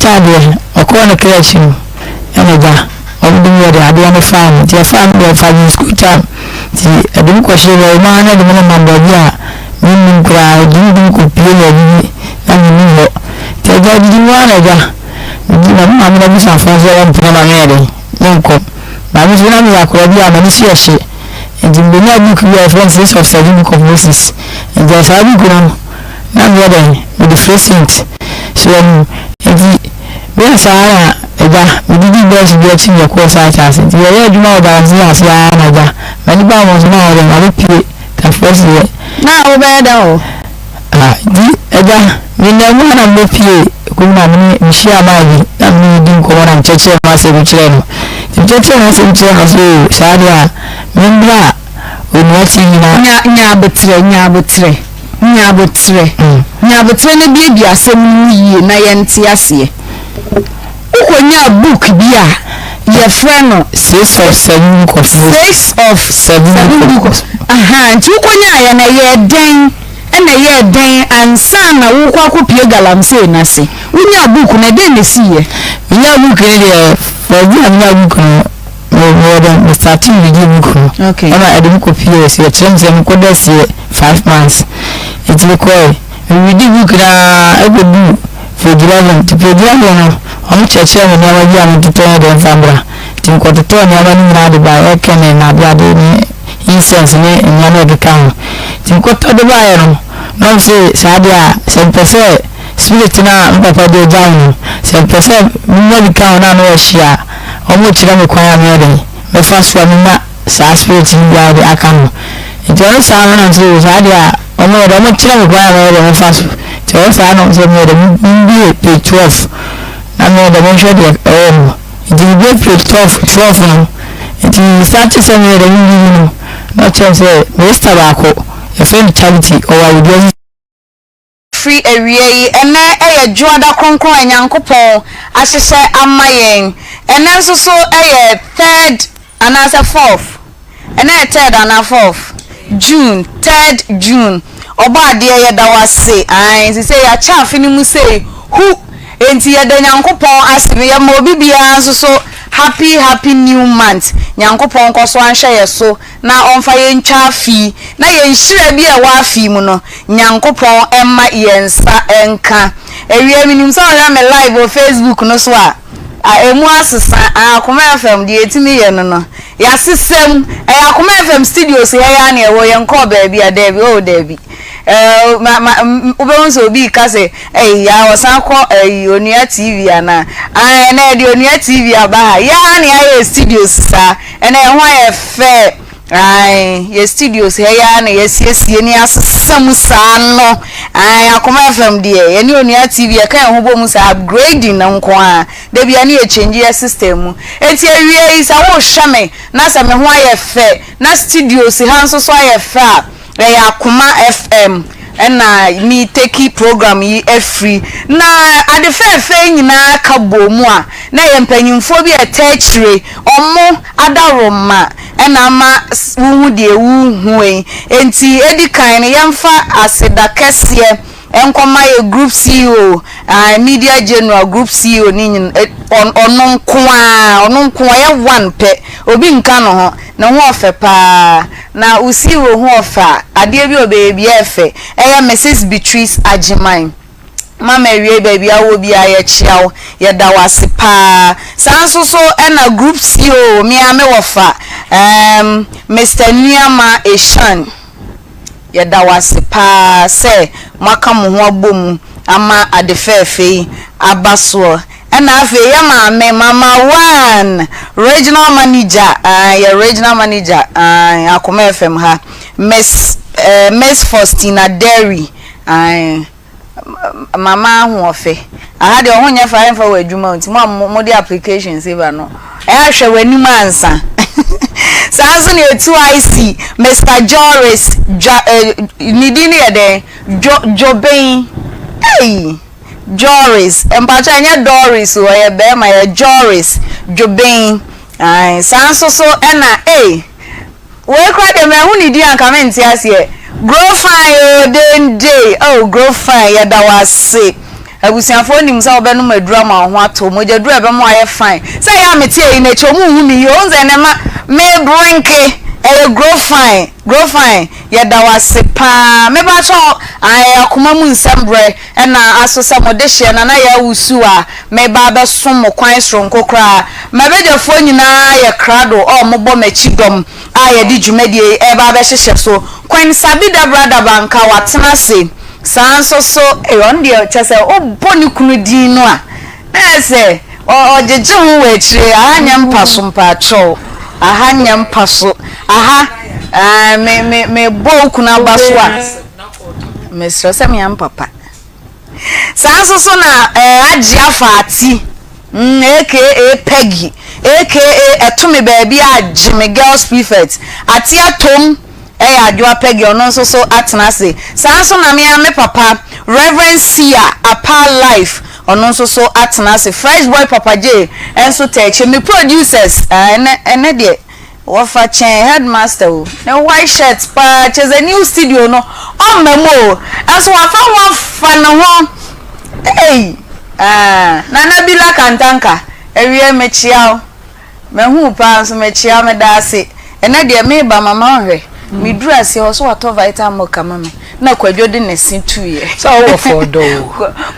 Nkyɛ adeɛ, ɔkɔɔ ne kra akyi no, ɛna agya, wɔn de me yɛ de adeɛ no faa me, nti ɛfaa me deɛ ɛfaa me sukuu time, nti ɛde me kɔhyee baabi, maa na ɛde me nenam baabi a mennim koraa, ɛde me de me kɔpue baabi bi na mennim hɔ, nti agya didi mu ara na agya, medi na me maame n'abusuafoɔ nso wɔmpene ma menyɛ dɛn, menkɔ, na me nso na meyɛ akwadaa bi a m'ani so yɛ hye, nti mebɛnyaa book bi a yɛfrɛ no Six of Seven Book of Moses, nti saa book no, na meyɛ dɛn? Mede frɛ saint. So wahu? Enti bɛyɛ saa ara na agya, medidii bɔs bi akyi na yɛkɔɔ site ase. Nti yɛyɛɛ adwuma wɔ galamsey ase ara na agya, m'ani baa wɔn so na ayɛ dɛn? Mabɛpue Tafoɔ seɛ. Na wobɛyɛ dɛn wɔ hɔ? Ah, nti agya, menam mu ha na mebɛpue kurom na mene mehyiaa maa bi na mene no di nkɔmmɔ na mekyerɛkyerɛɛ m'asɛm kyerɛɛ no. Nti mekyerɛkyerɛɛ n'asɛm kyerɛɛ no sɛ, oo, saa deɛ a, memmra Onua TV na. Nya, nya aboterɛ, nya aboterɛ. Nya aboterɛ. Nya aboterɛ na buebue asɛm no mu yie na yɛnte aseɛ. Wokɔnyaa book bi a yɛfrɛ no. Six of Seven Book of Moses. Six of Seven Book of. Ahaa, nti wokɔnyaaeɛ no ɛyɛɛ dɛn ɛna ɛyɛɛ dɛn ansa na wokɔ akɔpue galamsey no ase? Wonyaa book no ɛdɛn na ɛsiiɛ? Menyaa book no deɛ, baabi a menyaa book no. Me meyɛ dɛn me startee reading book no Okay. ɛna ɛde me kɔ pie so yɛkyerɛ me sɛ mekɔ da sie 5 months, nti mekɔɛ me reading book naa ɛkɔdu page 11. Nti page 11 no, ɔmo kyerɛkyerɛ me nneɛma bi a metotɔ yɛ dɛn fa mbra. Nti mekɔtotɔɔ nneɛma no nyinaa de baeɛ, ɛkɛ ne nadeade ne incense ne nneɛma a ɛkeka ho. Nti mekɔtɔ de baeɛ no, na ɔmo se saa deɛ a, sɛ mepɛ sɛ spirit no a me papa de agya me no, sɛ mepɛ sɛ menya bi ka ho na ano yɛ hye a, wɔrekyerɛ me kwan a mɛyɛ dɛn mɛfa so a menya saa spirit no biara de aka ho. Nti ɔno saa no nam sɛ saa deɛ a, wɔyɛ dɛ wɔkyerɛ me kwan a mɛyɛ dɛn mɛfa so. Nti ɔyɛ saa na sɛ meyɛ dɛ membue page 12 na meyɛ dɛ menhwɛ deɛ ɛwɔ mu. Nti mebue page 12 no, nti me start sɛ meyɛ dɛ meyiyi no, na ɔkyerɛ me sɛ me sister baako yɛfrɛ no Charity, ɔwɔ awodua. Firi awia yi, ɛnnɛ yɛ Dwoada kronkron a Nyankopɔn ahyehyɛ ama yɛn. Ɛnnɛ nso so yɛ third anaasɛ fourth? Ɛnnɛ yɛ third anaa fourth? June, third June. Ɔbɔadeɛ yɛda wo ase, ae, sesei yɛakyɛ afe no mu sei, hu! Enti yɛda Nyankopɔn ase. Yɛma obi biara nso so happy happy new month. Nyankopɔn nkɔ so anhwɛ yɛ so na ɔmfa yɛn ntwa afe yi, na yɛn nhyira bi a ɛwɔ afe yi mu no, Nyankopɔn mma yɛn nsa nka. Awia, menim sɛ wohwɛ me live wɔ Facebook no so a, a ɛmu asesa, a Akoma FM deɛ yɛtumi yɛ no no, yɛasesa mu. Ɛyɛ Akoma FM studios ha yi ara na yɛwɔ, yɛnkɔɔ baabi a, daabi, oh daabi. Eh, ma, ma, wobɛhu sɛ obi reka sɛ, Ei, yaa ɔsan kɔ ɛyi, Onua TV anaa? Ah, ɛnɛ yɛde Onua TV aba ha. Yaa na yɛayɛ studios saa. Ɛnɛ yɛn ho ayɛ fɛ. Ae, yɛ studios ha yi ara na yɛasiesie ne yɛasesa mu saa no. Ae, Akoma FM deɛ, yɛne Onua TV yɛka yɛn ho bɔ mu saa, upgrading no nko ara. Da biara ne yɛ change yɛ system mu. Enti awie yi, sɛ wohwɛ me na sɛ me ho ayɛ fɛ, na studios ha nso so ayɛ fɛ a, ɛyɛ Akoma FM na me take program yi afiri. Na ade fɛɛfɛ yi nyinaa ka bɔɔ mu a, na ɛyɛ mpanyimfoɔ bi a ɛtaa akyire, wɔn adaworoma na ama wohu deɛ wohu yi. Enti edi kan no, yɛmfa aseda kɛseɛ nkɔma yɛ group CEO, Media General group CEO ne nyin ɔno nko ara, ɔno nko ɔyɛ one pɛ, obi nka ne ho, ne ho ɔfɛ paa. Na wo CEO ho ɔfɛ a, adeɛ bi a ɔbɛyɛ biara ɛfɛ. Ɛyɛ Mrs Beatrice Agyeman. Mama awiei baabi a wowɔ biara yɛkyea wo, yɛda wo ase paa. Saa nso so na group CEO, me ara me wɔfa, um, Mister Nuamah Eshan. Yɛda wo ase paa sɛ moaka mo ho abɔ mu ama ade fɛɛfɛ yi aba soɔ. Ɛna afei yɛ maame, Mama One, Regional Manager, aah, yɛ Regional Manager, aah, Akoma FM ha, Miss, eh, Miss Faustina Derry, aah, Mama ahoɔfɛ. Aha deɛ ɔho nyɛ fɛ a ɛmfa wɔ adwuma o, nti mo a mode applications ba no, ɛyɛ a hwɛ w'anim ansa. Saa nso na yɛtu IC, Mister Joris, Dwa, eh, ne din no yɛ dɛn? Dwo, Dwoben. Ei! Joris. Mpakyɛ ɛnyɛ Doris o, ɔyɛ bɛrima, ɛyɛ Joris Dwoben. Ae, saa nso so ɛna, ei! Wei koraa deɛ manhu ne din anka mente aseɛ. Grow fine oo dende oh grow fine yɛda wo ase. Abusuafoɔ nim sɛ wobɛnom aduru ama wo ho atɔ wo. Mogyaduru a ɛbɛma woayɛ fine. Sɛ ɛyɛ a mete ayi no akyi, wɔn nhu me yie. Wohu sɛ ɛnnɛ ma mebrenke. Ɛyɛ grow fine, grow fine. Yɛda wo ase paa. Mepakyɛw, ae, ɛyɛ akoma mu nsɛm berɛ na aso sɛ mo dehyeɛ Nana Yaa Wusu a mereba abɛsom mo kwan soronko koraa. M'abadwafoɔ nyinaa yɛ krado a wɔbɔ m'akyi dɔm a yɛde dwumadie yi reba abɛhyehyɛ so. Queen Sabida Brada Banka watena ase saa nso so. Ei ɔno deɛ kyerɛ sɛ wobɔ ne kunu din no a na ayɛ sɛ ɔgyegye ho wɔ akyire. Aha nyɛ mpa so mpaakyɛw, aha nyɛ mpa so, aha aah me me mebɔ wo kunu aba so a mesrɛ sɛ mea mpapa. Saa nso so na eh, Agyea Fati, mm, aka Peggy, aka Ɛto Me Baabi a Gye Me Girls Prefect, Ate Atom ɛyɛ Adwoa Peggy, ɔno nso so atena ase. Saa nso na me ara me papa, Rev. Sia Apaa Life, ɔno nso so atena ase. Fresh Boy Papa J nso taa akyire. Me producers, ah, ɛnɛ, ɛnɛ deɛ, Wɔfa kyɛn headmaster o. Ne white shirt paa kyerɛ sɛ new studio no ɔmma mu o. Nso wafa ho afa ne ho ei ah Nana Bila Kantanka awiei mekyea wo. Mahu wo paa nso mekyea wo meda ase. Ɛnɛ deɛ meba mama wo hwɛ. Meduru aseɛ hɔ so watɔ Vital milk ama me. Na Kwadwo de ne se tuiɛ. Sɛ ɔwɔ fɔ ɔdɔ o.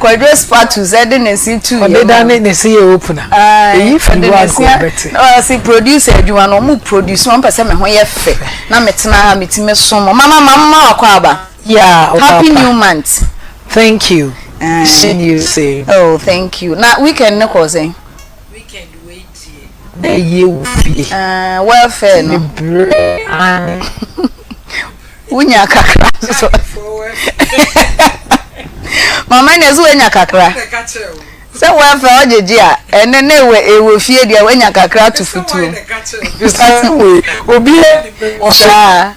Kwadwo Spatus de ne se tuiɛ. Ɔde da ne ne se yɛ opener. Eyi firi hɔ anka ɔbɛte. Ɔse producer adwuma no ɔmo produce ɔmo pɛ sɛ me ho yɛ fɛ na me tena ha me tumi som mo. Mama ma mma wakɔ aba. Yeah, Happy new month. Thank you. Wishing you same. Oh, thank you. Na weekend ne kɔɔ sɛn? Weekend wei deɛ na ɛyɛ wɔ fie. Ah, welfare no. Mebrɛ ae. Wonya kakra nso. Mama ne so wonya kakra. Sɛ welfare ɔgyegye a ɛnɛ na ɛwɔ ɛwɔ fie deɛ wonya kakra to futuo. Obi saa.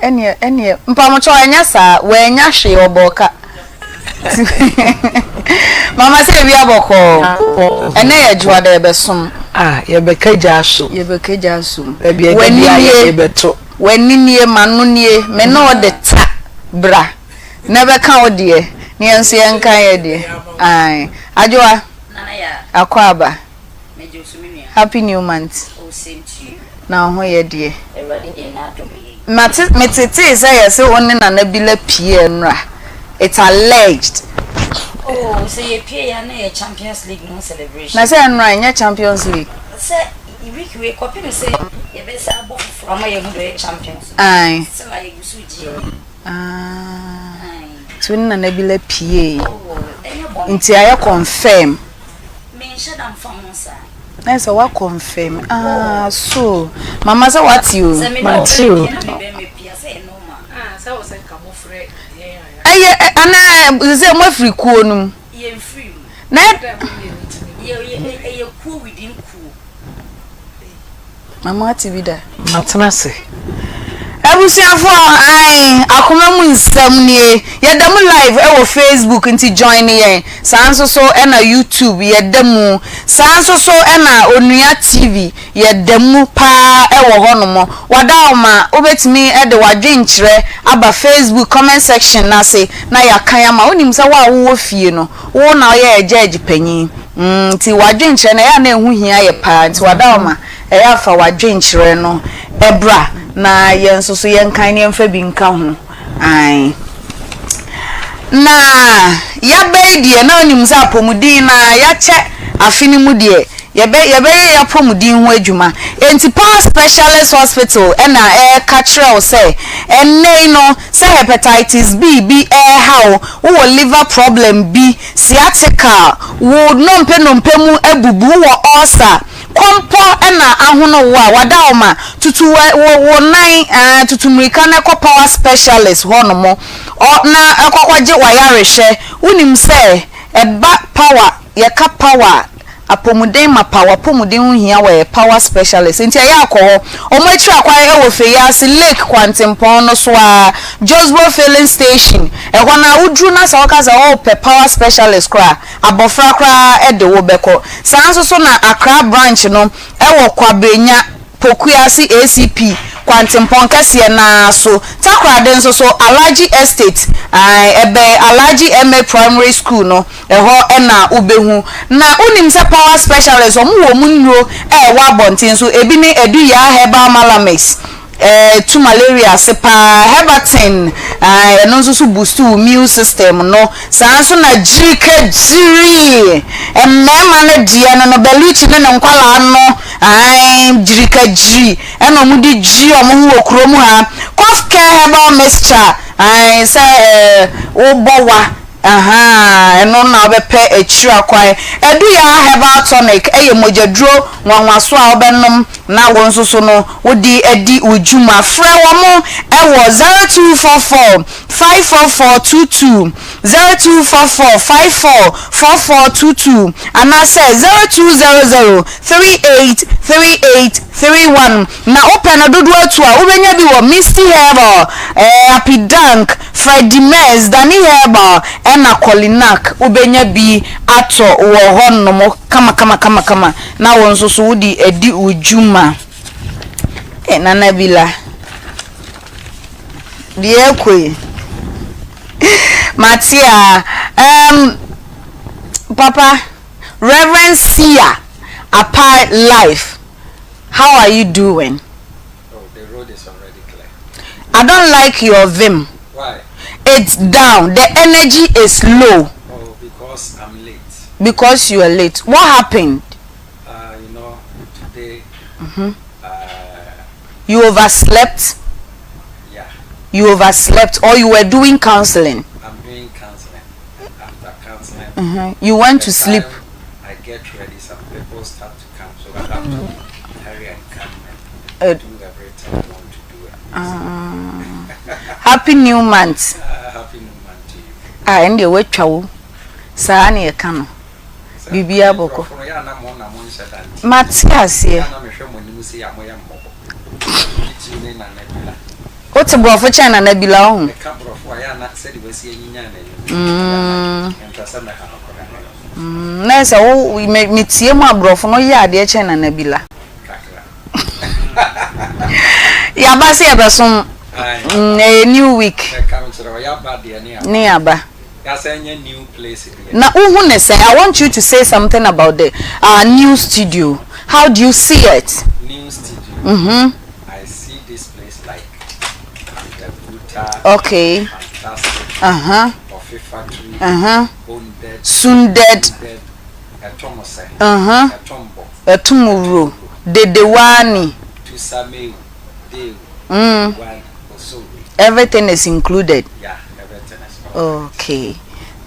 Ɛneɛ ɛneɛ mpamokyɛw ɛnyɛ saa w'anya hwee ɔbɔɔ ka mama sɛ ewia bɔkɔɔ ɛnɛ yɛ dwoada yɛbɛsom. Ah yɛbɛka gya asom. Yɛbɛka gya asom. Baabi a ɛda biara yɛde bɛto. W'ani nie m'ano nie me ne wo de ta bra na bɛka wo deɛ na yɛn nso yɛnka yɛ deɛ ae Adwoa Akwaaba. Happy new month. Na wo ho yɛ deɛ. Mate metetee sɛ yɛse wo ne Nana Bila pie nnora. It's alleged. Oh, sɛ yɛ pie ya na yɛ Champions League no celebration. Na sɛ nnora ɛnyɛ Champions League. Sɛ week wei kɔpem sɛ yɛbɛsa abɔ foforɔ ama yɛhu deɛ ɔyɛ champions. Aye. Still a yɛgu so gye yɛn. Ah. Nti wo ne Nana Bila pie. Oh, ɛnyɛ bɔne. Nti ayɛ confirm. Menhyɛ da mfa ho saa. Na sɛ wa confirm ah so mama sɛ wate o. Mate o. Ɛyɛ ana sɛ mo afiri kuo no mu. Na ɛyɛ kuo within kuo. Mama ate bi da. Matena ase. Abusuafoɔ ae akoma mu nsɛm nie yɛda mu live ɛwɔ Facebook nti join yɛn saa nso so ɛna YouTube yɛda mu saa nso so ɛna Onua TV yɛda mu paa ɛwɔ hɔ nom wadaoma wobɛtumi ɛde wadwenkyerɛ aba Facebook comment section no ase na yɛakan ama wonim sɛ wo a wowɔ fie no wo na woyɛ yɛ judge panyin mm nti wadwenkyerɛ no ɛyɛ a na ɛho hia yɛ paa nti wadaoma Ɛyɛ a fa w'adwenkyerɛ no bra na yɛn nso so yɛnkan na yɛmfa bi nka ho. Ae. Na yɛaba yi deɛ na wonim sɛ apɔmuden na yɛakyɛ afe no mu deɛ yɛbɛ yɛbɛyɛ yɛn apɔmuden ho adwuma. Enti Power Specialist Hospital na ɛreka kyerɛ wo sɛ ɛnnɛ yi no sɛ hepatitis B bi ɛreha wo, wowɔ liver problem bi, sciatica, wo nnompe nnompe mu abubu, wowɔ ulcer, Kɔmpɔ na ahono wo a, wada wo ma, tutu wo wo nan aah tutu mmirika na kɔ power specialist hɔ nom ɔ na kɔ kɔ gye w'ayarehwɛ. Wonim sɛ ɛba power, yɛka power a, apɔmuden mapa, w'apɔmuden ho hia wɔ yɛ power specialist nti ɛyɛ a kɔ hɔ. Wɔn akyiri akwan wɔ Feyiase lake kwantempɔn no so ara, Josbo filling station, ɛhɔ no ara woduru na sɛ woka sɛ wopɛ power specialist koraa a, Abɔfra koraa de wo bɛkɔ. Saa nso so na Accra branch no wɔ Kwabrenya, Pokuase ACP. Kwantempɔn kɛseɛ no ara so. Takoradi nso so, Alhaji Estate, ae, ɛbɛn Alhaji MA Primary School no, ɛhɔ na wobɛhu. Na wonim sɛ Power Specialist, wɔn wɔ wɔn nnuro a ɛwɔ abɔnten so, ebi ne Aduyaa Herbal Malamix, Ɛtu malaria ase paa. Hebertin, ɛno nso so boost wo immune system no. Saa nso na gyirikagyiri, mmarima no deɛ no no, Bellucci ne ne nkwadaa no, ae, gyirikagyiri ɛna wɔn de gyi wɔn ho wɔ kurom ha. Cough care herbal mixture, ae, sɛ wobɔ wa. Ahaa, ɛno na wobɛpɛ akyiri akwan. Aduyaa Herbal Tonic yɛ mogyaduro nwanwaso a wobɛnom na wo nso so no wode adi wo dwuma. Frɛ wɔn wɔ 0244 544 22, 0244 54 44 22 anaasɛ 0200 38 38 31. Na wopɛ no dodoɔ atu a, wobɛnya bi wɔ Misty Herbal, eh, Apidank, Freddie Merz, Danny Herbal, ɛna Kolinak. Wobɛnya bi atɔ wɔ hɔnom kamakamakamakama na wo nso so wode adi wo dwuma. Eh, Nana Bila, deɛ ɛkɔ yi, mate a, um, Papa, Reverend Sia Apai Life. How are you doing? Oh, the road is already clear. I don't like your vim. Why? It's down. The energy is low. Oh, because I'm late. Because you are late. What happened? Uh, you know, today. Mm-hmm. Uh, you overslept. Yeah. You overslept, or you were doing counseling. I'm doing counseling. After counseling, mm-hmm. you went to sleep. I get ready. Some people start to come, so I have to hurry and come and do everything I want to do. Happy new month. Happy new month to you. Ah, ɛnde watwa wo. Saa na yɛka no. Biribiara bɔkɔ. Mate aseɛ. Wote borɔfo kyɛn Nana Bila wohu. Mm. Mm, na sɛ wo me metie mu a borɔfo no yɛ adeɛ kyɛn Nana Bila. Yaba sɛ yɛbɛsom. Mm, ɛyɛ new week. Ne yaba. Na wohu ne sɛn? I want you to say something about the our new studio. How do you see it? New studio. Mm-hmm. I see this place like the brutal. Okay. Fantastic. Uh-huh. Coffee factory. Uh-huh. Bonded. Sunded. Ɛtomsɛ. Uh-huh. Ɛtombɔ. Ɛtomwuro. Dedewani. Tusameu. Deu. Wani. Osowe. Everything is included. Yeah, everything is all. Okay.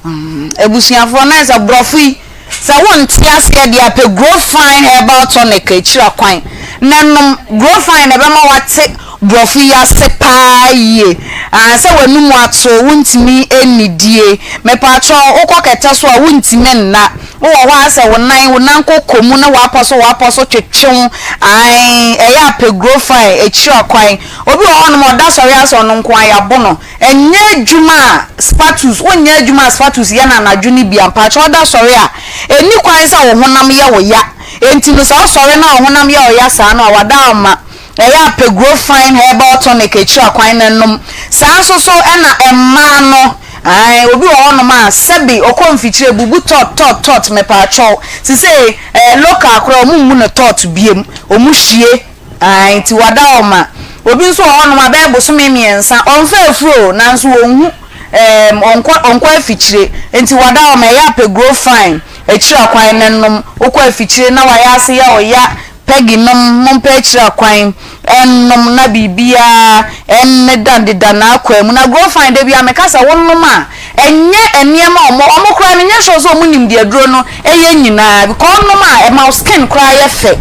Mm. Abusuafoɔ na sɛ borɔfo yi sɛ wonte aseɛ deɛ apɛ Grow Fine Herbal Tonic akyira kwan na nom Grow Fine na ɛbɛma wate borɔfo yi ase paa yie. Ah, sɛ w'anum ato wontumi nnidie. Mepaakyɛw wokɔ kɛtɛ so a wontumi nna. Wowɔ hɔ a sɛ wo nan wo nan kɔkɔ mu na w'apɔ so w'apɔ so twetwe wo. Ae, ɛyɛ apɛ Grow Fine akyira kwan. Obi wɔ hɔnom a ɔda sɔre ara sɛ ɔno nko ara yɛabo no. Ɛnyɛ adwuma a spatul's, wonyɛ adwuma a spatul's yɛ no anadwo no bi a, mpakyɛ ɔda sɔre a, ɛnni kwan sɛ wo honam yɛ wo ya. Enti no sɛ wosɔre na wo honam yɛ wo ya saa no a, wada ama. Ɛyɛ a pɛ Grow Fine Herbal Tonic akyiri akwan na nom. Saa nso so na mmaa no, ae, obi wɔ hɔnom a sɛbe ɔkɔ mfikyire bubu tɔt tɔt tɔt mepaakyɛw. Sesei eh, local koraa ɔmo mmu no tɔt biom, ɔmo hwie. Aane, nti wada hɔ ma. Obi nso wɔ hɔnom a bɛyɛ bosome mmiɛnsa, ɔmfa afuro o, nanso ɔnhu, ɛɛm, ɔnkɔ, ɔnkɔ afikyire. Nti wada hɔ ma, ɛyɛ a pɛ grow fine, akyiri akwan no nom. Wokɔ afikyire na wayɛ ase yɛ wo ya, Peggy nom, mompɛ akyiri akwan nnom na biribiara nneda deda n'akwaa mu. Na grow fine, da biara meka sɛ wonom a, Ɛnyɛ nneɛma a ɔmo ɔmo koraa menyɛ sure sɛ ɔmo nim deɛ aduro no ɛyɛ nyinaa because ɔnom a ɛma wo skin koraa yɛ fɛ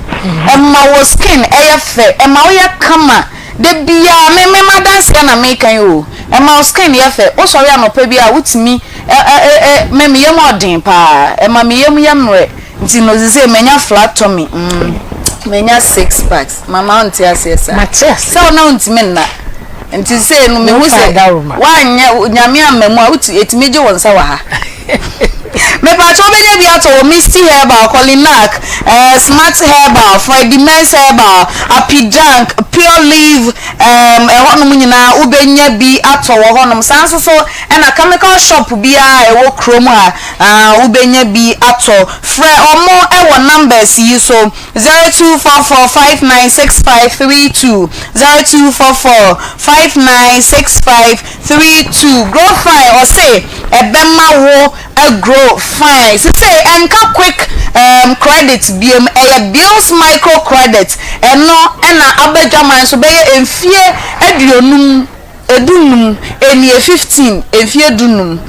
ɛma wo skin ɛyɛ fɛ ɛma wo yɛ kama da biara me me m'adanseɛ na meka yi o ɛma wo skin yɛ fɛ wo sɔre anɔpa bi a wotumi ɛ ɛ ɛ me me yam ɔden paa ɛma me yam yɛ mmerɛ Nti no sesei manya flat tummy mm manya six packs mama wonte aseɛ saa Mate aseɛ. Sɛ wo na wontumi nna nti sei no mehu Momfa sɛ adawroma. woanyɛ Nyame amma mu a wotu ɛtumi gye wo nsa wɔ ha Mepaakyɛ wobɛnya bi atɔ wɔ Misty Herbal, Colinak, eh, Smart Herbal, Freddie Merz Herbal, Apidank, Pure Leaf. Ɛɛm, ɛhɔnom nyinaa wobɛnya bi atɔ wɔ hɔnom. Saa nso so na chemical shop biara a ɛwɔ kurom ha, ah, wobɛnya bi atɔ. Frɛ wɔn wɔ numbers yi so, 0244596532, 0244596532. Grow Fine, ɔse ɛbɛma wo Grow fine sesei ɛnka quick um credit biom ɛyɛ bills micro credit ɛno ɛna aba dwaman so bɛyɛ mfie aduonum edunum enie 15 mfie dunum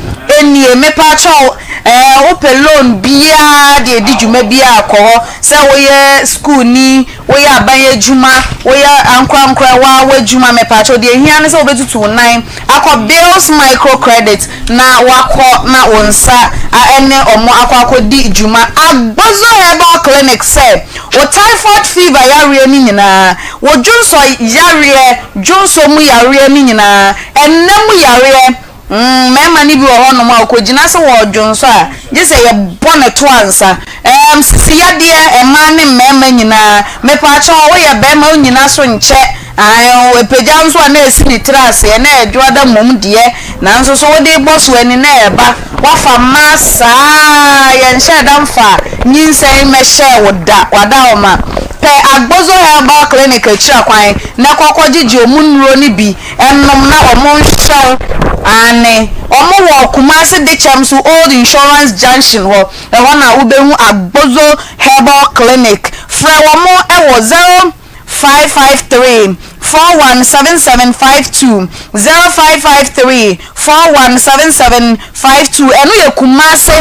enie mepaakyɛw ɛɛ wopɛ loan biaa de edi dwuma biaa kɔ hɔ sɛ woyɛ school ni woyɛ aban adwuma woyɛ ankorankorɛ waa w'adwuma mepaakyɛw deɛ ehia ne sɛ wobɛtutu wo nan akɔ bills micro credit na wakɔ na wo nsa ne wɔn akɔ akɔdi dwuma. Agbozo Herbal Clinic sɛ, wo typhoid fever yareɛ no nyinaa, wo dwonsɔ yareɛ, dwonsɔ mu yareɛ no nyinaa, ɛnna mu yareɛ, mm, mmarima no bi wɔ hɔnom a ɔkɔgyina sɛ wɔredwonsɔ a, gye sɛ yɛbɔ no to ansa. Ɛɛm, sisi yadeɛ, mmaa ne mmarima nyinaa, mepaakyɛw, woyɛ barima wonnyina so nkyɛ. Ae, ɔpagya nso a na ɛsi ne tiri ase, ɛna ɛdwo ada mmom deɛ, nanso so wode bɔ so ani na ɛba, woafa mmaa saa, yɛnhyɛɛ da mfaa nyinsɛn mmɛhyɛɛ wo da, wada hɔ ma. Pɛ Agbozo Herbal Clinic akyira kwan na kɔ kɔgyegye ɔmo nnuro no bi nom na ɔmo nhwɛ wo, aane, ɔmo wɔ Kumasi Dekyɛm so Old Insurance Junction hɔ, ɛhɔ na wobɛhu Agbozo Herbal Clinic, frɛ wɔn wɔ 0. 553 417752 0553 417752 Ɛno yɛ Kumase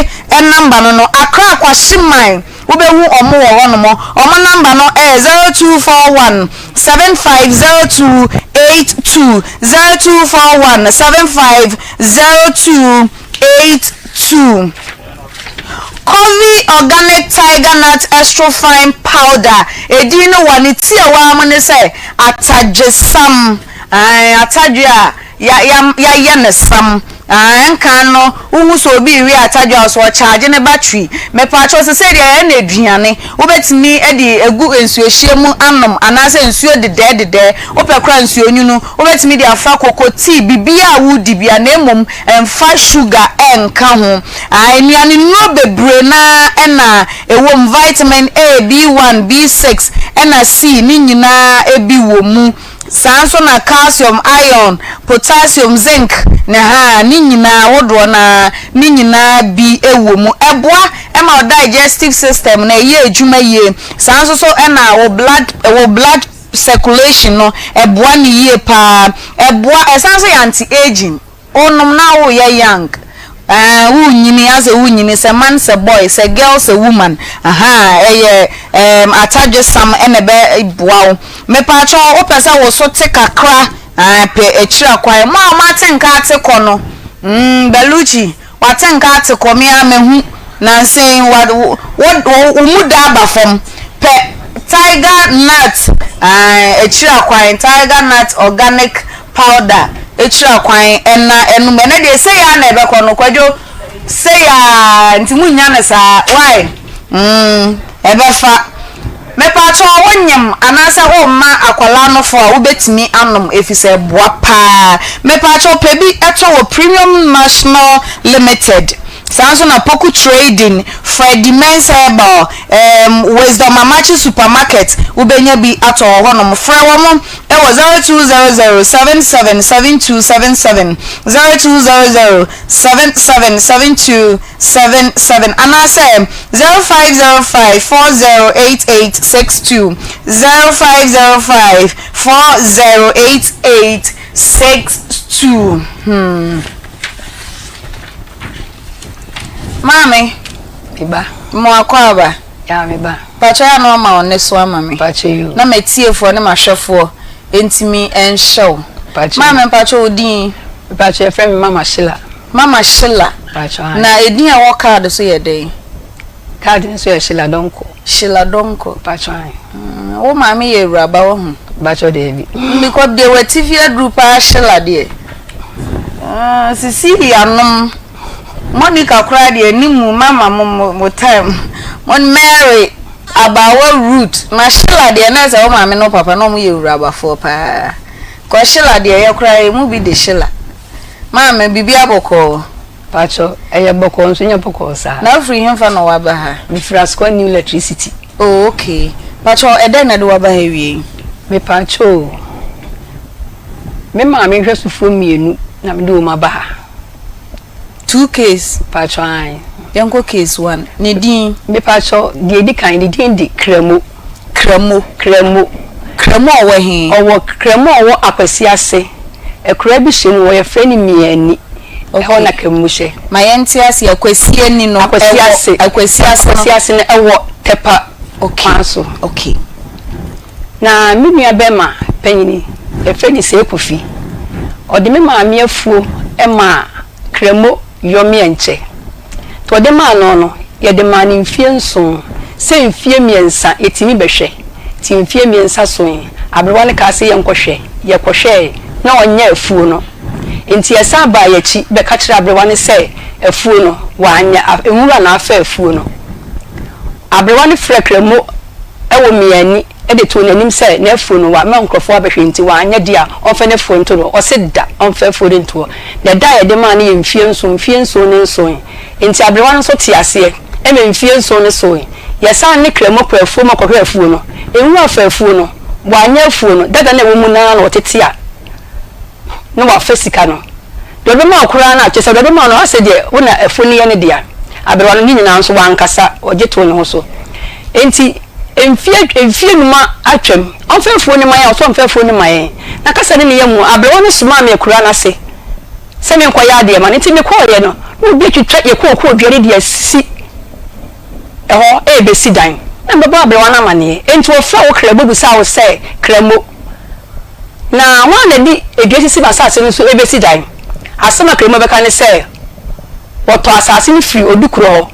number no no Accra Kwahyeman wobɛhu ɔmo wɔ hɔ nom Ɔmo number no ɛyɛ 0241 750282 0241 750282 Covey Organic Tiger Nut Extra Fine Powder, edin no wɔ ne tiawa mu ne sɛ atadwesam. Ae, atadwe a ya ya yɛayɛ no sam. Ae, nkan no wohu sɛ obi rewe atadwe a ɔsɛ ɔkyaagye ne battery. Mepaakyɛw sesei deɛ yɛayɛ no aduane. Wobɛtumi de agu nsuohyeɛ mu anom anaasɛ nsuo dedɛɛdedɛɛ. Wopɛ koraa nsuo nwunu, wobɛtumi de afra koko, tea, biribiara a woredi biara na mmom mfa sugar nka ho. Ae, nnuane nnuro bebree no ara na ɛwɔ mu, vitamin A, B1, B6 ɛna C ne nyinaa bi wɔ mu. Saa nso na calcium, iron, potassium, zinc ne ha ne nyinaa ahodoɔ no ara ne nyinaa bi wɔ mu. Ɛboa ma wo digestive system no ɛyɛ adwuma yie. Saa nso so na wo blood wo blood circulation no ɛboa no yie paa. Ɛboa ɛsan nso yɛ anti aging. Wonom na woyɛ young ɛɛ wonyini asɛ wonyini sɛ man sɛ boy sɛ girl sɛ woman ahaa ɛyɛ ɛɛm atadwesam ɛna ɛbɛ boa wo. Mepaakyɛw wopɛ sɛ wo so te kakra ɛɛ pɛ akyira kwan. Mo a moate nka ate kɔ no mm Bellucci wate nka ate kɔ me ara mahu nansa yi wa wo wo wo mu da aba fam pɛ tiger nut ɛɛ akyira kwan tiger nut organic Powder akyira kwan ɛna ɛnom ɛnɛ deɛ sei ara na ɛbɛkɔ no kwadwo sei ara nti mo nnya no saa why mm ɛbɛfa mepaakyɛw wo nyem anaasɛ wo mma akwadaa nofo a wobɛtumi anom efisɛ ɛboa paa mepaakyɛw pɛ bi ɛtɔ wɔ premium national limited Saa nso na Poku Trading, Freddie Mens Herbal, erm, Wisdom Amakye Supermarket, wobɛnya bi atɔ wɔ hɔnom. Frɛ wɔn wɔ 0200 77 72 77, 0200 77 72 77, anaasɛ 0505 40 88 62, 0505 40 88 62. Hmm. Maame. Me ba. Mo akwaaba. Ya me ba. Pakyɛ ya na ɔma wo ne so ama me. Pakyɛ yo. Na matiefoɔ ne mahwɛfoɔ ntumi nhyɛ wo. Pakyɛ. Maame mpakyɛ wo din. Pakyɛ yɛfrɛ me Mama Sheila. Mama Sheila. Pakyɛ. Na edin a ɛwɔ card so yɛ dɛn? Card no so yɛ Sheila Donkor. Sheila Donkor. Pakyɛ ae. Mm, wo maame yɛ awuraba wahu. Pakyɛ daabi. Because deɛ watifi aduru paa Sheila deɛ. Ah, Cecilia nom. Monica koraa deɛ ne mu mama mo mo mo time. Mo Mary abawa Ruth na Sheila deɛ na ɛsɛ wo maame ne wo papa na wɔn yɛ awurabafoɔ paa. Kɔ Sheila deɛ yɛ koraa yɛ mu bi de Sheila. Maame, biribi abɔkɔɔ? Pakyɛ, ɛyɛ bɔkɔɔ nso nyɛ bɔkɔɔ saa. Na wofiri henfa na waba ha? Mefiri Asukwa New Electricity. Oh okay. Pakyɛ, ɛdɛn na ɛde waba ha awiei? Mepakyɛ o, me maame nhwɛsofoɔ mmienu na mede wɔn aba ha. Two case. Pakyɛ ae. Yɛnkɔ case one. Ne din? Mepakyɛ, deɛ edi kan, ne din de Kramo. Kramo. Kramo. Kramo a ɔwɔ he? Ɔwɔ Kramo a ɔwɔ Akwasi ase. Akuraa bi hyɛ mu hɔ, yɛfrɛ no Miani. Ɛhɔ na Kramo hyɛ. Ma yɛnte aseɛ, Akwasi ani no, Akwasi ase. Akwasi ase no. Akwasi ase no, ɛwɔ Tɛpa kwan so. Okay. Na me nua bɛrima panyini, yɛfrɛ no Sei Kofi, ɔde me maame afuo maa Kramo Yɔmeɛnkyɛ. Nti ɔde maa no no, yɛde maa no mfeɛ nson, sɛ mfeɛ mmiɛnsa yɛtumi bɛhwɛ. Nti mfeɛ mmiɛnsa soe, aberewa no kaa sɛ yɛnkɔhwɛ, yɛkɔhwɛɛe, na ɔnyɛ afuo no. Nti yɛsan baa yɛakyi bɛka kyerɛɛ aberewa no sɛ afuo no, wanyɛ, nwura na afa afuo no. Aberewa no frɛɛ Kramo wɔ Miani de too n'anim sɛ n'afuo no wama nkurɔfoɔ abɛhwɛ nti wanyɛ deɛ a ɔmfa n'afuo nto no. Ɔse da ɔmfa afuo no nto hɔ. Na ɛda a yɛde maa no yɛ mfeɛ nson, mfeɛ nson ne nson. Nti aberewa no nso tee aseɛ ma mfeɛ nson no soe. Yɛsan ne Kramo kɔɔ afuo mu kɔhwɛɛ afuo no. Nwura faa afuo no. Wanyɛ afuo no. Dada no a ɛwɔ mu no ara na ɔtete a na wafa sika no. Deɛ ɔbɛma wo koraa no a, kyerɛ sɛ deɛ ɔbɛma wo no, asɛ deɛ wo na afuo no yɛ ne dea. Aberewa no, ne nyinaa nso wankasa, ɔgye too ne ho so. Enti mfeɛ mfeɛ num atwam, ɔmfa afuo no mma yɛn a, ɔsɛ ɔmfa afuo no mma yɛn. Na kasa no ne yam mu, aberewa no somaa me akuraa no ase sɛ menkɔyɛ adeɛ ma no. Enti mekɔeɛ no, na obi atwitwa yɛn kookoo dua no de asi ɛhɔ rebɛsi dan. Na mebɛbɔ aberewa no amaneɛ. Enti ɔfrɛɛ wo Kramo bisaa wo sɛ, Kramo, Na hwan na de dua sisi m'asase no so rebesi dan? Asɛm a Kramoa bɛka ne sɛ, Wɔtɔɔ asase no firii Odukuro hɔ.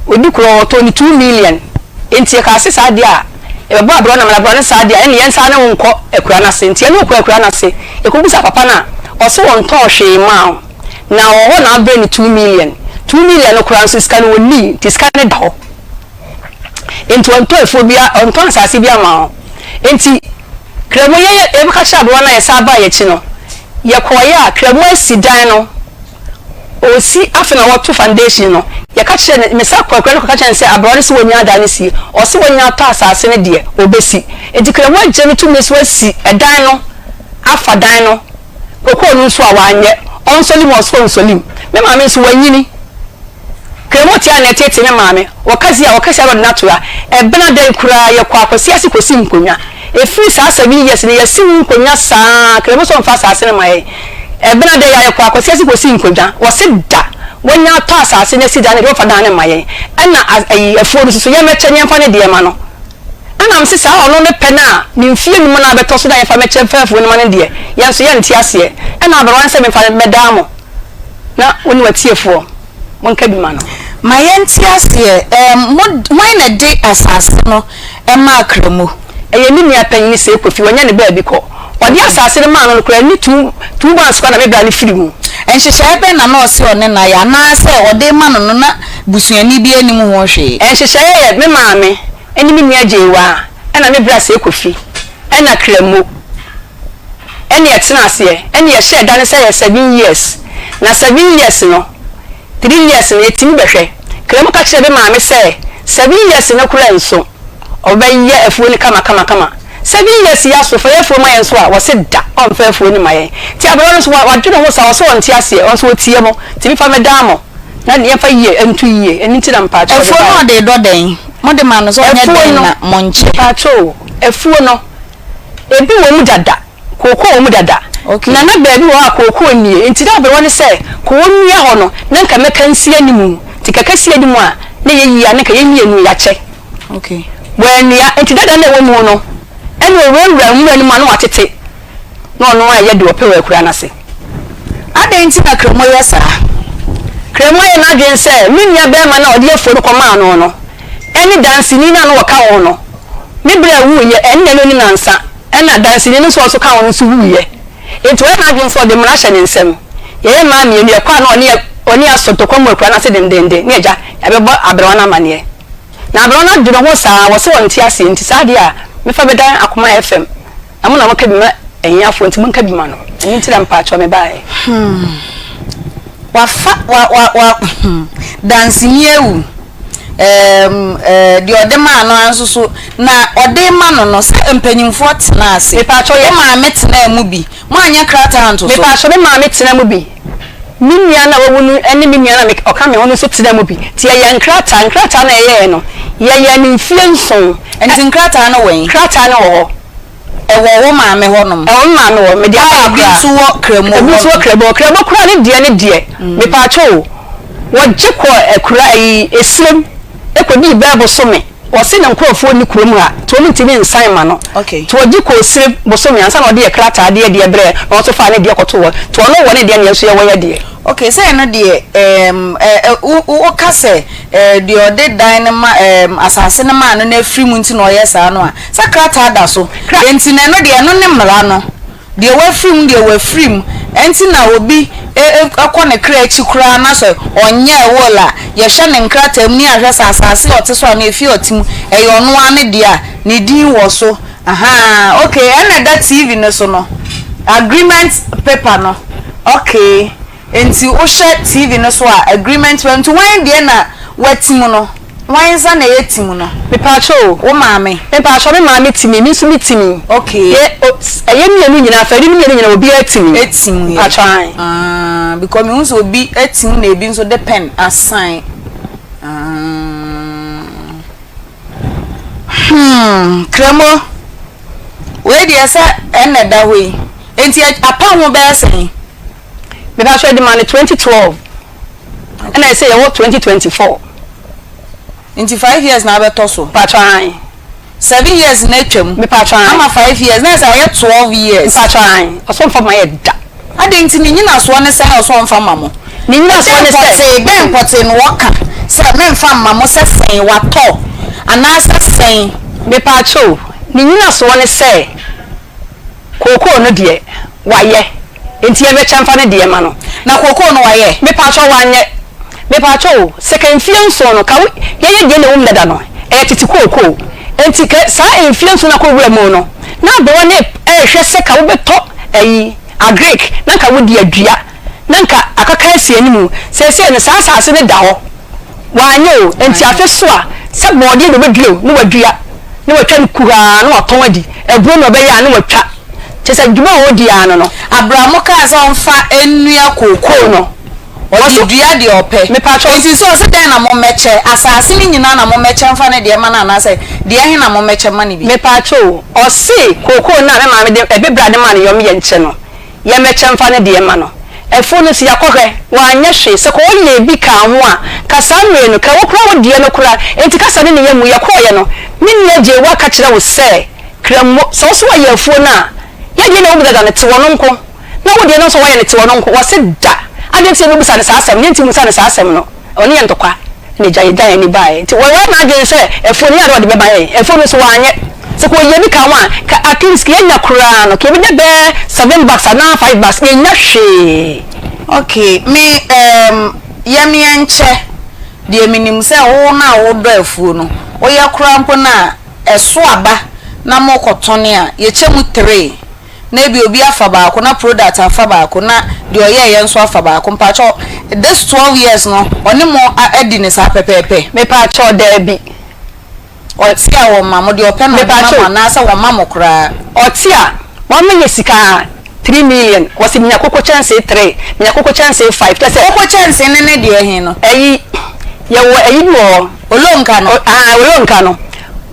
Odukuro hɔ, wɔtɔɔ no 2 million. Enti yɛkaa se saa deɛ a, yɛbɛbɔ aberewa no amane. Aberewa no saa deɛ a, ɛnneɛ yɛnsan ne wo nkɔ akuraa no ase. Enti yɛne wo kɔɔ akuraa no ase. Yɛkɔbisaa papa no a, ɔse wɔntɔɔ hwee mmaa wo. Na ɔwɔ hɔ na abrɛ no 2 million. 2 million no koraa nso, sika no wɔnnii, nti sika no da hɔ. Enti ɔntɔ afuo biara, ɔntɔ asase biara mmaa wo. Enti Kramo yɛ yɛbɛka kyerɛ aberewa no a yɛsan baa yɛakyi no, yɛkɔeɛ a Kramo asi dan no, ɔresi afei na wɔreto foundation no, yɛka kyerɛɛ no, mesan kɔɔ akura no kɔka kyerɛɛ no sɛ aberewa no sɛ wɔnya dan no sie, ɔse wɔnya atɔ asase no deɛ ɔbɛsi. Enti Kramo agye no tumi sɛ wasi ɛdan no, afa dan no, kokoo no nso a wanyɛ, ɔnsɔlim a ɔse ɔnsɔlim. Me maame nso wanyini. Kramo te a na ɛteetee me maame. Wɔka si a, wɔka si ara na ɔde no ato ha. Ɛbena dɛn koraa, yɛkɔɔ Akwasi ase kɔsii nkonnwa. Ɛfiri saa 7 years no, yɛasi ho nkonnwa saa ara. Kramo sɛ ɔmfa asase no mma yɛn. Ɛbena dɛn ara, yɛkɔɔ Akwasi ase kɔsii nkonnwa. Wɔse da, wɔanya atɔ asase no asi dan no deɛ, wɔmfa dan no mma yɛn. Ɛna ayi, afuo no nso so, yɛmmɛkyɛ na yɛmfa ne deɛ mma no. Ɛna mese saa ɔno ne pɛ no a, ne mfeɛ num no abɛtɔ so na yɛmfa mmɛkyɛ mfa afuo no mma no deɛ, yɛn nso yɛnte aseɛ. Ɛna aberewa no sɛ memfa mmɛdaa mo. Na wo ne w'atiefoɔ, monka bi ma no. Ma yɛnte aseɛ, ɛɛm, mo, hwan na ɛde asase no maa Kramo? Ɛyɛ me nua panyin Sey Kofi, wanya ne baabi kɔ. Ɔde asase no maa no no koraa, ɛnni 2 months koraa na me bra no firi mu. Nhyehyɛeɛ bɛn na na ɔse ɔne no ayɛ, anaasɛ ɔde rema no no na busuani biara nnim ho hwee? Nhyehyɛeɛ yɛ me maame ne me nua Gyewaa, ɛna me bra Sey Kofi, ɛna Kramo. Ɛne yɛtena aseɛ ɛne yɛhyɛɛ da no sɛ yɛ 7 years na 7 years no 3 years no yɛtumi bɛhwɛ Kramu ka kyerɛɛ me maame sɛ 7 years no koraa nso ɔbɛyɛ afuo no kama kama kama 7 years yi aso fa yɛ afuo ma yɛn nso a wɔse da ɔmfa afuo no ma yɛn nti aberewa no nso wadwene ho saa ɔse ɔnte aseɛ ɔnso ɔtie mo nti mefa mɛdaa mo na yɛmfa yie nto yie ɛno nti na mpaakyɛw de Afuo no baeɛ. ɔde redɔ dɛn? Mode maa no sɛ ɔnyɛ Afuo dɛn no na monkyɛ? mpaakyɛw o afuo no Ebi wɔ mu dada, kookoo wɔ mu dada, na na baabi wɔ hɔ a kookoo nnie, enti na aberewa no sɛ, Kɔ wɔnnua hɔ no, na nka mɛka nsi anim, nti kɛkɛ si anim a, na ɛyɛ yie a, na nka yɛn mmienu yɛakyɛ. Wannua, enti dada no a ɛwɔ mu no, ɛna ɔwurawura nwura no mu a na watete, na ɔno ayɛ deɛ ɔpɛ wɔ akuraa no ase. Adɛn nti na Kramo yɛ saa? Kramo ayɛ n'adwene sɛ me nua barima no a ɔde afuo no kɔmaa no no ne danseni no a na ɔka ho no. Me bra wuiɛ, ɛnna no ne nnansa, ɛnna danseni no nso a ɔso ka ho no nso wuiɛ. Enti wayɛ n'adwene sɛ ɔde mmara hyɛ ne nsam. Yɛyɛ mmaa mmienu, yɛkɔ a na ɔne yɛ ɔne yɛ asɔ ntɔkwa mu akura no ase dendeenden, ne agya, yɛabɛbɔ aberewa no amaneɛ. Na aberewa no adwene ho saa, wɔse ɔnte aseɛ, nti saa adeɛ a mefa bɛdan Akoma FM, na mo na moka bi ma. ahiafoɔ nti monka bi ma no. Ɛno nti na mepaakyɛw mebaeɛ. Hmm. Wafa wa wa wa hmm. Danseni awu. Ɛɛm ɛɛ deɛ ɔde maa no ara nso so na ɔde ma no no sɛ mpanyinfoɔ tena ase. Mepaakyɛw yɛ. Wo maame tenaa mu bi. Moanyɛ krataa anto so. Mepaakyɛw me maame tena mu bi. Me nua no a wawu no ne me nua no a ɔka me ho no nso tenaa mu bi. Nti yɛyɛɛ nkrataa. Nkrataa no a yɛyɛeɛ no, yɛyɛɛ no mfeɛ nson. Nti nkrataa no wɔ he? Krataa no wɔ hɔ. Ɛwɔ wo maame hɔnom? Ɛwɔ me maame hɔ. Mede ama A no ebi koraa. nso wɔ Kramo Ebi nso wɔ hɔnom. Kramo. Kramo koraa ne deɛ ne deɛ. Mepaakyɛw o, wɔgye kɔɔ akura ayi, Esirem kɔdii bɛɛ bosome. Ɔse ne nkorɔfoɔ nni kurom ha nti wɔn ntumi nsan mma no. Okay. Nti ɔgye kɔɔ sire bosome ansa na ɔde yɛ krataa de yɛ deɛ brɛɛ na ɔno nso faa ne deɛ kɔtoo hɔ. Nti ɔno wɔ ne deɛ na yɛn nso yɛwɔ yɛ deɛ. Okay, sɛ ɛno deɛ ɛɛm ɛ wo wo ka sɛ ɛɛ deɛ ɔde dan no ma ɛɛm asase no maa no no afiri mu nti na ɔyɛ saa no a, sɛ krataa da so. Kra. Nti no ɛno deɛ ɛno ne mmara no. Deɛ wafiri mu deɛ wafiri mu. Ɛnti na obi kɔ ne kra akyi koraa na sɛ ɔnyɛɛ will a, yɛhwɛ ne nkrataa mu ne yɛahwɛ sɛ asase a ɔte so anaa efie a ɔte mu, ɛyɛ ɔno ara ne dea a, ne din wɔ so. Ahaa, okay, ɛna ɛda TV no so no, agreement paper no, okay. Enti wohwɛ TV no so a agreement wɔ nti hwan deɛ na watim no? Hwan nsa na ɛyɛ tim no? Mepaakyɛw o. Wo maame? Mepaakyɛw me maame timi, me nso me timi. Okay. Yɛ o ɛyɛ mmienu nyinaa fɛ, ɛne mmienu nyinaa obiara timi. Etim yɛ. Mepaakyɛw ae. Ah, because mehu sɛ obi atim na ebi nso de pen asan. Ah. Hmm, Kremo. Wei deɛ sɛ ɛna ɛda hɔ yi. Enti apa ho bɛyɛ sɛn? Mepakyɛw yɛde maa no 2012 ɛna ɛsɛ yɛwɔ 2024. Nti 5 years na abɛtɔ so? Mepakyɛw ae. 7 years na atwam. Mepakyɛw ae. Ama 5 years na ɛsɛ ayɛ 12 years. Mepakyɛw ae. Ɔsɛ ɔmfa ma yɛ da. Adɛn nti ne nyinasoɔ ne sɛn a ɔsɛ ɔmfa ma mo? Ne nyinasoɔ ne sɛ. Dɛn pɔtee dɛn pɔtee na ɔka sɛ memfa mma mo sɛ sɛn watɔ anaasɛ sɛn? Mepakyɛw ne nyinasoɔ ne sɛ. Kookoo no deɛ, wayɛ. Enti yɛbɛkyɛ mfa ne deɛ ma no. Na kookoo no wayɛ? Mepakyɛw, wanyɛ. Mepakyɛw o, sɛ ka mfie nson no, ka wo, yɛyɛ deɛ na ɛwɔ mu dada no, ɛyɛ tete kookoo. Enti ka saa mfie nson no akɔ wura mu no, na aberewa no rehwɛ sɛ ka wobɛtɔ ayi, agric, na nka wode adua, na nka akaka asi anim. Seesei no, saa asase no da hɔ. Wanyɛ o, enti afe so a, sɛ bɔɔdeɛ na ɔbɛdua o, na wadua, na watwa no kuhaa, na watɔn adi, aburo na ɔbɛyɛ a, na watwa. Kyerɛ sɛ, dwuma a ɔredi ara no no. Abramo kaa sɛ ɔmfa nnua kookoo no, ɔde dua deɛ ɔpɛ. Mepakyɛw. Enti sɛ ɔse dɛn na mommɛkyɛ? Asaase no nyinaa na mommɛkyɛ mfa ne deɛ mma no anaasɛ deɛ he na mommɛkyɛ mma no bi? Mepakyɛw o, ɔse kookoo no a me maame de, ɛbɛbra de maa no yɔm yɛ nkyɛ no, Yɛmmɛkyɛ mfa ne deɛ mma no. Afuo no nso yɛakɔhwɛ, wanyɛ hwee. Sɛ kɔ ɔyɛɛ bi kaa ho a, ka saa mmerɛ no, ka wo koraa wo deɛ no koraa. Enti kasa ne ne yɛ mu. Yɛkɔeɛ no, me nua Gyewa ka kyerɛ wo sɛ, Krammo, sɛ wo nso woayɛ afuo no a, yɛ deɛ na ɛwɔ mu dada no, te ɔno nko, na wo deɛ no nso a woayɛ no, te ɔno nko. Ɔse, Da! Adɛn nti na mobisa no saa asɛm no? Yɛnti mmisa no saa asɛm no. Ɔne yɛn ntɔkwa na egya yɛn dan ani baeɛ nti wayɛ n'adwene sɛ afuo no nyɛ adeɛ a ɔde bɛma yɛn afuo no nso wanyɛ sɛ kɔ ɔyɛ bi ka ho a ka at least ka yɛnya koraa no ka yɛbɛnya bɛyɛ seven bucks anaa five bucks yɛnnya hwee. Okay me ehm yɛmeɛ nkyɛ deɛ menim sɛ wo no a wodɔ afuo no woyɛ koraa mpo no a ɛso aba na mokɔtɔne a yɛkyɛ mu three na ebia obi afa baako na product afa baako na deɛ ɔyɛɛyɛ nso afa baako mpakyɛw this 12 years no ɔne mo adi ne saa pɛpɛɛpɛ. Mepakyɛw daabi. Ɔte a wɔma mo deɛ ɔpɛ na ɔde ma mo anaasɛ wɔma mo koraa. Ɔte a wama yɛ sika 3 million wɔse menya koko kyɛnsee 3 menya koko kyɛnsee 5 kyerɛ sɛ. Koko kyɛnsee no ne deɛ he no. Ɛyi yɛwɔ ɛyi bi wɔ hɔ. Olonka no. Aah olonka no.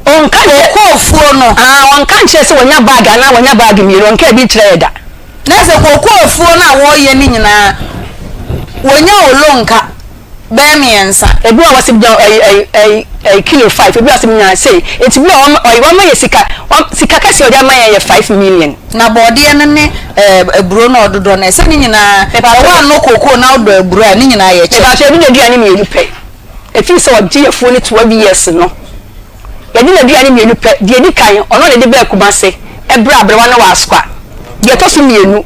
Ɔnka nkyerɛ. Kookoofuo no. Aah ɔnka nkyerɛ sɛ wanya bag anaa wanya bag mmienu, ɔnkaa bi nkyerɛ yɛ da. Na sɛ kookoofuo no a wɔreyɛ no nyinaa, wɔnya olonka bɛyɛ mmiɛnsa. Ebi wɔ hɔ a wɔse menya ɛyi ɛyi ɛyi ɛyi kilo five, ebi wɔ hɔ a wɔse menya sei. Nti bi wɔ hɔ a ɔyi wama yɛ sika, sika kɛseɛ a ɔde ama yɛn yɛ 5 million. Na bɔɔdeɛ no ne ɛɛ aburo no a ɔdodɔ no, ɛsɛ ne nyinaa, sɛ woannɔ kookoo na wodɔ aburo a, ne nyinaa yɛkyɛ. Mepakyɛw, ebi na aduane mmienu pɛ. Ɛfiri sɛ ɔgye afuo no 12 years no, yɛde n'aduane mmienu pɛ. Deɛ ɛdi kan, ɔno na ɛde baa Kumase ɛberɛ a aberewa no wɔ Asokwa. Deɛ ɛtɔ so mmienu,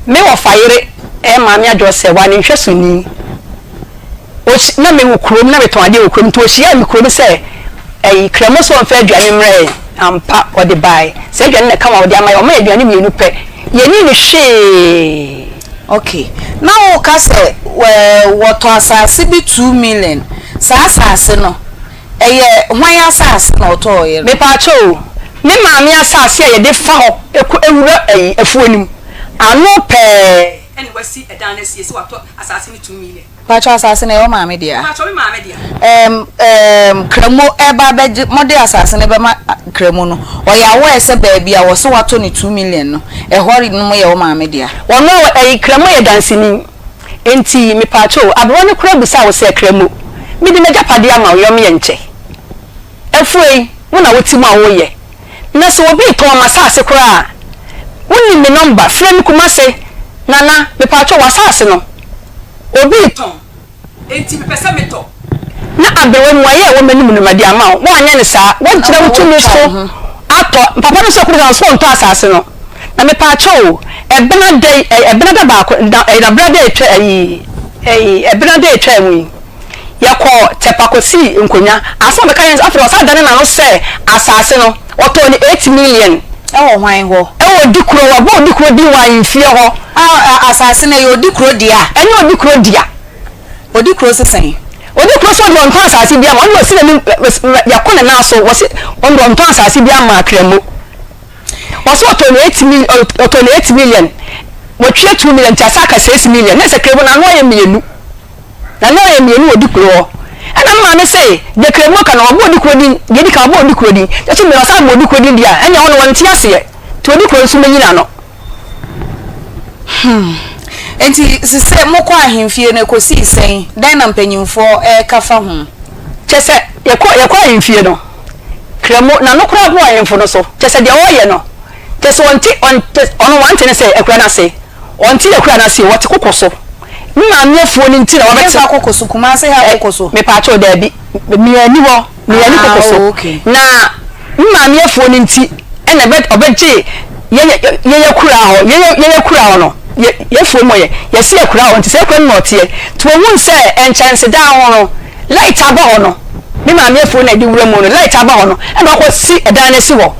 me wɔfa yere ɛyɛ Maame Adwoa Sɛwa, ne nhwɛsoni. Ɔhy na mewɔ kurom, na metɔn adeɛ wɔ kurom, nti ɔhyiaa me kurom sɛ ɛyi Kramo sɛ ɔmfa aduane mmrɛ yɛn. Ampa, ɔde bae. Saa aduane na ɛka ho a ɔde ama yɛn. Ɔma yɛn aduane mmienu pɛ. Yɛnnii no hwee. Ok. Na woka sɛ wɔtɔ asase bi 2 million. Saa asase no, ɛyɛ hwan asase na ɔtɔɔeɛ no? Mepaakyɛw o, me maame asase a yɛde fa hɔ kɔ wura ayi afuo no mu ano pɛɛ. Ɛna wasi ɛdan no asie sɛ watɔ asase no 2 million. Paatwa asase no ɛyɛ wo maame dea? Paatwa me maame dea. Ɛɛm ɛɛm Kramo ɛɛba abɛgye mode asase no bɛma Kramo no ɔyɛ aware sɛ baabi a wɔse watɔ no 2 million no ɛhɔ nom yɛ wo maame dea? Ɔno ɛyi Kramo yɛ danseni nti mepaatwa o aberewa no koraa bisaa wo sɛ Kramo mede m'agyapadeɛ ama wo yɔm yɛ nkyɛ afuo yi wo na wote mu a woyɛ na sɛ obi retɔn m'asase koraa a wonim me number frɛ me Kumase Nana mepaatwa w'asase no obi retɔn enti mepɛ sɛ metɔ. Na aberewa mmuaeɛ a ɛwɔ m'anim no mede ama wo. Woanyɛ no saa. Woagyina wo tumi so atɔ. Papa no nso ɛkoro saa, ɔse ɔntɔ asase no. Na mepaakyɛw o, ɛbena da yi, ɛbena da baako, da, ɛyi, na bena da etwa, ɛyi, ɛyi, ɛbena da etwaa mu yi, yɛkɔɔ Tɛpa kɔsii nkonwa. Asɛm a ɔbɛka yɛn, afei ɔsan dane n'ano sɛ asase no, Wɔtɔɔ no 8 million. Ɛwɔ hwan hɔ? Ɛwɔ Odikuro, wɔabɔ Odikuro din wɔ ahemfie hɔ. A, asase no, ɛyɛ Odikuro dea? Ɛnyɛ Odikuro dea. Odikuro se sɛn? Odikuro se ɔde ɔntɔn asase bi ama, ɔno deɛ ɔsi n'anim, yɛkɔ ne nan so, wɔse ɔno deɛ ɔntɔn asase bi ama Akramo. Wɔse ɔtɔɔ no 8 mil, ɔtɔɔ no 8 million, wɔtwea 2 million nti asa aka 6 million, na ɛsɛ Kramo n'ano ayɛ mmienu. Na na ɔyɛ mmienu wɔ dikuro hɔ. Ɛna me maame se, deɛ Kramoa ka no, ɔbɔ odikuro din, deɛ edi kan ɔbɔ odikuro din, deɛ ɛto mmienu ɔsan bɔ odikuro din deɛ a, ɛnneɛ ɔno ɔnte aseɛ, nti odikuro nso mɛnyi n'ano. Hmm. Enti sese mokɔ ahemfie no, ɛkɔsii sɛn? Dɛn na mpanyimfoɔ reka fa ho? Kyerɛ sɛ, yɛkɔ, yɛkɔ ahemfie no, Kramo, n'ano koraa bɔ ahemfo no so. Kyerɛ sɛ, deɛ ɔreyɛ no, kyerɛ sɛ ɔnte, ɔnte, ɔno wante ne sɛ akura no ase. Ɔnte akura no ase o, ɔte koko so. Me maame afuo no nti na wabɛte. Ɛhefa koko so? Kumase ha koko so? Mepaakyɛw, daabi. Miani hɔ, Miani koko so. Ah, okay. Na me maame afuo no nti ɛna ɛbɛ ɔbɛgye yɛ yɛ yɛ akura hɔ, yɛ yɛ yɛ akura hɔ no, yɛ yɛ afuo mu yɛ yɛsi akura hɔ nti sɛ akura no na ɔteɛ. Nti ohun sɛ nkyɛnsedan ho no light aba hɔ no, me maame afuo na ɛde wura mu no light aba hɔ no, ɛna ɔkɔ si ɛdan no asi hɔ.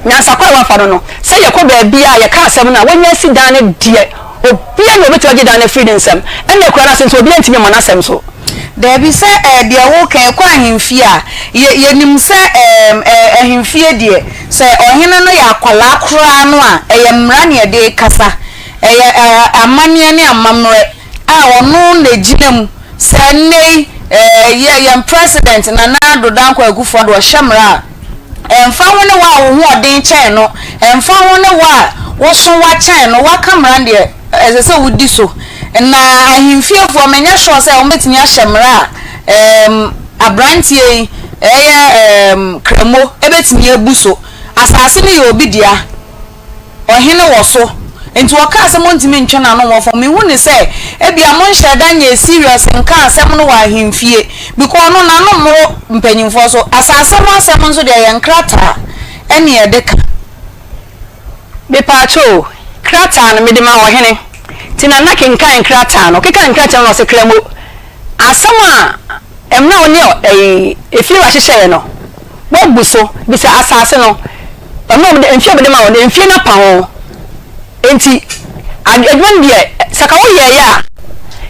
Nyansa kwan a wɔafa no no, sɛ yɛkɔ baabi a yɛka asɛm no a, wanya asi dan no deɛ, obiara nni hɔ a ɔbɛtumi agye dan no afiri ne nsam. Ɛnna akura no ase nso, obiara ntumi mmɔ n'asɛm so. Dabi, sɛ ɛɛ deɛ woreka yi, ɛkɔ ahemfie a, yɛ, yɛnim sɛ ɛɛm, ɛɛ ahemfie deɛ, sɛ ɔhene no yɛ akwadaa koraa no a, ɛyɛ mmara na yɛde rekasa. Ɛyɛ ɛɛ amanneɛ ne amammerɛ a ɔno na ɛgyina mu. Sɛ nnɛ yi, ɛɛ yɛ, yɛn President Nana Addo Dankwa Akufo-Addo ɔhyɛ mmara a, Ɛmfa ho ne wo a wo ho ɔden kyɛn no, ɛmfa ho ne wo a woso wa kyɛn no, waka mmara no deɛ, ɛsɛ sɛ wodi so. Na ahemfiefoɔ, menyɛ sure sɛ wɔbɛtumi ahyɛ mmara a ɛɛm aberanteɛ yi, ɛyɛ ɛɛm Kramo, bɛtumi abu so. Asase no yɛ obi dea. Ɔhene wɔ so. Nti ɔkaa sɛ montumi ntwe n'ano nwɔ fam. Mehu no sɛ ebia monhyɛɛ da nyɛɛ serious nkaa asɛm no wɔ ahemfie because ɔno n'ano mmoro mpanyimfoɔ so. Asase ho asɛm nso deɛ ɛyɛ nkrataa ɛne yɛde ka. Mepaakyɛw o, krataa no mede maa ɔhene. Nti Nana kenkan nkrataa no. Ɔkenkan nkrataa no na ɔse Kramo, asɛm a mmara a wo ne ɛyi efiewura hyehyɛeɛ no, woabu so. Bisa asase no. Ɔno a ɔde mfeɛ a ɔde ma wo no, mfeɛ no apa ho. Enti, adwuma no deɛ, sɛ ka woyɛeɛ a,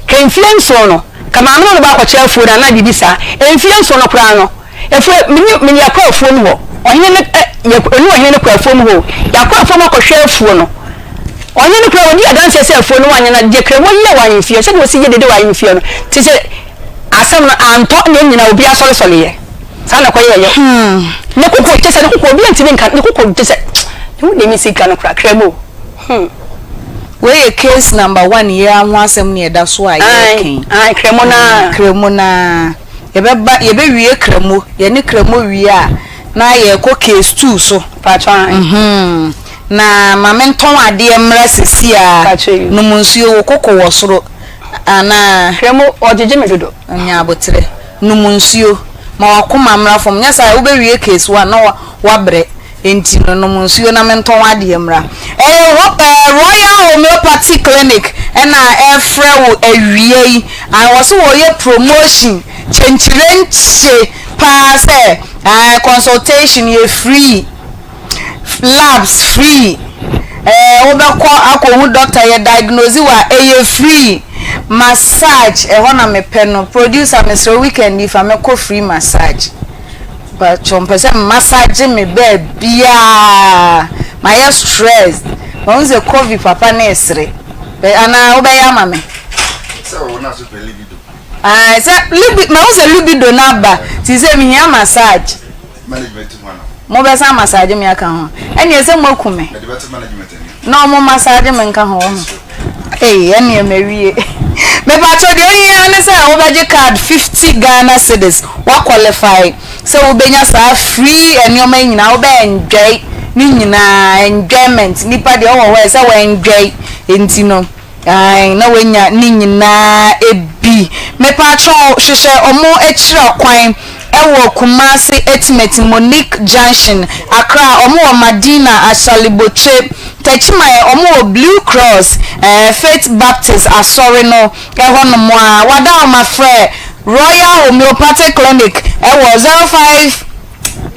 ka mfeɛ 7 no, ka maame no ne wo akɔkyɛ afuo no anaa biribi saa. Mfeɛ 7 no koraa no, afuo, mene, mene yɛakɔ afuo mu hɔ. Ɔhene no, ɛ, yɛ, ɔne ɔhene no kɔ afuo mu hɔ o. Yɛakɔ afuo mu akɔhwɛ afuo no. Ɔhene no koraa, ɔdi adanseɛ sɛ afuo no wanyɛ na deɛ Kramoh yɛɛ wɔ ahemfie, sɛdeɛ ɔsi yɛ dede wɔ ahemfie no, te sɛ asɛm no antɔ na yɛn nyinaa obiara sɔresɔreeɛ. Saa na ɛkɔyɛɛ yɛ. Ne koko kyɛ sɛ ne koko obi ntumi nka ne koko kyɛ sɛ ne ho deɛ mi si nka no koraa kra mu o. Hmm. Wei yɛ case number one yi ara ho asɛm na ɛda so a yɛreka yi. Ae, Kramo no ara. Kramo no ara. Yɛbɛba, yɛbɛwie Kramo. Yɛne Kramo wie a, na yɛrekɔ case two so. Paatwa ae. Mhm. Na ma mentɔn adeɛ mmra seesei ara. Paatwa yi. Nom nsuo, wo koko wɔ soro anaa? Kramo, ɔgyegye me dodo. Nya aboterɛ. Nom nsuo. Ma w'akoma mmra fam. Nyɛ saa a, wobɛwie case one na woabrɛ. Enti no, nom nsuo na mentɔn w'adeɛ mmra. Ɛyɛ ho ɛɛ Royal Homeopathy Clinic na ɛrefrɛ wo awia yi. Ae, wɔse wɔreyɛ promotion, kyenkyerenkye. paa sɛ ɛɛ consultation yɛ free, labs free, ɛɛ wobɛkɔ akɔhu doctor yɛ diagnose wo a ɛyɛ free, massage ɛhɔ na mepɛ no, producer mesrɛ wo weekend yi fa me kɔ free massage. Mpakyɛw mpɛ sɛ massage me baabiaa mayɛ stressed mahu sɛ Kovi papa no resere anaa wobɛyɛ ama me? Sɛ wo na so pɛ libido. Ae sɛ libi mahu sɛ libido no aba nti sɛ mehia massage. Management ho ana? Mobɛsan massage me aka ho ɛneɛ sɛ moaku me. Mede bɛto management anim. Na ɔmo massage me nka ho wahu. Ei ɛneɛ mawie. Mepakyɛw deɛ ohia ara ne sɛ wobɛgye card 50 Ghana cedis wa qualify sɛ wobɛnya saa free nneɛma yi nyinaa wobɛ enjoy ne nyinaa enjoyment nipa deɛ ɔwɔ hɔ ɛsɛ wɔ enjoy nti no Ae na wanya ne nyinaa bi. Mepakyɛw hwehwɛ ɔmo akyira kwan ɛwɔ Kumasi Etimeti Monique junction, Accra ɔmo wɔ Madina Ashalibotwe, Techiman ɔmo wɔ Blue Cross ɛɛ Faith Baptist asɔre no ɛhɔ nom a. Wada ɔma frɛ Royal Homeopathic Clinic ɛwɔ 05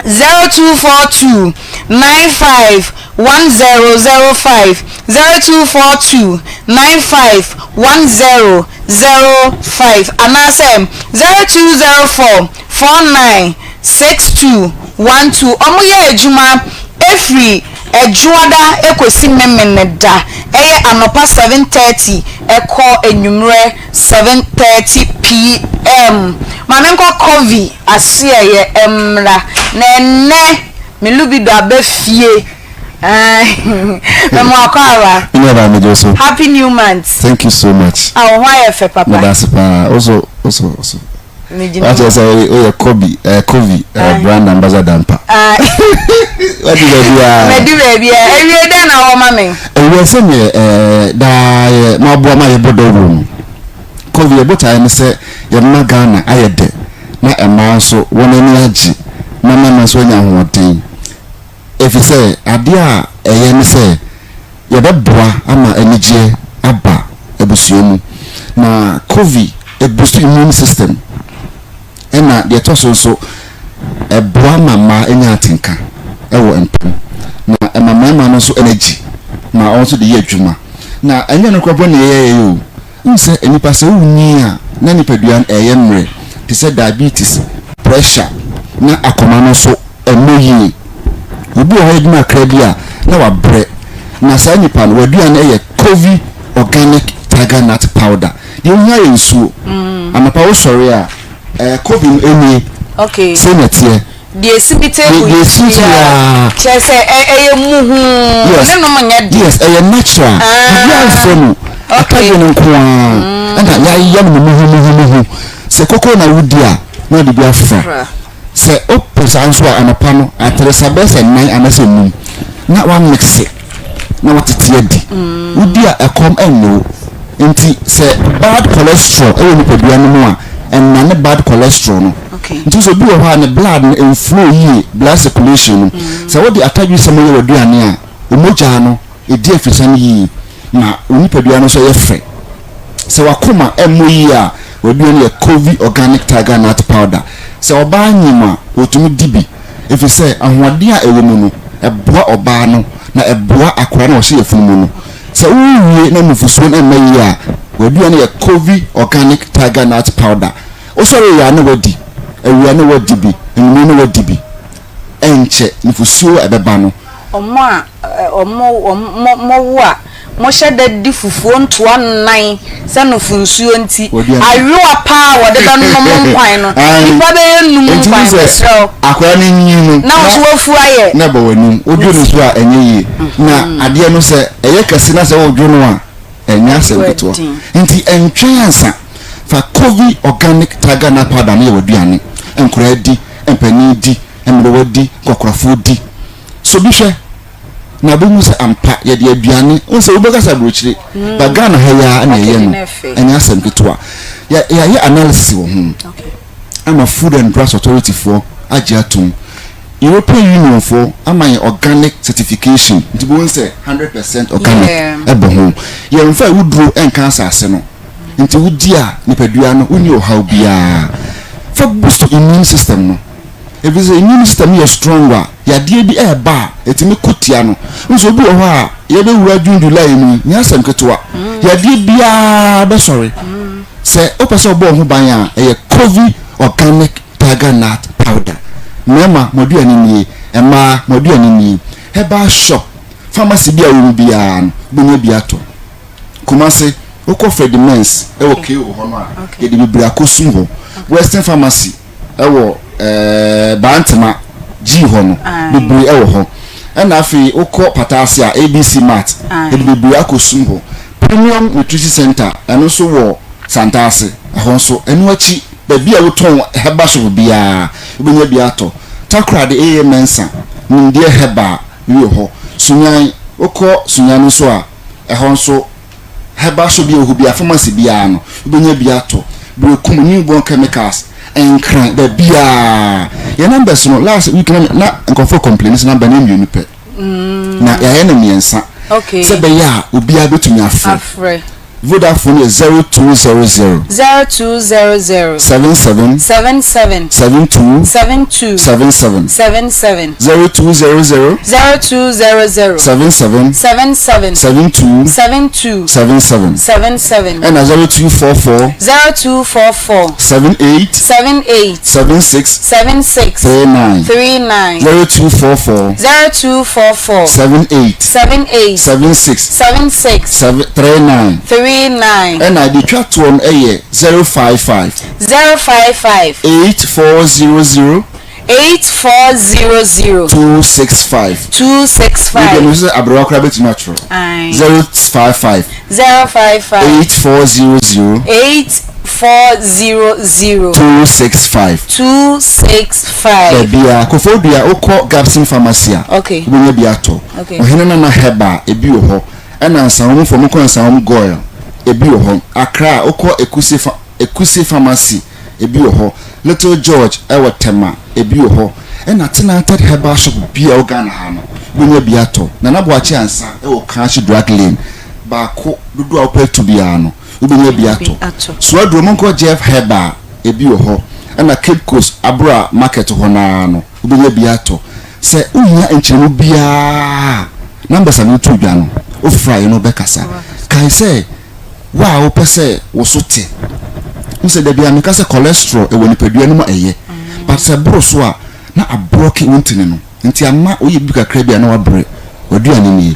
0242 95 1005 0242 95 1005 anaasɛ 0204 49 62 12. Wɔyɛ adwuma firi Ɛdwoada kɔsi Memeneda, ɛyɛ anɔpa 7:30 kɔ anwummerɛ 7:30 PM. Ma menkɔ Covey asoɛeɛ mmra, na ɛnnɛ Me lubido aba fie Me mo akɔ aba. Me nua baa megye wo so. Happy new month. Thank you so much. Ah wo ho ayɛ fɛ papa. Meda ase paa. Oso oso oso. Me gyina. Wakyerɛ sɛ woyɛ Kobe eh, Kovi eh, brand ambassador mpa. Ah. Wadi baabi a. Madi baabi a. Awie dɛn na wɔma me? Awie sɛ neɛ eh, daa yɛ maboa ma yɛbɔ dawuro no. Kovi yɛ botaeɛ ne sɛ yɛma Ghana ayɛ dɛ. na mmaa nso wɔn ani agye na mmarima nso anya ahoɔden. Efisɛ adeɛ a ɛyɛ ne sɛ yɛbɛboa ama anigyeɛ aba abusua mu. Na Covi boost immune system ɛna deɛ ɛtɔ so nso ɛboa ma mmaa nya atenka wɔ mpa mu na ɛma mmarima no nso energy ma wɔn nso de yɛ adwuma. Na ɛnyɛ no koraa mpo na yɛyɛ o. Wohu sɛ nnipa sɛ wonyin a na nipadua no ɛyɛ mmerɛ te sɛ diabetes, pressure na akoma no nso ɛmmɔ yie. Obi wɔ hɔ adwuma kakra bi a na wabrɛ na saa nipa no w'aduane yɛ Covey organic tiger nut powder. Deɛ wohia yɛ nsuo. Anɔpa wosɔre a ɛɛ Covey no ɛnie. Okay. Sei na ɛteɛ. Deɛ ɛsi me table yi so yi ara, kyerɛ sɛ ɛyɛ muhuu, ne nom nyɛ den. Yes, ɛyɛ natural. Biribiara mfra mu. Atadwe no nko ara ɛna yɛayɛ no muhumuhumuhu. Sɛ koko na wodi a, na wode bi afra. Sɛ wopɛ saa nso a, anɔpa no, ateresa bɛyɛ sɛ nnan anaasɛ nnum na woamekse na woatete adi. Wodi a, ɛkɔm nne wo. Nti sɛ bad cholesterol wɔ nipadua no mu a, ɛnnane bad cholesterol no. Nti sɛ obi wɔ hɔ a ne blood no nflow yie, blood circulation no, sɛ wode atadwesɛm yɛ w'aduane a, wo mogya no ɛdi afisane yie ma wo nipadua no nso yɛ fɛ. Sɛ w'akoma mmɔ yie a, w'aduane yɛ Covey Organic Tiger Nut Powder. Sɛ ɔbaa nyem a, ɔtumi di bi ɛfiri sɛ ahoɔden a ɛwɔ mu no, ɛboa ɔbaa no na ɛboa akwadaa no a ɔhyɛ yafunu mu no. Sɛ worewie na nufosuo no mma yie a, w'aduane yɛ Covey Organic Tiger Nut Powder. Wosɔre yɛ a na woadi, awia na woadi bi, anwummere na woadi bi. Ɛnkyɛ, nufosuo a ɛbɛba no. Wɔn a wɔn mo mowo a mohyɛ da di fufuo ntoa nnan sɛ nufunsuo nti, ayowa paa a wɔde bɛnom nkwan no, nnipa bɛyɛ nnum nkwan, mesrɛ wo. Akwadaa no nyin no, na wo nso wafu ayɛ. Na ɛbɔ w'anim, wodwo no so a ɛnyɛ yie. Na adeɛ no sɛ ɛyɛ kɛse na sɛ wodwo no a, ɛnyɛ asɛm ketewa. Nti ɛntwɛn ansa. Fa Covey Organic Tiger Nut Powder no yɛ w'aduane. Nkwadaa di, mpanin di, mmerewa di, nkwakorafoɔ di. So bi hwɛ na wobɛhu sɛ ampa yɛde aduane, wohu sɛ wobɛka sɛ aburokyire, but Ghana ha yi ara na yɛyɛ no, ɛnyɛ asɛm ketewa. Yɛayɛ analysis wɔ ho ama Food and Drugs Authority foɔ agye atom. European Union foɔ ama yɛn organic certification, nti wobɛhu sɛ 100% organic ɛbɔ ho. Yɛmfa awuduro nka asase no. Nti wodi a nipadua no wonni ɔhaw biara. Fa boost immune system no. Ɛfiri sɛ immune system no yɛ strong a, yadeɛ bi ɛreba a, ɛtumi ko tia no. Wohu sɛ obi wɔ hɔ a, yɛbɛwura June, July mu yi, nyɛ asɛm ketewa. Yadeɛ biara bɛsɔre. Sɛ wopɛ sɛ wobɔ wo ho ban a, ɛyɛ Covey Organic Tiger Nut Powder. Mmarima, mo aduane nie. Mmaa, mo aduane nie. Herbal shop, pharmacy bi a wowɔ mu biara no, wobɛnya bi atɔ. Kumasi, wokɔ Freddie Mens wɔ KO hɔ no a, yɛde bebree akɔsum hɔ. Western Pharmacy wɔ ɛɛ Bantama G hɔ no, bebree wɔ hɔ. Ɛna afei wokɔ Pataase a, ABC Mart, yɛde bebree akɔsum hɔ. Premium Nutrition Center, ɛno nso wɔ Santase, ɛhɔ nso. Ɛno akyi, baabi a wotɔn herbal shop biara, wobɛnya bi atɔ. Takoradi AA Mensah, Nimdeɛ Herbal bi wɔ hɔ. Sunyani, wokɔ Sunyani nso a, Ɛhɔ nso, herbal shop bi a ɛwɔ hɔ biara, pharmacy biara no, wobɛnya bi atɔ. Berekum, Newborn Chemicals, Nkran, baabiara. Yɛn numbers no, last week na na nkurɔfoɔ complain sɛ number no yɛ mmienu pɛ. Na yɛayɛ no mmiɛnsa. Okay. Sɛ ɛbɛyɛ a obiara bɛtumi afrɛ. Afrɛ. Vodafone yɛ 0200. 0200. 77. 77. 72. 72. 77. 77. 0200. 0200. 77. 77. 72. 72. 77. 77. Ɛna 0244. 0244. 78. 78. 76. 76. 39. 39. 0244. 0244. 78. 78. 76. 76. 7 39. 39. Ɛna deɛ ɛtwa toɔ no yɛ 055. 055. 8400. 8400. 265. 265. Wei deɛ mehu sɛ aberewa koraa bɛtumi atwerɛ. Ae. 055. 055. 8400. 8400. 265. 265. Baabiara, Koforidua wokɔ Gabson Pharmacy a, Okay. wobɛnya bi atɔ. Okay. Ɔhene Nana Herbal, ebi wɔ hɔ. Ɛna Nsawam foɔ mokɔ Nsawam Goil, ebi wɔ hɔ. Accra wokɔ Ekuse fa Ekuse Pharmacy, ebi wɔ hɔ. Little George ɛwɔ Tema, ebi wɔ hɔ. Ɛna Tenated Herbal Shop biaa ɛwɔ Ghana ha no, wobɛnya bi atɔ. Nana Boakye Ansah ɛwɔ Kanshi Drug Lane, baako, dodoɔ a wopɛ atu biaa no, wobɛnya bi atɔ. Suaduro monkɔ Jeff Herbal, ebi wɔ hɔ. Ɛna Cape Coast Abura Market hɔ no ara no, wobɛnya bi atɔ. Sɛ wohia nkyerɛmu biara a, numbers a mede too dwa no, wofrɛ a yɛne wo bɛkasa. Kae sɛ, wo a wopɛ sɛ wo so te, wohu sɛ da biara meka sɛ cholesterol wɔ nipadua no mu a ɛyɛ, but sɛ ɛboro so a, na ablɔke wo ntini no, nti ama woyɛ biribi kakra bi a na wabrɛ. W'aduane nie,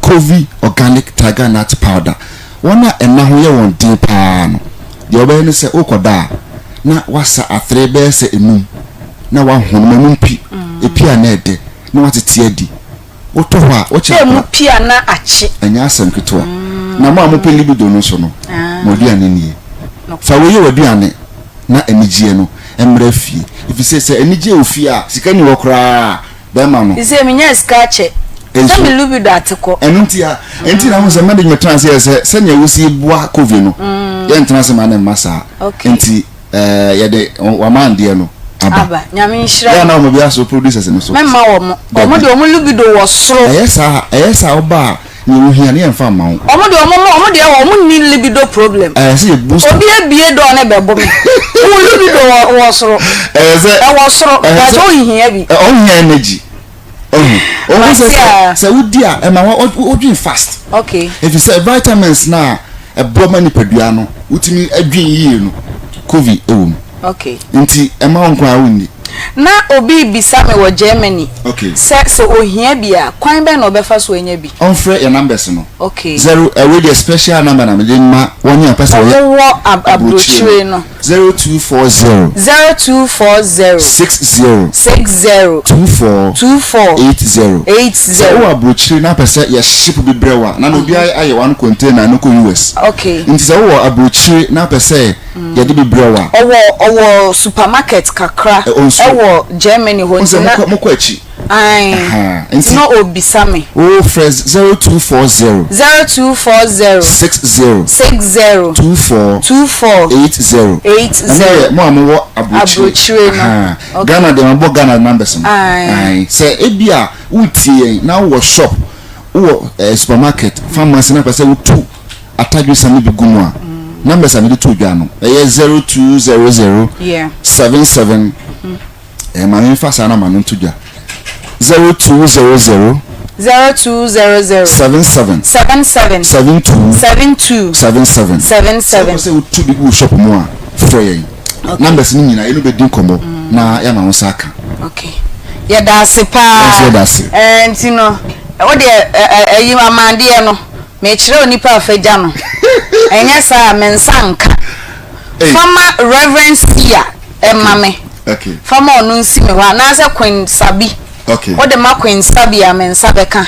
Covey Organic Tiger Nut Powder. Wɔn a ɛna ho yɛ wɔn den pa ara no, deɛ wobɛyɛ ne sɛ worekɔda a, na woasa atere bɛyɛ sɛ enum. na wahono ma emu mpi, epi a na ɛdɛ, na watete adi. Wotɔ hɔ a, wokyɛ Sɛ emu akora. pi a na akye. Ɛnyɛ asɛm ketewa. Na mo a mopɛ libido no nso no, mo aduane nie. Fa wei yɛ w'aduane na anigyeɛ no mmra fie. Ɛfiri sɛ, sɛ anigyeɛ wɔ fie a, sika nni hɔ koraa a, bɛrima no. Seesei menyaa sika akyɛ. Sɛ Nso, me libido ate kɔ. ɛno nti a, ɛnti na wohu sɛ management tena ase yɛ sɛ, sɛnea wosi boa Covey no, yɛntena ase ma no mma saa. Okay. Nti. Ɛɛ yɛde wamandeɛ no aba. Aba nyame nhyira. Yɛ na wɔn bi aso producers no so. Mɛma wɔn. Wɔn de wɔn libido wɔ soro. Ɛyɛ saa ɛyɛ saa ɔba a nea ohia no yɛn fa mma wo. Wɔn de wɔn wɔn deɛ wɔn nni libido problem. Ɛyɛ sɛ yɛ boost. Obi ebie dɔɔ ne bɛ bɔ mi. Wɔn libido wɔ wɔ soro. Ɛyɛ sɛ. Ɛwɔ soro. Ɛyɛ sɛ ohia bi. Ɔhia energy. Ɔhu. Ɔhu sɛ sɛ sɛ wodi a ɛma wa wodwen fast. Okay. Efi sɛ vitamins na ɛboa ma nipadua no wotumi adwen yie no kovi ɛwɔ mu. Okay. Nti ɛma wo nko ara wonni. Na obi rebisa me wɔ Germany. Okay. Sɛ sɛ ohia bi a kwan bɛn na ɔbɛfa so anya bi? Ɔnfrɛ yɛn numbers no. Okay. Zero ɛwei deɛ special number na mede ma wɔn a pɛ sɛ wɔyɛ. Wɔwɔ aburokyire no. 0240. 0240. 60. 60. 24. 24. 80. 80. Sɛ wowɔ aburokyire na apɛ sɛ yɛ ship bi brɛ wo a, na na obiara ayɛ one container no kɔ US. Okay. Nti sɛ wowɔ aburokyire na apɛ sɛ yɛde bi brɛ wo a. Ɔwɔ ɔwɔ supermarket kakra ɛwɔ Germany hɔ nti na. Wonsɛ mokɔ akyi. Ae. Nti na obisa me. Wo frɛ 0240. 0240. 60. 60. 24. 24. 80. 80. Ɛno yɛ mo a mowɔ aburokyire. Aburokyire no. Okay. Ghana deɛ mabɔ Ghana numbers no. Ae. Ae. Sɛ ebi a wotie yɛn na wowɔ shop, wowɔ eh, supermarket, pharmacy na pɛ sɛ wotu atadwesam no bi gu mu a, numbers a mede to dwa no, ɛyɛ 0200 Yeah. 77. Eh, ma memfa saa namba no nto dwa. 0200. 0200. 77. 77. 72. 72. 77. 77. Sɛ wopɛ sɛ wotu bi gu wo shop mu a, frɛ yɛn. Numbers no nyinaa yɛne bɛdi nkɔmmɔ na yɛama wo nsa aka. Okay. Yɛda ase paa. Yɛn nso yɛda ase. Ɛɛ nti no, wo deɛ ɛyi amandeɛ no, mekyerɛ onipa a fa gya no. Ɛnyɛ saa a, me nsa nka. Fa ma Reverend Sia ɛma me. Okay. Fa ma ɔno nsi me hɔ anaasɛ Queen Sabi. Okay. Wode ma Queen Sabi a me nsa bɛka.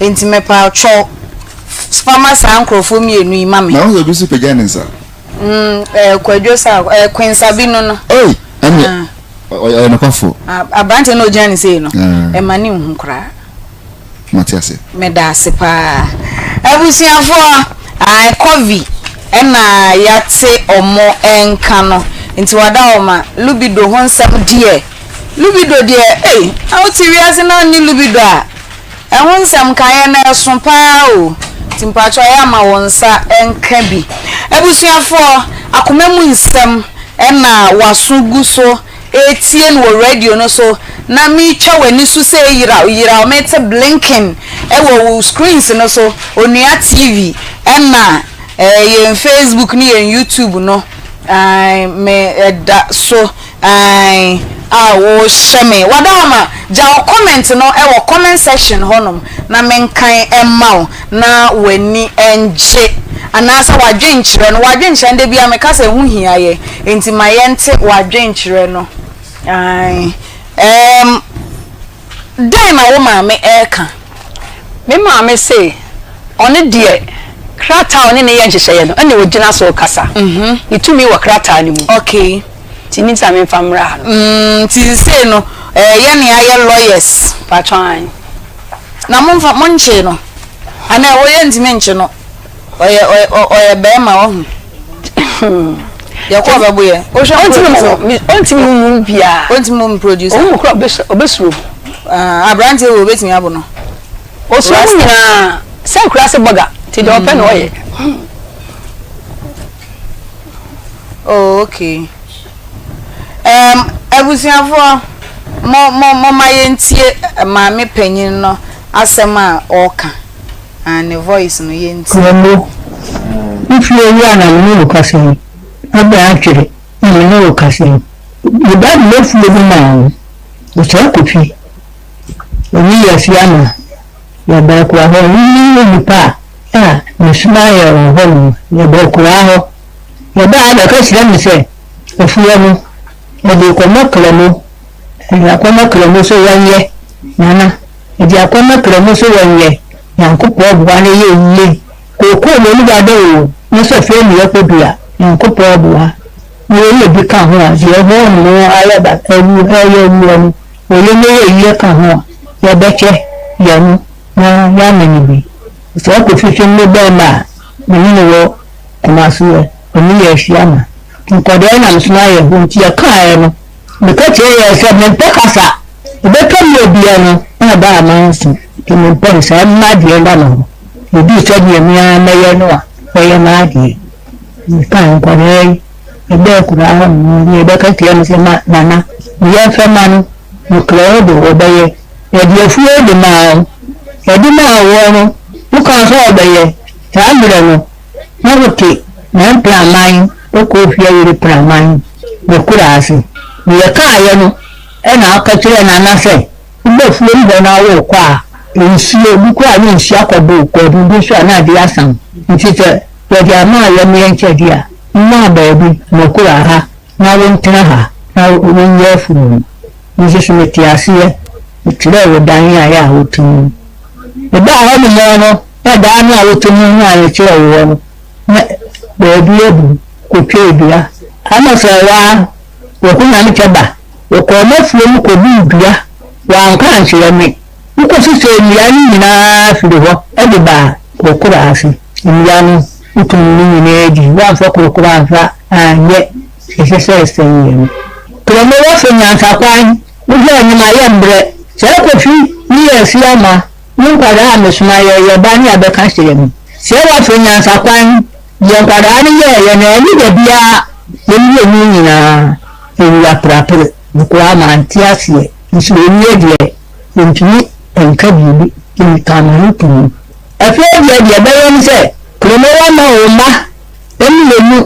Nti mepatwɔ fa ma saa nkurɔfoɔ mmienu yi ma me. Na wo sɛ obi nso pagya ne nsa. Mm, eh, Kwadwo sa, eh, Queen Sabi no no. Oi, ɛne ah. ɔyɛ nokwafo. Aberante no ogyina ne sei no, ah. ɛma ne nhu koraa. Mate ase. Meda ase paa. Abusuafoɔ, ae, Covey ɛna yate ɔmo nka no. Nti wada hɔ ma Lubido ho nsɛm deɛ. Lubido deɛ, ei, na wote wiase na wonni Lubido a, Ɛho nsɛm nkaeɛ no ɛso paa o nti mpakyɛw ɛyɛ a ma wo nsa nka bi. Abusuafoɔ, akoma mu nsɛm na w'aso gu so retie no wɔ radio no so na meretwa w'ani so sɛ yeraw yeraw mete blinking wɔ wo screens no so, Onua TV ɛna yɛn Facebook ne yɛn YouTube no ae me ɛda so. Ae a wohyɛ me. Wadaama, gya wo comment no wɔ comment section hɔnom na menkan mma wo na w'ani ngye. Anaasɛ w'adwenkyerɛ no, w'adwenkyerɛ no da biara meka sɛ ɛho hia yɛn, enti ma yɛnte w'adwenkyerɛ no. Ae. Ɛɛm. Dɛn na wo maame reka? Me maame se ɔno deɛ krataa a ɔne no yɛ nhyehyɛeɛ no ɛna ɔgyina so rekasa. Ne tumi wɔ krataa no mu. Okay. Nti ne nti a memfa mmra ha no. Mm, nti sesei no eh, yɛne ayɛ lawyers. Mpakyɛ ae. Na momfa, monkyee no? Anaa ɛhɔ yɛntumi nkye no? Ɔyɛ ɔyɛ ɔyɛ bɛrima wahu. Yɛkɔ ɔbɛbo yɛ. Wohwɛ producer. Ɔntumi mu mu biara. Ɔntumi mu mu producer. Ɔhu mu kora ɔbɛsuro mu. Ah, aberanteɛ wɔ ɔbɛtumi abo no. Ɔsuro mu nyinaa sɛ nkura se bɔga nti deɛ ɔpɛ na ɔyɛ. Oh, okay. Um, abusuafoɔ, mo mo mo ma yɛntie maame panyin no asɛm a ɔreka. Ah ne voice no yɛ nti. Kurombo, wo fie wura na me ne wo kasa yi, Abɛ Atwere na me ne wo kasa yi. Me ba de m'afuo bi maa wo, Osei Kofi, ɔne yɛ Asiamah, yɛba akura hɔ, wo ne onipa a mesoma yɛ wɔ hɔ nom, yɛba akuraa hɔ. Yɛbaa ha bɛka kyerɛ me sɛ afuo no, yɛde rekɔma Kramo, yɛde akɔma Kramo sɛ wɔnyɛ, Nana. Ɛde akɔnnɔ kra mu so wɔnyɛ Nyankopɔn boa no yɛ yie Kookoo na oniba dɛ oo ne sɛ fei ne yɛkɔ dua Nyankopɔn boa na wɔyɛ bi ka ho a deɛ hɔn mo ayɛ ba awu ɛyɛ awuo no wɔyɛ no yɛ yie ka ho a yɛbɛkyɛ yɛ no na yɛama no bi Sɛ ɔkɔ fifi ne bɛɛma a me ne no wɔ Kumasi ɛ ɔne yɛ ahyia ma nkɔdaa na mesoma yɛ hɔ nti yɛkaeɛ no meka kyerɛ yɛ sɛ mempɛ kasa Ɛbɛtɔ mmerɛ biara no na aba a manso nti mempɛ no saa m'adeɛ da me ho ɛduru sɛ deɛ me ara mɛyɛ no a mɛyɛ m'adeɛ mekaa nkwadaa yi ɛbɛɛ koraa hɔ nom deɛ ɛbɛka kyerɛ me sɛ ma nana meyɛ mfɛ ma no meklɛ wo de wɔbɛyɛ yɛde afuo de maa wo yɛde maa woɔ no wokaa sɛ wɔbɛyɛ saa mmerɛ no na wote mɛmpraman wokɔ ofie yere praman mekura ase meyɛ kaayɛ no Ɛnna ɔka kyerɛɛ Nana sɛ, Woba afuom hɔ na worekɔ a, nsuo, bi koraa ne nsuo akɔbɔ wo kɔn, bi nso a na adeɛ asa wo. Nti sɛ yɛde ama ayamyɛ nkyɛdeɛ a, mma baabi, mmɔkora ha na wontena ha na wonyɛ afuo no. Me nso so mete aseɛ, mekyerɛɛ wo dan a ɛyɛ a wote mu no. Mebaa hɔ nom no, na dan no a wote mu no a mekyerɛɛ wo hɔ no, na baabi abu, kɔtwaa dua. Amos Awaa, Wɔko Nyame kyɛ ba. Wɔkɔɔ m'afuom kɔbuu dua, wɔanka ankyerɛ me. Wokɔsesɛɛ nnua no nyinaa firii hɔ de baa korokoro ase. Nnua no, wotum ne nyinaa di, woamfa korokoro amfa anyɛ deɛ ɛsɛ sɛ ɛsɛeɛ no. Prɛmo woafa nyansakwan, wohwɛ anim ayɛ mmerɛ. Sɛ Kofi ne yɛ Asiamah ne nkwadaa a mesoma yɛyɛ ba ne abɛka kyerɛ me. Sɛ woafa nyansakwan, Deɛ nkwadaa no yɛeɛ no, ɛnne da biara yɛn mmienu nyinaa yɛwu aperapere. Me koraa mante aseɛ. Nso ɔwie deɛ, ɔntumi nka biribi, nti mekaa m'ano toom. Afei deɛ, deɛ ɛbɛyɛ ne sɛ, Kuromowa ma wo mma mmienu,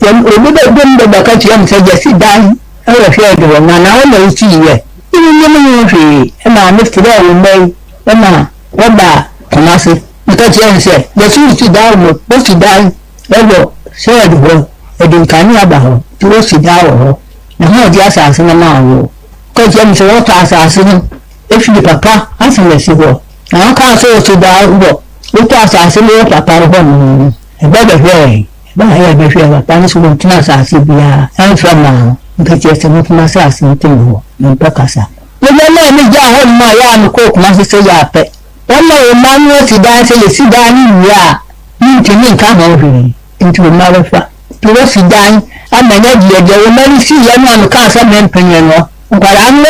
obi bɛdom bɛbɛka kyerɛ me sɛ, Gyasi dan wɔ hwɛɛde hɔ, na na wo na wosiiɛ. Mennim ho hwee. Ɛmaa mefrɛɛ wo mma yi ma wɔbaa Kumase. Meka kyerɛɛ no sɛ, Gyasi resi dan wɔ, wosi dan wɔ hwɛɛde hɔ, yɛde nkanea ba hɔ, nti wosi dan wɔ hɔ, na hwan na ɔde asase no maa wo? Ɔka kyerɛɛ me sɛ wɔtɔ asase no firi papa Asamasi hɔ, na ɔkaa sɛ ɔsi dan wɔ wotɔ asase no wɔ papa no hɔ nom no, ɛba bɛhwɛɛ, ɛbaa yɛ bɛhwɛɛ papa no sɛ wɔntena asase biara ɛmfa mmaa no, nka kyerɛ sɛ mofom asase nto me hɔ, mempɛ kasa. Meyɛ maa megyaa hɔ nom a yɛ a mekɔɔ Kumasi sɛ yɛ apɛ, wɔma wo mma no asi dan sɛ yɛsi dan no wie a mentumi nka ho hwee, nti wo mma bɛfa. Nti woasi dan ama no deɛ, deɛ wo mma no siiɛ no a mekaa sɛ mempene no, nkwadaa no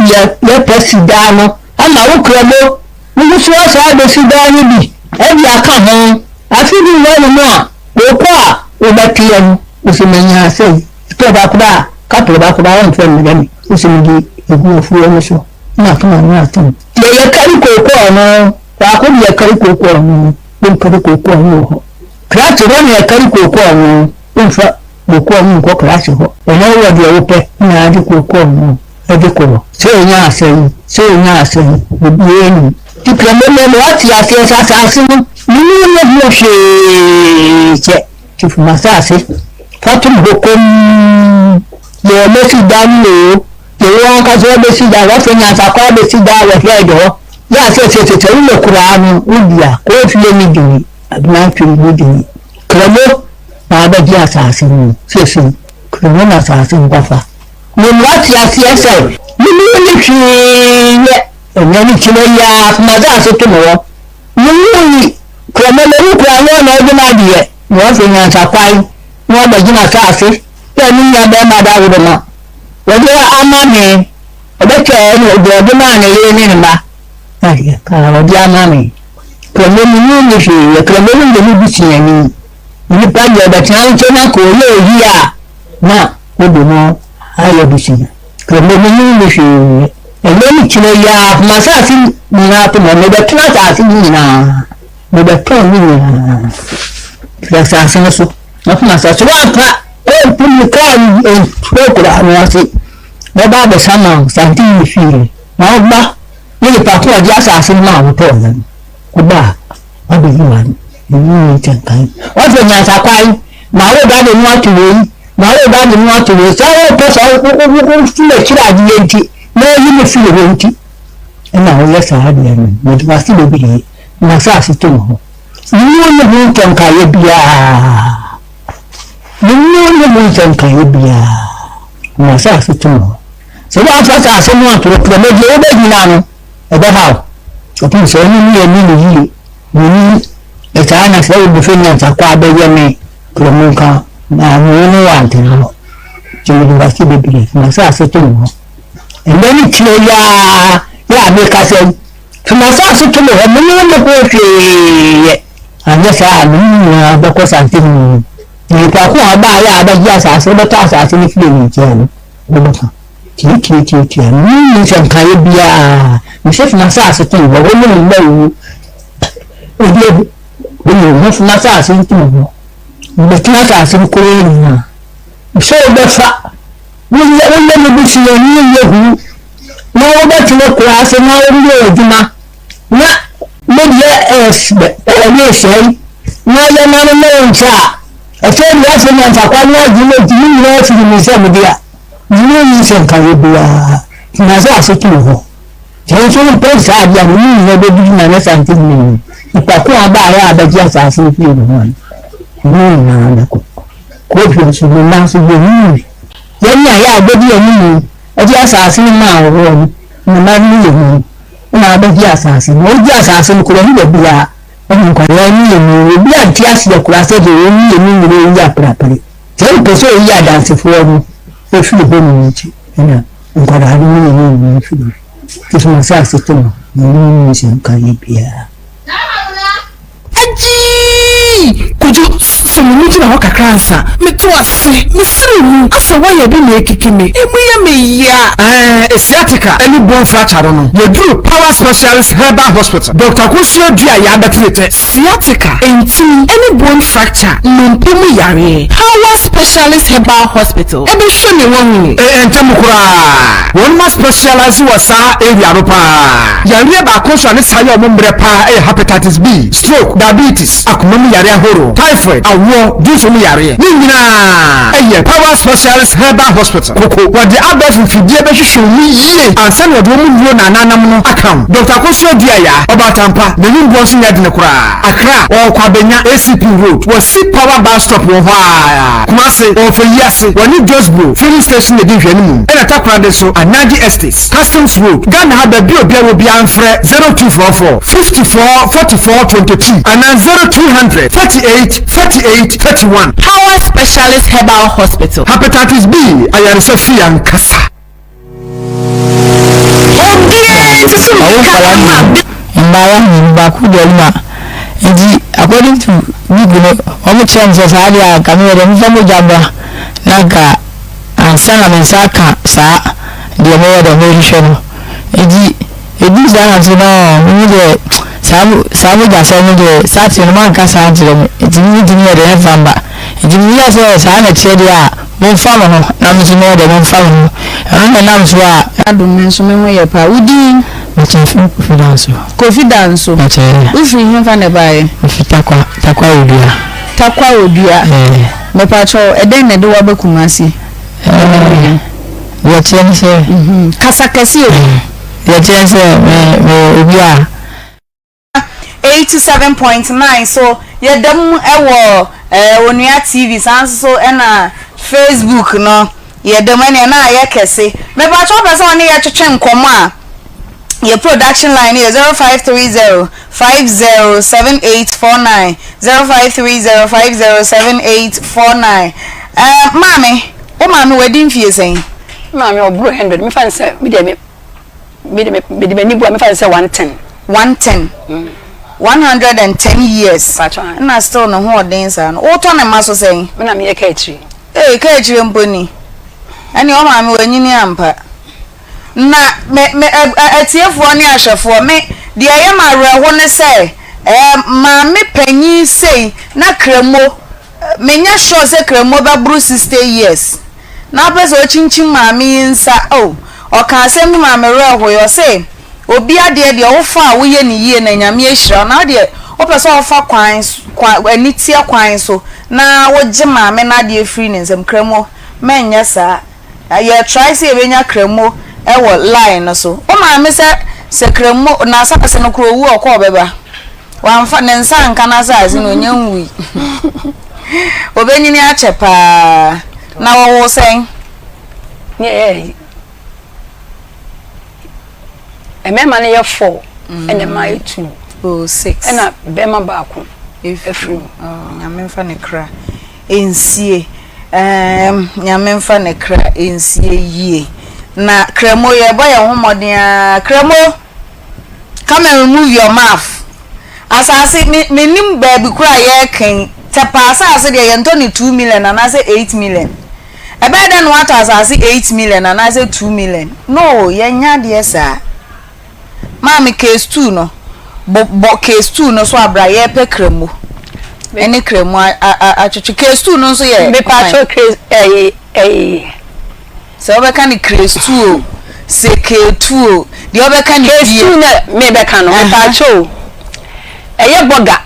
yɛ yɛpɛ si dan no ama wo kura mu, wo nso woasan abɛsi dan no bi de aka ho. Afe bi wɔ hɔnom a, wokɔ a wobɛteɛ no, wose manya sei, ɛtɔ da koraa a, kapre baako koraa wɔmfa mmrɛ me, wose mede agu afuo no so na aka m'ano atom. Deɛ yɛkari kookoo no, baako deɛ yɛkari kookoo no, wonkari kookoo no wɔ hɔ. Krakye hɔ na yɛkari kookoo no, womfa kookoo no nkɔ krakye hɔ. Ɛhɔ wɔ deɛ wopɛ na ade kookoo no de kɔ hɔ. Sɛ ɔnya asɛm, sɛ ɔnya asɛm, obiara nnim. Nti prɛmɛmɛ no wate aseɛ sɛ asase no menni ne ho hwee kyɛ. Nti fa m'asase fa tom hɔ komm. Deɛ ɔbɛsi dan no oo, deɛ wo ankasa wobɛsi dan, woafa nyansakwan abɛsi dan wɔ hɛɛd hɔ. Yɛ a sɛ sɛ sɛ wowɔ koraa no wodi a, kɔ fie ne dini. Abena twere ne dini. Kramo na abɛgye asase no seesei. Kramo na asase no kɔfa. Ne mmara te aseɛ sɛ, Menni ne hwee yɛ. Ɛnyɛ ne kyinɛ yi ara so m'asase to me hɔ. Menwui Kramo mewu koraa nyɛ ɔna ɔgye m'adeɛ. Na wafiri nyansakwan na wabɛgye m'asase sɛ me nua barima dawuroma. Wɔde ama me, ɔbɛkyɛɛ no deɛ ɔde maa ne yere ne ne mma. Na deɛ kaa ɔde ama me. Kramo menni ne hwee yɛ. Kramo no yɛ me busuani. Onipa deɛ ɔbɛtena wo nkyɛn akɔ ɔyɛ oyi a na wode no ayɛ abusua. Kramo menni ne hwee yɛ. Ɛnnɛ ne kyinɛ yi ara m'asase nyinaa to ma mebɛtena asase no nyinaa. Mebɛtɔn ne nyinaa firi asase no so. Na fom asase woamfa ɛmpu me kaa ntuo koraa no ase. Mɛba abɛsa ma wo sante ne fie. Na woba ne nipa ko a ɔde asase no maa wotɔɔ no no. Woba a wabɛyi w'ano. Ɛyi ne nkyɛnkan. Wɔsɛ nyansakwan ma wo ba de no ato wei ma wo ba de no ato wei sɛ wopɛ sɛ wofiri akyiri adeɛ nti na ayi no firi hɔ nti ɛna woyɛ saa adeɛ no. Mede w'ase bebree na m'asase to me ho. Menni ne ho ntɛnkaeɛ biara. Menni ne ho ntɛnkaeɛ biara. Na m'asase to me hɔ. Sɛ woamfa asase no anto hɔ prɛmo deɛ wobɛgyina no, ɛbɛha wo. Ɔpem sɛ ɔno ne ani ne yie. Menni ɛsaa na sɛ wobɛfɛ nyansakɔ abɛyɛ me prɛmo nka na me ne wo antena hɔ. Nti mede w'ase bebree na m'asase to me hɔ. Ɛnnɛ ne kyerɛ yi ara yɛ a mekasa yi, Fi m'asase to me hɔ, me ne wo nni ho hwee yɛ, anyɛ saa a me ne mo nyinaa bɛkɔ sante no mu. Na nipa ko a ɔbaeɛ a ɔbɛgye asase, ɔbɛtɔ asase no firii me nkyɛn no, wobɛka. Tiatiatiatia, me ne wo nni nsɛnkaeɛ biara. Mese fi m'asase to me hɔ, wo ne wo mma wuwu. Ɛdeɛ bi, wo ne wo fi m'asase to me hɔ. Mebɛtena asase no koraa nyinaa. Sɛ wobɛfa, woyɛ woyɛ me busuani yɛ hu. na wobɛtena akuraase na woyɛ adwuma na me deɛ ɛyɛ sɛe na yɛ ma no ne wo nkyɛ a, ɛfɛ deɛ afei nyansakwa ne adwene adi ne nyinaa firi me nsam de a, mene nyi sɛ nkaeɛ biara na sɛ ase to hɔ. Sɛ nso wompɛ saa adeɛ a, mene nyinaa bɛdidi na ne sante nyina mu. Nipa ko a baayɛ a bɛgye asase no firi ne ho no, mene nyinaa bɛkɔ. Kɔɔfie nso, me mma nso bɛhunu yɛn a yɛ a bɛdi anim Ɔgye asase no maa wɔn no, na mma no yɛ mu na abɛgye asase no. Ɔgye asase no koraa, ɛne baabiara ɛne nkwadaa no yɛ mu. Obi ante aseɛ koraa sɛ deɛ wɔn mmienu nyinaa yi aperapere. Sɛ wopɛ sɛ oyi adansefoɔ no firi hɔ nom nti, ɛna nkwadaa no mmienu nyinaa firi hɔ. Nti so m'asase to no, na ɔno ne nsɛnkaeɛ biara. Agyii! Kojo! sɛ me mu gyina hɔ kakra ansa. Meto ase, mesere mu, asɛ wire bi na ɛrekeke me, emu yɛ me ya. Ɛɛ sciatica ne bone fracture no no, yɛduru Power Specialist Herbal Hospital, Doctor Akosua Duah Yɛabɛtene tɛ. Sciatica, ntini, ne bone fracture, nnompe mu yareɛ. Power Specialist Herbal Hospital bɛhwɛ me wahu. Ɛɛ ntɛm koraa, wɔnom a specialise wɔ saa area no paa. Yareɛ baako nso a ne saa yɛ wɔn mmerɛ paa yɛ Hepatitis B, stroke, diabetes, akoma mu yareɛ ahorow, typhoid, awoɔ, dwonsɔ mu yareɛ, ne nyinaa yɛ Power Specialist Herbal Hospital, Koko. Wɔde abɛɛfo mfidie bɛhwehwɛ wo mu yie ansa na wɔde wɔn nnuro naananam no aka wo. Dɔkta Akosua Duayaa, Ɔbaatampa, n'anim boɔ nso nyɛ dene koraa. Accra, ɔwɔ Kwabenya, ACP Road, wɔ si Power Bus Stop wɔ hɔ ara. Kumasi, ɔwɔ Fayiase, wɔne Josbro Filling Station na ɛdi nhwɛanimu, ɛna Takoradi nso, Anaji Estates. Customs Road, Ghana ha baabi a obiara wɔ biara mfrɛ 0244 54 44 22 anaa 0200 38 38 31. Power Specialist Herbal Hospital. Hepatitis B ayaresa fie ankasa. Obiara nsusu Ɔwo mmirika nkwadaa mma mmienu, mmaayewa mmienu, baako di anim a, nti according to book no, wɔn kyerɛ me sɛ saa deɛ a nka meyɛ dɛ mefa mogya mmra na nka ansa na me nsa aka saa deɛ meyɛ dɛ merehwehwɛ no. Nti ɛduru saa na nso no mehu deɛ saa saa mogyasɛm no deɛ starting no manka saa ankyerɛ me nti mentumi yɛ dɛ mfa mba. Nti meyɛɛ sɛ saa na ɛteɛ deɛ a momfa mo ho na me nso meyɛ dɛ memfa me ho. Ɛno na ɛnam so a. Adom me nso me ho yɛ paa. Wo din? Mekyɛ firi Kofi Danso. Kofi Danso. Mekyɛ. Wo firi hefa na ɛbaeɛ? Mefi Tarkwa, Tarkwa Odua. Tarkwa Odua. Ɛɛ. Mepakyɛw, ɛdɛn na ɛde wo aba Kumasi? Ɛɛ, deɛ ɛteɛ ne sɛ. Kasa kɛse o. Deɛ ɛteɛ ne sɛ, me meyɛ obi a. 87.9 so yɛda mu wɔ eh, Onua TV saa nso so ɛna Facebook no yɛda mu ɛne ɛna ayɛ kɛse. Mepakyɛw wopɛ sɛ ɔne yɛtwetwe nkɔmmɔ a yɛ production line no yɛ 0530 507849 0530 507849 eh, maame wo maame wadi mfie sɛn? Me maame ɔboro hundred mefa no sɛ me deɛ me me de me de m'ani bu a mefa no sɛ 110. 110 110 years ɛna still ne ho ɔden saa no wotɔ ne mma so sɛn? Me na meyɛ kaa akyire. Ee kaa akyire mpo ni ɛne ɔmaame wanyini ampa. Na me, me, ɛ, ɛ, atiefoɔ ne ahwɛfoɔ, me, deɛ ɛyɛ me awerɛho ne sɛ, ɛɛ, maame panyin sei, na Kramo, menyɛ sure sɛ Kramo bɛboro 60 years, na wopɛ sɛ wokyinkyim maame yi nsa, oh, ɔka asɛm bi maa me werɛ hoe, ɔse, obi adeɛ deɛ wofa a woyɛ no yie na Nyame ahyira wo, na wo deɛ wopɛ sɛ wofa kwan, kwan, aniteɛ kwan so na wogye maame no adeɛ firi ne nsam, Kramo, mɛnyɛ saa. Na yɛ try sɛ yɛbɛnya kramo wɔ line no so. Wo maame sɛ sɛ kramo n'asaase no koro owu ɔkɔ ɔbɛba. Wamfa ne nsa anka n'asaase no onya nwui. Obenyini akyɛ paa. Na wɔwoo sɛn? Ne ɛyɛ mmarima no yɛ four ɛna mmaa yɛ two. Oh six. Ɛna bɛrima baako efiri mu. Oh nyame nfa ne kra nsie. Eemm Nyame mfa ne kra nsie yie. Na Kramo yɛbɔ yɛn ho mmɔden aa Kramo come and remove your mouth Asaase me mennim baabi koraa a yɛreka yi Tɛpa asaase deɛ yɛntɔ no 2 million anaasɛ 8 million Ɛbɛyɛ dɛn na woatɔ asaase 8 million anaasɛ 2 million No yɛnyɛ adeɛ saa. Maame case tuu no bɔ bɔ case tuu no so abra yɛpɛ kramu ɛne kramu atwetwe case tuu no nso yɛ mepatro case ɛyi ɛyi sɛ wobɛka ne case tuu o sɛ keetu o deɛ wobɛka ne case tuu na mebɛka no mepatro ɛyɛ bɔga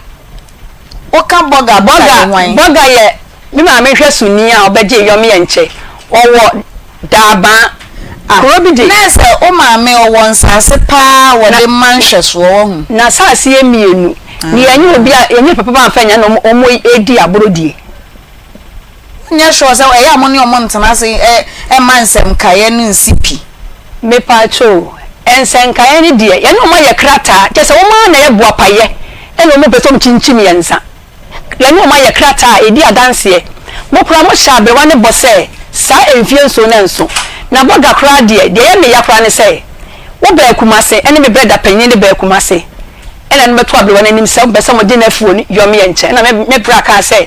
woka bɔga bɔga yɛ hwan bɔga yɛ Me maame nhwɛsoni a ɔbɛgyee yɔm yɛ nkyɛ ɔwɔ Daabaa kuro bi de. Nɛsɛ wo maame ɔwɔ nsaase paa a wɔde ma nhwɛsoɔ wahu. N'asaase yɛ mienu na yɛnyɛ obi a yɛnyɛ papa ba anfa nya na ɔmo edi aboro die. Wonyɛ sure sɛ ɛyɛ a mo ne ɔmo ntena ase mma nsɛmkaeɛ no nsi pi? Mepaakyɛw, nsɛnkaeɛ no deɛ yɛne ɔmo ayɛ krataa kyerɛ sɛ ɔmo ara na ɛyɛ boapayɛ ɛna ɔmo pɛ sɛ ɔmo kyinkyim yɛn nsa. Yɛne wɔn ayɛ krataa a ɛdi adanseɛ. Mo koraa mohyɛɛ aberewa no bɔ sɛ saa mfeɛ nson no nso. Na bɔga koraa deɛ, deɛ ɛyɛ me ya koraa ne sɛ, wobaa Kumase ɛne me brɛda panin no baa Kumase ɛna no bɛto aberewa no anim sɛ wɔpɛ sɛ wɔgye n'afuo no yɔ me yɛ nkyɛn. Ɛna me me bra kaa sɛ,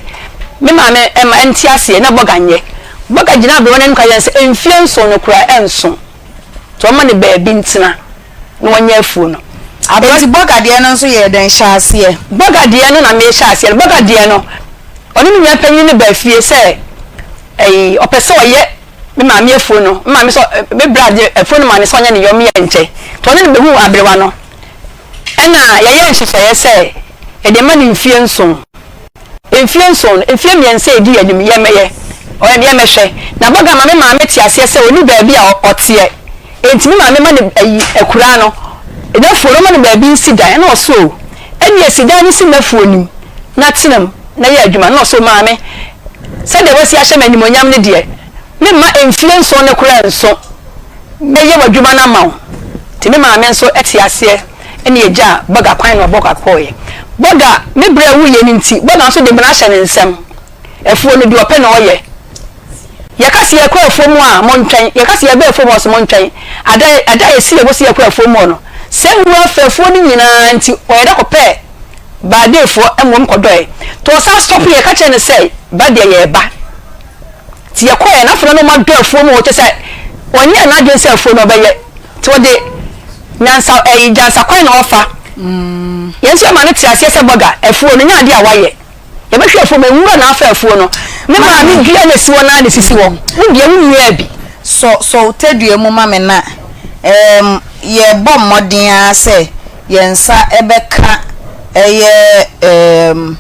Me maame mma nte aseɛ na Bɔga nyɛ. Bɔga gyinaa aberewa no anim ka kyerɛɛ no sɛ mfeɛ nson no koraa ɛnso nti ɔmma no baabi ntena na ɔnyɛ afuo no. Aberewa. Enti Bɔga deɛ no nso yɛɛ dɛn hyɛɛ aseɛ? Bɔga deɛ no na mehyɛ aseɛ no. Bɔga deɛ no, ɔne me nua panin no baa fie sɛ ɛyi ɔpɛ sɛ ɔyɛ me maame afuo no. Me maame sɛ me bra de afuo no maa no sɛ ɔnyɛ ne yɔm yɛ nkyɛ. Nti ɔne no bɛhuu aberewa no. Ɛna yɛyɛɛ nhyehyɛeɛ sɛ yɛde ma no mfeɛ nson. Mfeɛ nson no, mfeɛ mmiɛnsa a ɛdi anim, yɛmmɛyɛ, yɛmmɛhwɛ. Na Bɔga ma me maame te aseɛ sɛ ɔnni baabi a ɔteɛ. Enti me maame ma no ayi, akuraa no, n'afuo no, ɔma no baabi nsi dan. Ɛna ɔse o, ɛnneɛ si dan no si m'afuo no mu na tena mu na yɛ adwuma. Ɛna ɔse o, maame, sɛdeɛ woasi ahyɛ me animuonyam no deɛ, memma mfeɛ nson no koraa nso. Mɛyɛ w'adwuma no ama wo. Nti me maame nso te aseɛ ɛna yɛgyaa Bɔga kwan na Bɔga kɔeɛ. Bɔga, me berɛ a wuiɛ no nti, Bɔga nso de mmara ahyɛ ne nsam. Afuo no, deɛ ɔpɛ na ɔyɛ. Yɛka sɛ yɛkɔ afuo mu a, montwɛn. Yɛka sɛ yɛba afuo mu a, ɔse montwɛn. Ada, ada a yɛsi yɛn bo sɛ yɛkɔ afuo mu hɔ no, sɛ nwura afa afuo no nyinaa nti, ɔyɛ dɛ kɔpɛɛ Baadeefoɔ mmom kɔdɔeɛ. Nti ɔsan stɔpo yɛn ka kyerɛɛ no sɛ, ba deɛ yɛreba. Nti yɛkɔeɛ na afei na ɔmo adɔ afuo mu hɔ kyerɛ sɛ ɔnyɛɛ n'adwene sɛ afuo no ɔbɛyɛ nti ɔde nyansa ɛyi gyansa kwan na ɔfa. Yɛn nso yɛma no te aseɛ sɛ bɔga afuo no nyɛ adeɛ a wayɛ. Yɛbɛhwɛ afuo mu nwura na afa afuo no. Me maame dua na esi hɔ naa na esisi hɔ. Wo deɛ wo nnuaa bi. Sɔ sɔ wo tadua mu ma me na ɛɛm yɛrebɔ mmɔden ara sɛ yɛn nsa bɛka ɛyɛ ɛɛm.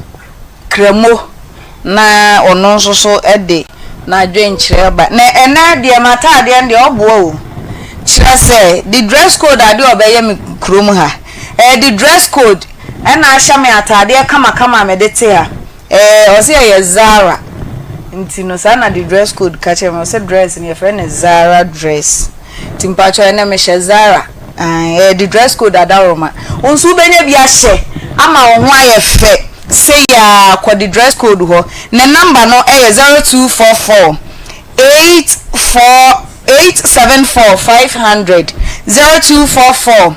Kramo na ɔno nso so de n'adwenkyerɛ ba. Na ɛnɛ deɛ m'ataadeɛ no deɛ ɔboa o. Kyerɛ sɛ the dress code adeɛ a ɔbɛyɛ me kurom ha. Ɛyɛ the dress code ɛna ahyɛ me ataadeɛ kamakama a mede te ha. Ɛɛ ɔse ɛyɛ Zara nti no saa na the dress code ka kyerɛ me. Ɔse dress no yɛfrɛ no Zara dress. Nti mpakyɛw ɛnɛ mehyɛ Zara. Ae ɛyɛ the dress code adaworoma. Wo nso wobɛnya bi ahyɛ ama wo ho ayɛ fɛ. Sei ara, kɔ The Dress Code hɔ. Ne nɔmba no yɛ 0244 84 874 500, 0244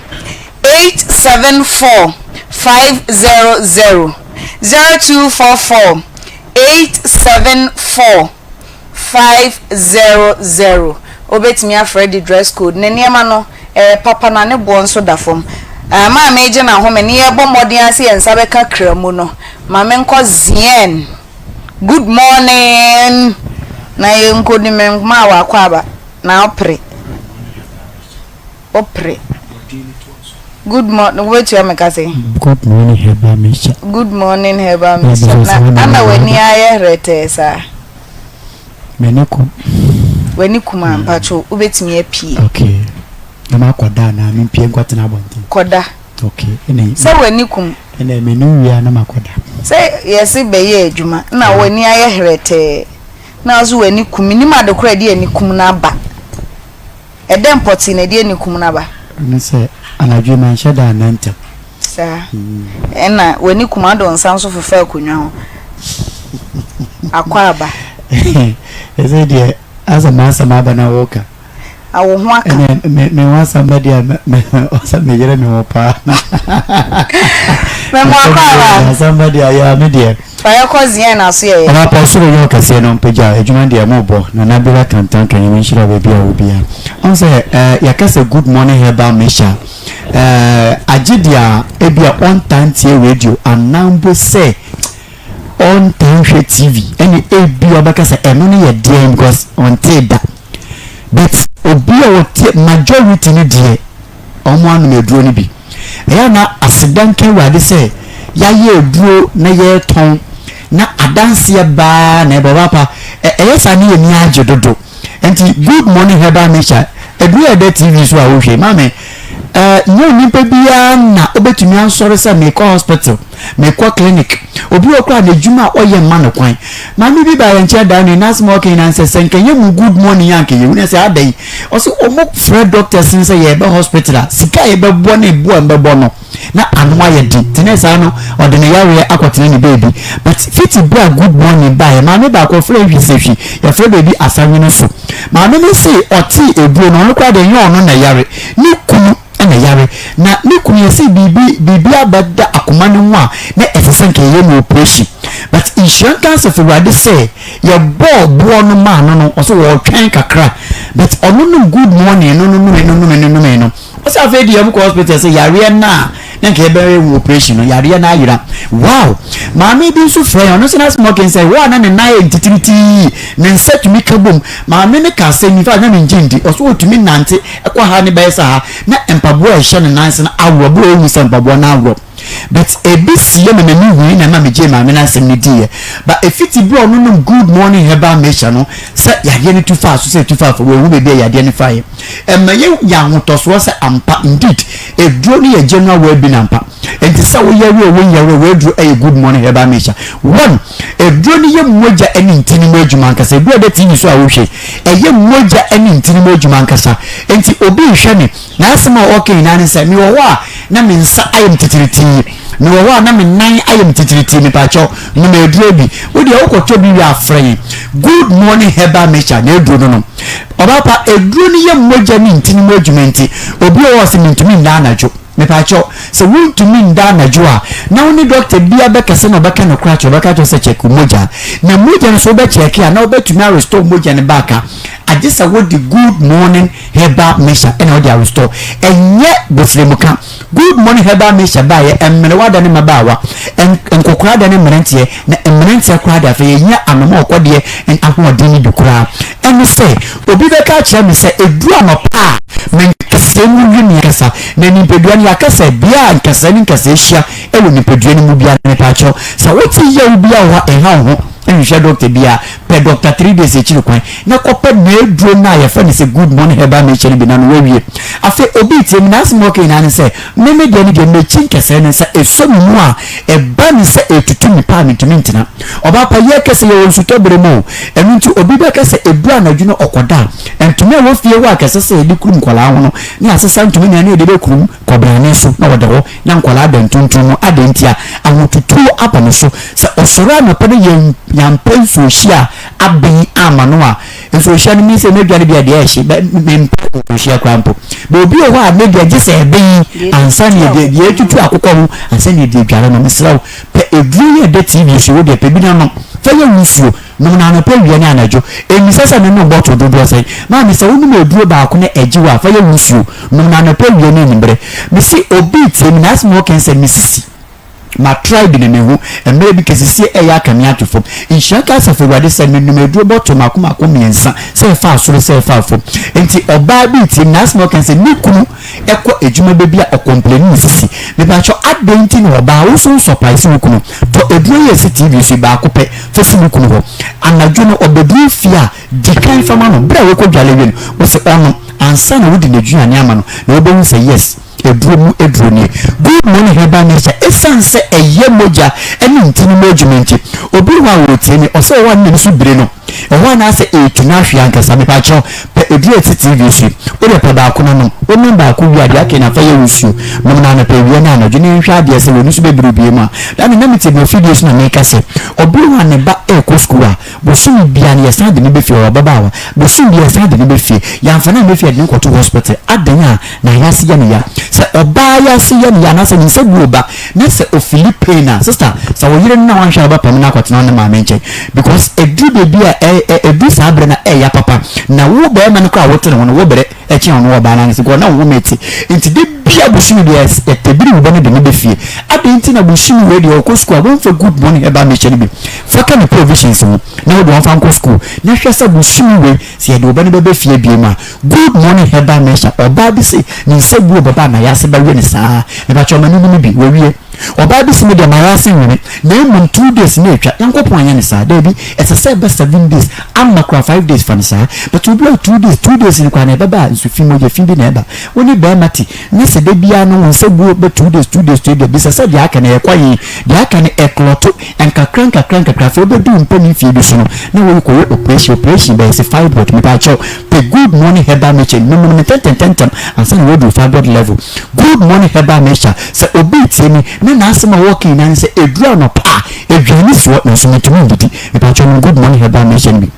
874 500, 0244 874 500. Wobɛtumi afrɛ The Dress Code. Ne nneɛma no, ɛyɛ papa na ne boɔ nso da fam. Ama a meregye n'ahome ne yɛrebɔ mmɔden ara sɛ yɛn nsa bɛka Kramu no, ma menkɔ Zien. Good morning! Na yɛnkɔdi me nkoma a wakɔ aba na wopere. Wopere. Good morning, wobɛtua me ka sɛn? Good morning herbal mixture. Good morning herbal mixture. Na ana w'ani ayɛ hwerɛtɛɛ saa? M'ani kum. W'ani kum a mpakyɛw wobɛtumi apue. Okay. Na makɔda anaa mempue nkɔtena abɔnten? Kɔda. Okay. Ɛna sɛ w'ani kum. Ɛna menu wie a na makɔda. Sɛ yɛse bɛyɛ adwuma na w'ani ayɛ hwerɛtɛɛ na wo nso w'ani kum. Menim ade korɔ a ɛde ani kum no aba. Ɛdɛn pɔtee na ɛde anikum no aba? Ne sɛ, anadwo yi manhyɛ da anna ntɛm. Saa. Ɛnna w'ani kum ade wo nsa nso fefa akonnwa ho. Akwaaba. Ɛsɛ deɛ asɛ m'asɛm aba na woka. A wo ho aka. Ɛnɛ me me ho asɛm bɛ deɛ me me ɔsɛ me yere me ho paa. Mɛmo akwaaba. Asɛm bɛ deɛ yɛ me deɛ. Fa yɛ kɔ Zion asoɛeɛ. Ɔba pa ɔsoro yɛ ɔkɛseɛ na ɔmpagya adwuma deɛ mo bɔ Nana Bira Kantanka Nyame nhyira wo baabi a wɔ biara Ɔhu sɛ eh yɛka sɛ good morning herbal mixture eh agye deɛ ebia ɔntaa ntie radio anaa mpo sɛ ɔntaa nhwɛ TV ɛne ebia ɔbɛka sɛ ɛno no yɛ deɛn because ɔntee da but obi a ɔte majority no deɛ wɔn anom aduro no bi. Ɛyɛ a na aseda nka Awurade sɛ yɛayɛ aduro na yɛretɔn na adanseɛ baa na ɛbɔ papa. Ɛyɛ saa ne yɛn ani agye dodo. Nti Good Morning Herbal Mixture aduro a ɛda TV so a wohwɛ maame ɛɛ nyɛ onipa biara na obetumi asɔre sɛ mekɔ hospital mekɔ clinic obi wɔ koraa n'adwuma a ɔyɛ mma no kwan maame bi baa yɛn nkyɛn daa no n'asɛm a ɔka nyinaa sɛ sɛ nka yɛ mu good morning a nka yɛhu na sɛ adɛn Ɔse ɔmo frɛ doctors no sɛ yɛɛbɛ hospital a sika a yɛbɛbɔ ne bo a ɛbɛbɔ no na ano ayɛ den nti ne saa no ɔde ne yareɛ akɔtena ne baabi but fiti berɛ a good morning baeɛ maame baako ɔfrɛ hwi sɛ hwi yɛfrɛ baabi asanwene so maame no se ɔtee aduro no ɔno koraa deɛ ɛnyɛ ɔno na ɛyare ne kunu na ɛyare na ne kunu yɛse biribi biribi abɛda akoma no ho a na ɛsɛ sɛ nka yɛyɛ no operation. But nhyira nka Asafo Awurade sɛ yɛbɔɔ boɔ no maa no no, ɔsɛ wɔretwɛn kakra. But ɔno nom good morning no no nomee no nomee no nomee no. Ɔsɛ afei deɛ ɔmokɔ hospital sɛ yareɛ no a na nka yɛbɛyɛ ho operation no, yareɛ no ayera. Wow! Maame bi nso frɛ yɛn, ɔno nso na smoking sɛ hɔ a na ne nan yɛ ntitiritii, ne nsa tumi ka bom. Maame no ka asɛm yi, in fact na mengye ndi, ɔsɛ ɔtumi nante kɔ ha ne bɛyɛ sɛ ha, na mpaboa a ɛhyɛ ne nan ase no aworɔ, berɛ a ɔhu sɛ mpaboa no aworɔ. But ebi siiɛ ma m'ani hui na ɛma megyee maame no asɛm no diiɛ. But ɛfiti berɛ a ɔno nom Good Morning Herbal Mixture no sɛ yadeɛ no tu faa so sɛ ɛtu faa fam, wanhu baabi a yadeɛ no faeɛ. Ɛma yɛnya ahotɔsoɔ sɛ ampa, indeed, aduro no yɛ general well-being ampa. Enti sɛ woyare o wonyare o, w'aduro yɛ Good Morning Herbal Mixture. One, aduro no yɛ mogya ne ntini mu adwuma ankasa. Aduro a ɛda TV so a wohwɛ yi, ɛyɛ mogya ne ntini mu adwuma ankasa. Enti obi rehwɛ me, N'asɛm a ɔka nyinaa ne sɛ, Mewɔ hɔ a na me nsa ayɛ me titiritii, mewɔ hɔ a na me nan ayɛ me titiritii, mepakyɛw, nom aduro bi. Wo deɛ wokɔtɔ bi wie a frɛ yɛn. Good Morning Herbal Mixture na aduro no nom. Ɔbaa pa, aduro no yɛ mogya ne ntini mu adwuma nti, obi wɔ hɔ a ɔse mentumi nna anadwo. Mepakyɛw, sɛ wontumi nda anadwo a, na wo ne dɔkta biara bɛkasa na ɔbɛka nokorɛ akyerɛ wo, ɔbɛka akyerɛ wo sɛ kyɛke wo mogya. Na mogya no sɛ wobɛkyɛke a, na wobɛtumi arestore mogya no back a, agye sɛ wode Good Morning Herbal mixture ɛna wode arestore ɛnyɛ bofremu-ka. Good morning herbal mixture baeɛ mmerewa da ne mmabaawa, nkɔkoraa da ne mmeranteɛ, na mmeranteɛ koraa de afei yɛhia anoma ɔkɔdeɛ ahoɔden no bi koraa. Ɛne sɛ obi bɛka akyerɛ me sɛ ɛduru anɔpa a me nkasɛɛ mu we me ankasa, na nipadua no yɛaka sɛ bea a nkasɛɛ ne nkasɛɛ hyia wɔ nipadua no mu biara no mepaakyɛw sɛ wote yaw biara wɔ hɔ a ɛnha wo ho nhwehwɛ dɔkta biara. Pɛ Doctor 3 Days akyiri kwan na kɔpɛ n'aduro no a yɛfrɛ no sɛ Good Morning Herbal Mixture no bi na no wawie. Afei obi retie me, n'asɛm a ɔka nyinaa ne sɛ, Me me deɛ no deɛ m'akyi nkɛsɛɛ no sɛ ɛsɔ me mu a, ɛba ne sɛ ɛtutu me paa mentumi ntena. Ɔbaa pa, yɛreka sɛ yɛwɔ nsutɔ berɛ mu o, ɛno nti obi bɛka sɛ ɛduru anadwo no ɔkɔda a, ntoma a ɛwɔ fie hɔ a kɛsɛ sɛ yɛde kurum nkwadaa ho no na yɛasesa ntoma nyinaa na yɛde bɛkurum kɔbrane so na wɔda hɔ na nkwadaa da ntontom mu. Adɛn ntia? Ahotutuo aba ne so. Sɛ ɔsɔre anɔpa na yɛn yɛampɛ nsuohyeɛ a aben amma no a, nsuohyeɛ no me sɛ m'aduane bi a deɛ ɛhye bɛ mempɛ nsuohyeɛ koraa mpo. Bɛ obi wɔ hɔ a ne deɛ gye sɛ ɛben ansa ne yɛde deɛ ɛtutu akokɔ ho ansa ne yɛde adware no. Mesrɛ wo, pɛ aduro yi a ɛda TV so yi, wo deɛ pɛ bi na nom. Fa yɛ wo nsuo. Nom no anɔpa, awia ne anadwo. Ɛmmisa sɛ menom bottle dodoɔ sɛn. Maame, sɛ wonom aduro baako na ɛgye wo a, fa yɛ wo nsuo. Nom no anɔpa, awia ne anwummerɛ. Mese obi retie me na asɛm a ɔreka ne sɛ me sisi. Ma try bi na mehu. Mmerɛ bi kɛsesie ɛyɛ aka me ato fam. Nhyira nka Asafo Awurade sɛ menom aduro bottle mako mako mmiɛnsa, sɛ ɛfaa soro sɛ ɛfaa fam. Enti ɔbaa bi retie me na asɛm a ɔreka ne sɛ ne kunu kɔ adwuma baabi a ɔcomplaini ne sisi. Mepakyɛw adɛn nti na ɔbaa wo nso wo surprise wo kunu? Tɔ aduro yi a ɛsi TV so yi baako pɛ fa si wo kunu hɔ. Anadwo no ɔbɛduru fie a di kan fa ma no. Berɛ a wakɔdwale awie no wo se ɔnom ansa na wode n'aduane ama no na wobɛhu sɛ yes aduro mu aduro nie. Good Morning Herbal Mixture ɛsiane sɛ ɛyɛ mogya ne ntini mu adwuma nti obi wɔ hɔ a ɔretie me ɔsɛ ɔwɔ a ne n'ani so bire no. Ɛhɔ a na asɛ ɛretu no ahwe ankasa. Mepakyɛw, pɛ aduru a ɛte TV so yi. Wo deɛ pɛ baako na nom. Wonom baako wie a, deɛ aka nyinaa fa yɛ wo nsuo. Nom no anɔpa, awia ne anadwo na yɛnhwɛ adeɛ sɛ w'ani so bɛbiri bio mu a. Da no na mete m'afidie so na mereka sɛ, ɔbere hɔ a ne ba rekɔ sukuu a, bosome biara no yɛsan de no ba fie, ɔwɔ ababaawa. Bosome biara yɛsan de no ba fie. Yɛamfa no amma fie a, yɛde no kɔto hospital. Adɛn a n'ayase yɛ no ya? Sɛ ɔbaa yase yɛ no ya anaasɛ ne nsa gu ɔba na sɛ ofili pain a, sister, sɛ wo yere no na wanhwɛ a wobɛpam no akɔtena ne maame nkyɛn because ɛduru baabi a ɛ ɛ ɛduru saa berɛ no a ɛya papa na wo barima no koraa a wote ne ho no wo brɛ ɛkyɛn ɔno ɔbaa no ankasa because na wo ho mete nti da bia bosome biara ɛtɛbiri wo ba no de no bɛ fie. Adɛn nti na bosome wei deɛ ɔkɔ sukuu a womfa good morning herbal mixture no bi fa ka ne provisions ho na wode ɔmfa nkɔ sukuu na hwɛ sɛ bosome wei sɛ yɛde wo ba no bɛba fie biom a. Good morning herbal mixture ɔbaa bi se ne nsa gu ɔbɛba a nayase bɛwe no saa mepakyɛw ma no num bi wawie ɔbaa bi se me deɛ mayase nwe me na mmom 2 days na atwa Nyankopɔn anyɛ no saa daabi ɛsɛ sɛ ɛba 7 days amma koraa 5 days fa no saa but obi a 2 days 2 days no koraa na ɛbɛba a nsu fi mogya fi bi na ɛba wo ne bɛrima te na sɛ da biara no wo nsa guo bɛ 2 days 2 days 2 days bisa sɛ deɛ aka no ɛkɔ he deɛ aka no ɛklɔto nkakra nkakra nkakra afei wobɛdu wo mpanin fie bi so no na woyi kɔyɛ operation operation bɛyɛ sɛ fibroid mepakyɛw pɛ Good Morning Herbal Mixture nom no ntɛntɛntɛntɛm ansa na woaduru fibroid level. Good Morning Herbal Mixture sɛ obi retie me na n'asɛm a ɔreka nyinaa ne sɛ ɛduru anɔpa a aduane si hɔ nanso mentumi nnidi mepakyɛw nom Good Morning Herbal Mixture no bi.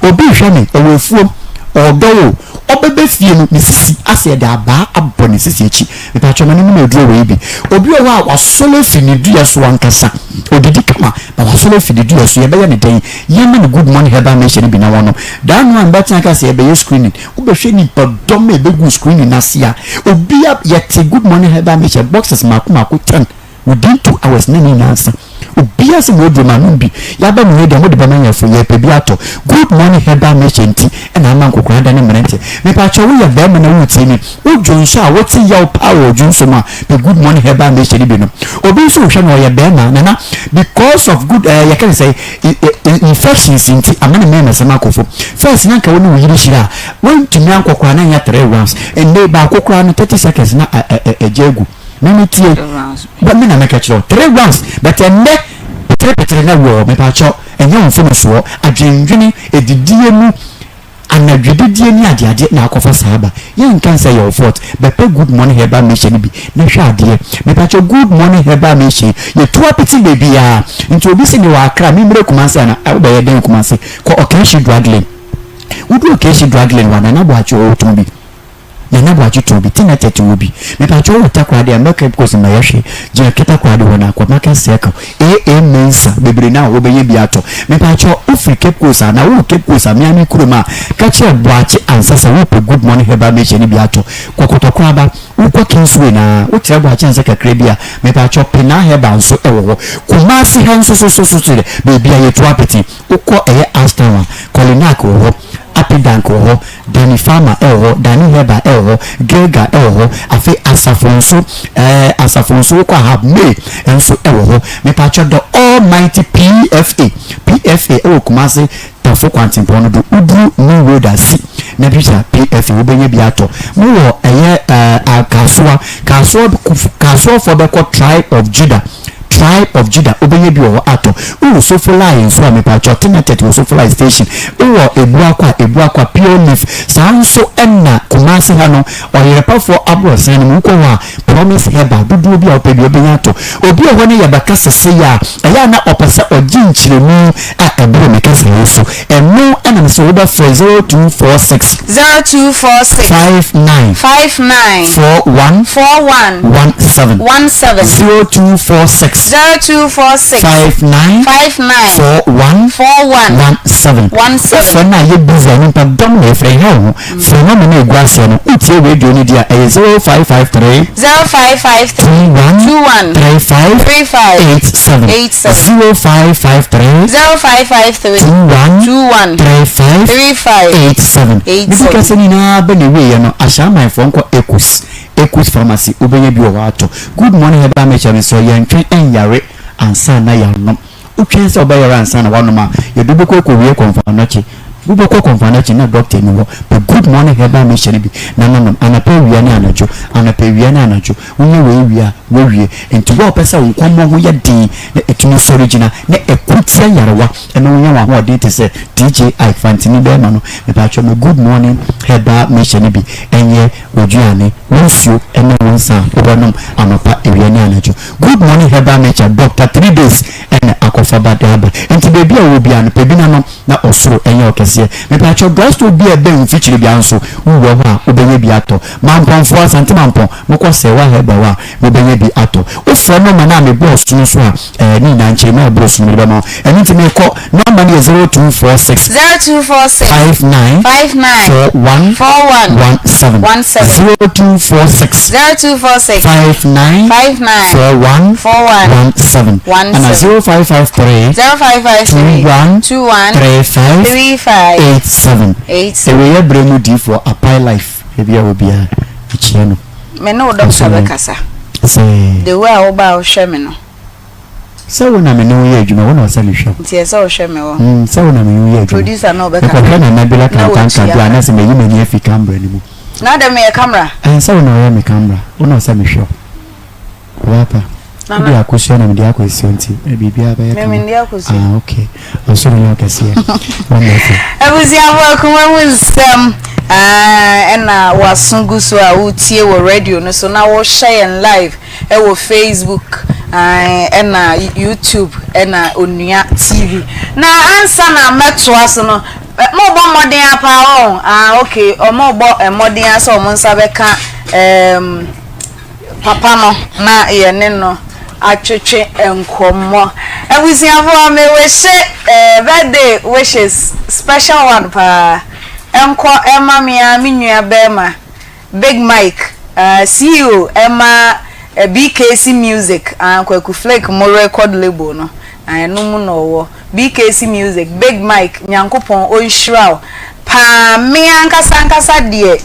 Obi rehwɛ me ɔwɔ afuom Ɔɔdɔ wo o, ɔbɛba fie no ne sisi asɛ yɛde abaa abɔ ne sisi akyi. Mepakyɛw ma no nom aduro wei bi. Obi wɔ hɔ a wasɔre afi ne dua so ankasa, odidi kama but wasɔre afi ne dua so, yɛbɛyɛ no dɛn? Yɛmma no Good Morning Herbal Mixture no bi na wɔnom. Da no a mebɛtena aka sɛ yɛbɛyɛ screening, wobɛhwɛ nnipadɔm a ɛbɛgu screening no ase a, obia yɛte Good Morning Herbal Mixture boxes mmaako mmaako ten. Within 2 hours na ne nyinaa nsa. Obiara sɛ mo aduro ma nom bi. Yaba mu yɛ deɛ mode bɛma yɛn fo yɛpɛ bi atɔ. Good Morning Herbal Mixture nti ɛna ama nkokora adane mmeranteɛ. Mepakyɛw woyɛ barima na woretie me, wo dwonsɔ a wote yaw paa wɔ dwonsɔ mu a, pɛ Good Morning Herbal Mixture no bi nom. Obi nso wohwɛ no ɔyɛ barima nana because of good ɛɛ yɛka ne sɛ infections nti ama ne mmarima sɛm akɔ fam. First na nka wo ne wo yere hyira a wontumi ankɔ koraa na nyɛ three rounds. Ɛnnɛ baako koraa no 30 seconds na ɛgya agu. Me me tie bɛ me na mɛka kyerɛ wo three rounds but ɛnnɛ petere petere na wɔ mepakyɛw ɛnyɛ wo mfomsoɔ adwendwene edidie mu anadwodidie ne adeadeɛ na akɔfa saa ba yɛnka nsɛ yɛ wo fault bɛpɛ Good Morning Herbal Mixture no bi na hwɛ adeɛ mepakyɛw Good Morning Herbal Mixture yɛtu apete baabiara nti obi se mewɔ Accra memmrɛ Kumasi ana wobɛyɛ dɛn Kumasi kɔ Okaishie Drug Lane wodu Okaishie Drug Lane wɔ Nana Boakye ɔtɔn bi. Nana Boakye tɔn bi, Tina Tete wɔ bi. Mepakyɛw wowɔ Takoradi a mɛka Cape Coast mɛyɛ hwee. Gyina Takoradi hɔ na kɔ Market Circle, AA Mensah, bebree no a wobɛnya bi atɔ. Mepakyɛw wofiri Cape Coast a anaa wowɔ Cape Coast a me ara me kurom a, ka kyerɛ Boakye Ansah sɛ wopɛ Good Morning Herbal Mixture no bi atɔ. Kɔ Kɔtɔkoraba, wokɔ Kingsway no ara, wokyerɛ Boakye Ansah kakra bi a, mepakyɛw Penaa Herbal nso wɔ hɔ. Kumasi ha nso so so so deɛ, baabi a yɛtu apete. Wokɔ ɛyɛ Ashtown a, Kolinak wɔ hɔ, Apidank wɔ hɔ, Danny Pharma wɔ hɔ, Danny Herbal wɔ hɔ, Gilgal wɔ hɔ, afei Asafo nso, ɛɛ Asafo nso wokɔ Ahab, May nso wɔ hɔ. Mepakyɛ The Almighty PFA, PFA wɔ Kumasi Tafo kwantempɔn no do, woduru New Road ase na bisa PFA wobɛnya bi atɔ. Mowɔ ɛyɛ ɛɛ Kasoa, Kasoa, Kasoafoɔ bɛkɔ Tribe of Judah. Tribe of Judah wobɛnya bi wɔ hɔ atɔ. Wowɔ Sofolai nso a mepakyɛw Tenetet wɔ Sofolai station. Wowɔ Ebuakwa a Ebuakwa Pure Leaf. Saa nso na Kumasi ha no Ɔyerepafoɔ aborɔsan no mu wokɔ hɔ a Promise Herbal dodoɔ bi a wopɛ biara wobɛnya atɔ. Obi wɔ hɔ ne yɛbɛka sesei a ɛyɛ a na ɔpɛ sɛ ɔgye nkyerɛmu a ɛboro me kasa yi so. Ɛno na mesɛ wobɛfrɛ 0246. 0246. 59. 59. 41. 41. 17. 17. 0246. 0246. 59. 59. 41. 41. 17. 17. Wofrɛ no a yɛ busy a nipa dɔm na ɛfrɛ nha wo ho. Frɛ nɔma no a ɛgu aseɛ no. Wotie radio no di a ɛyɛ 0553. 0553. 21. 21. 35. 35. 87. 87. 0553. 0553. 21. 21. 35. 35. 87. 87. Mede kasa nyinaa bɛ na ɛwieɛ no Ahyɛamanfoɔ nkɔ Ecos Ecos Pharmacy wobɛnya bi wɔ hɔ atɔ. Good Morning Herbal Mixture mesrɛ yɛntwɛn ɛnyare ansa na yɛanom. Wotwɛn sɛ wobɛyare ansa na woanom a, yɛde wo bɛkɔ akɔwie Kɔmfoanɔkye. Wobɛkɔ Kɔmfoanɔkye na dɔkta nni hɔ. Pɛ Good Morning Herbal Mixture no bi na nom anɔpa, awia ne anadwo. Anɔpa, awia ne anadwo. Wonya wei wie a, woawie. Enti wo a wopɛ sɛ wo nkɔmmɔ ho yɛ den na ɛtumi sɔre gyina na ɛko tia nyarewa ma wonya w'ahoɔden te sɛ DJ Ike Fantini bɛrima no, mepatwɔ ma Good Morning Herbal Mixture no bi nyɛ w'aduane, wo nsuo ne wo nsa a wobɛnom anɔpa, awia ne anadwo. Good Morning Herbal Mixture, Doctor 3 Days ɛna akɔfa ba de aba. Enti baabi a wowɔ biara no, pɛ bi na nom na ɔsoro nyɛ wo kɛseɛ. Mepatwɔ drugstore bi a ɛbɛn wo mfikyire biara nso, wowura hɔ a wobɛnya bi atɔ. Mampɔnfoɔ, Asante Mampɔn, mokɔ Sɛwa Herbal hɔ a, mobɛnya bi atɔ. Wofrɛ nɔma no a mebɔɔ so no so a, ɛɛ ne nyinaa nkyerɛmu a ɛbɔɔ so no mede bɛma wo. Ɛno nti mekɔ, nɔma no yɛ 0246 0246. 59 59. 41 41. 17 17. 0246 0246. 59 59. 41 41. 17 17. ɛna 0553 0553. 21 21. 35 35. 87 87. Ɛwei yɛ berɛ mu diifoɔ Apae Life baabi a wɔ biara mekyia no. Me ne wo dɔkta bɛkasa. Sɛ. The way a woba a wohwɛ me no. Sɛ wo na me ne wo yɛ adwuma, wo na ɔsɛ mehwɛ wo. Nti ɛsɛ wohwɛ me wɔ. Sɛ wo na me ne wo yɛ adwuma. Producer na ɔbɛka. Mekɔhwɛ Nana Bila Na Kantanka watua. do a na sɛ mayi m'ani afi camera no mu. Na adɛn meyɛ camera? Ɛn sɛ wo na ɔyɛ me camera, wo na ɔsɛ mehwɛ wo. Wapa. Nana. Wode akosua na mede akɔ asuo nti biribiara bɛyɛ Me kama. mende akosua. Ah okay. Ɔsoro nyɛ ɔkɛseɛ. Wonderful. Abusuafo akoma mu nsɛm ah, ɛna waso gu so a wotie wɔ radio no so na wohwɛ yɛn live ɛwɔ Facebook ah, ɛna YouTube ɛna Onua TV. Na ansa na mɛtoa so no. Mobɔ mmɔden ara paa wɔn ah okay wɔrebɔ mmɔden ara sɛ wɔn nsa bɛka ɛɛm papa no na yɛne no atwetwe nkɔmmɔ. Abusuafoɔ me wishe eh, birthday wishes special one paa ɛnkɔ ɛma me ara me nua bɛrima Big Mike ah, CEO ɛma eh, BKC Music ah, Kwaku Flake mo record label no ah, ɛno mu na ɔwɔ. BKC music big Mike Nyankopɔn ɔnhyira wo paa me ankasa ankasa deɛ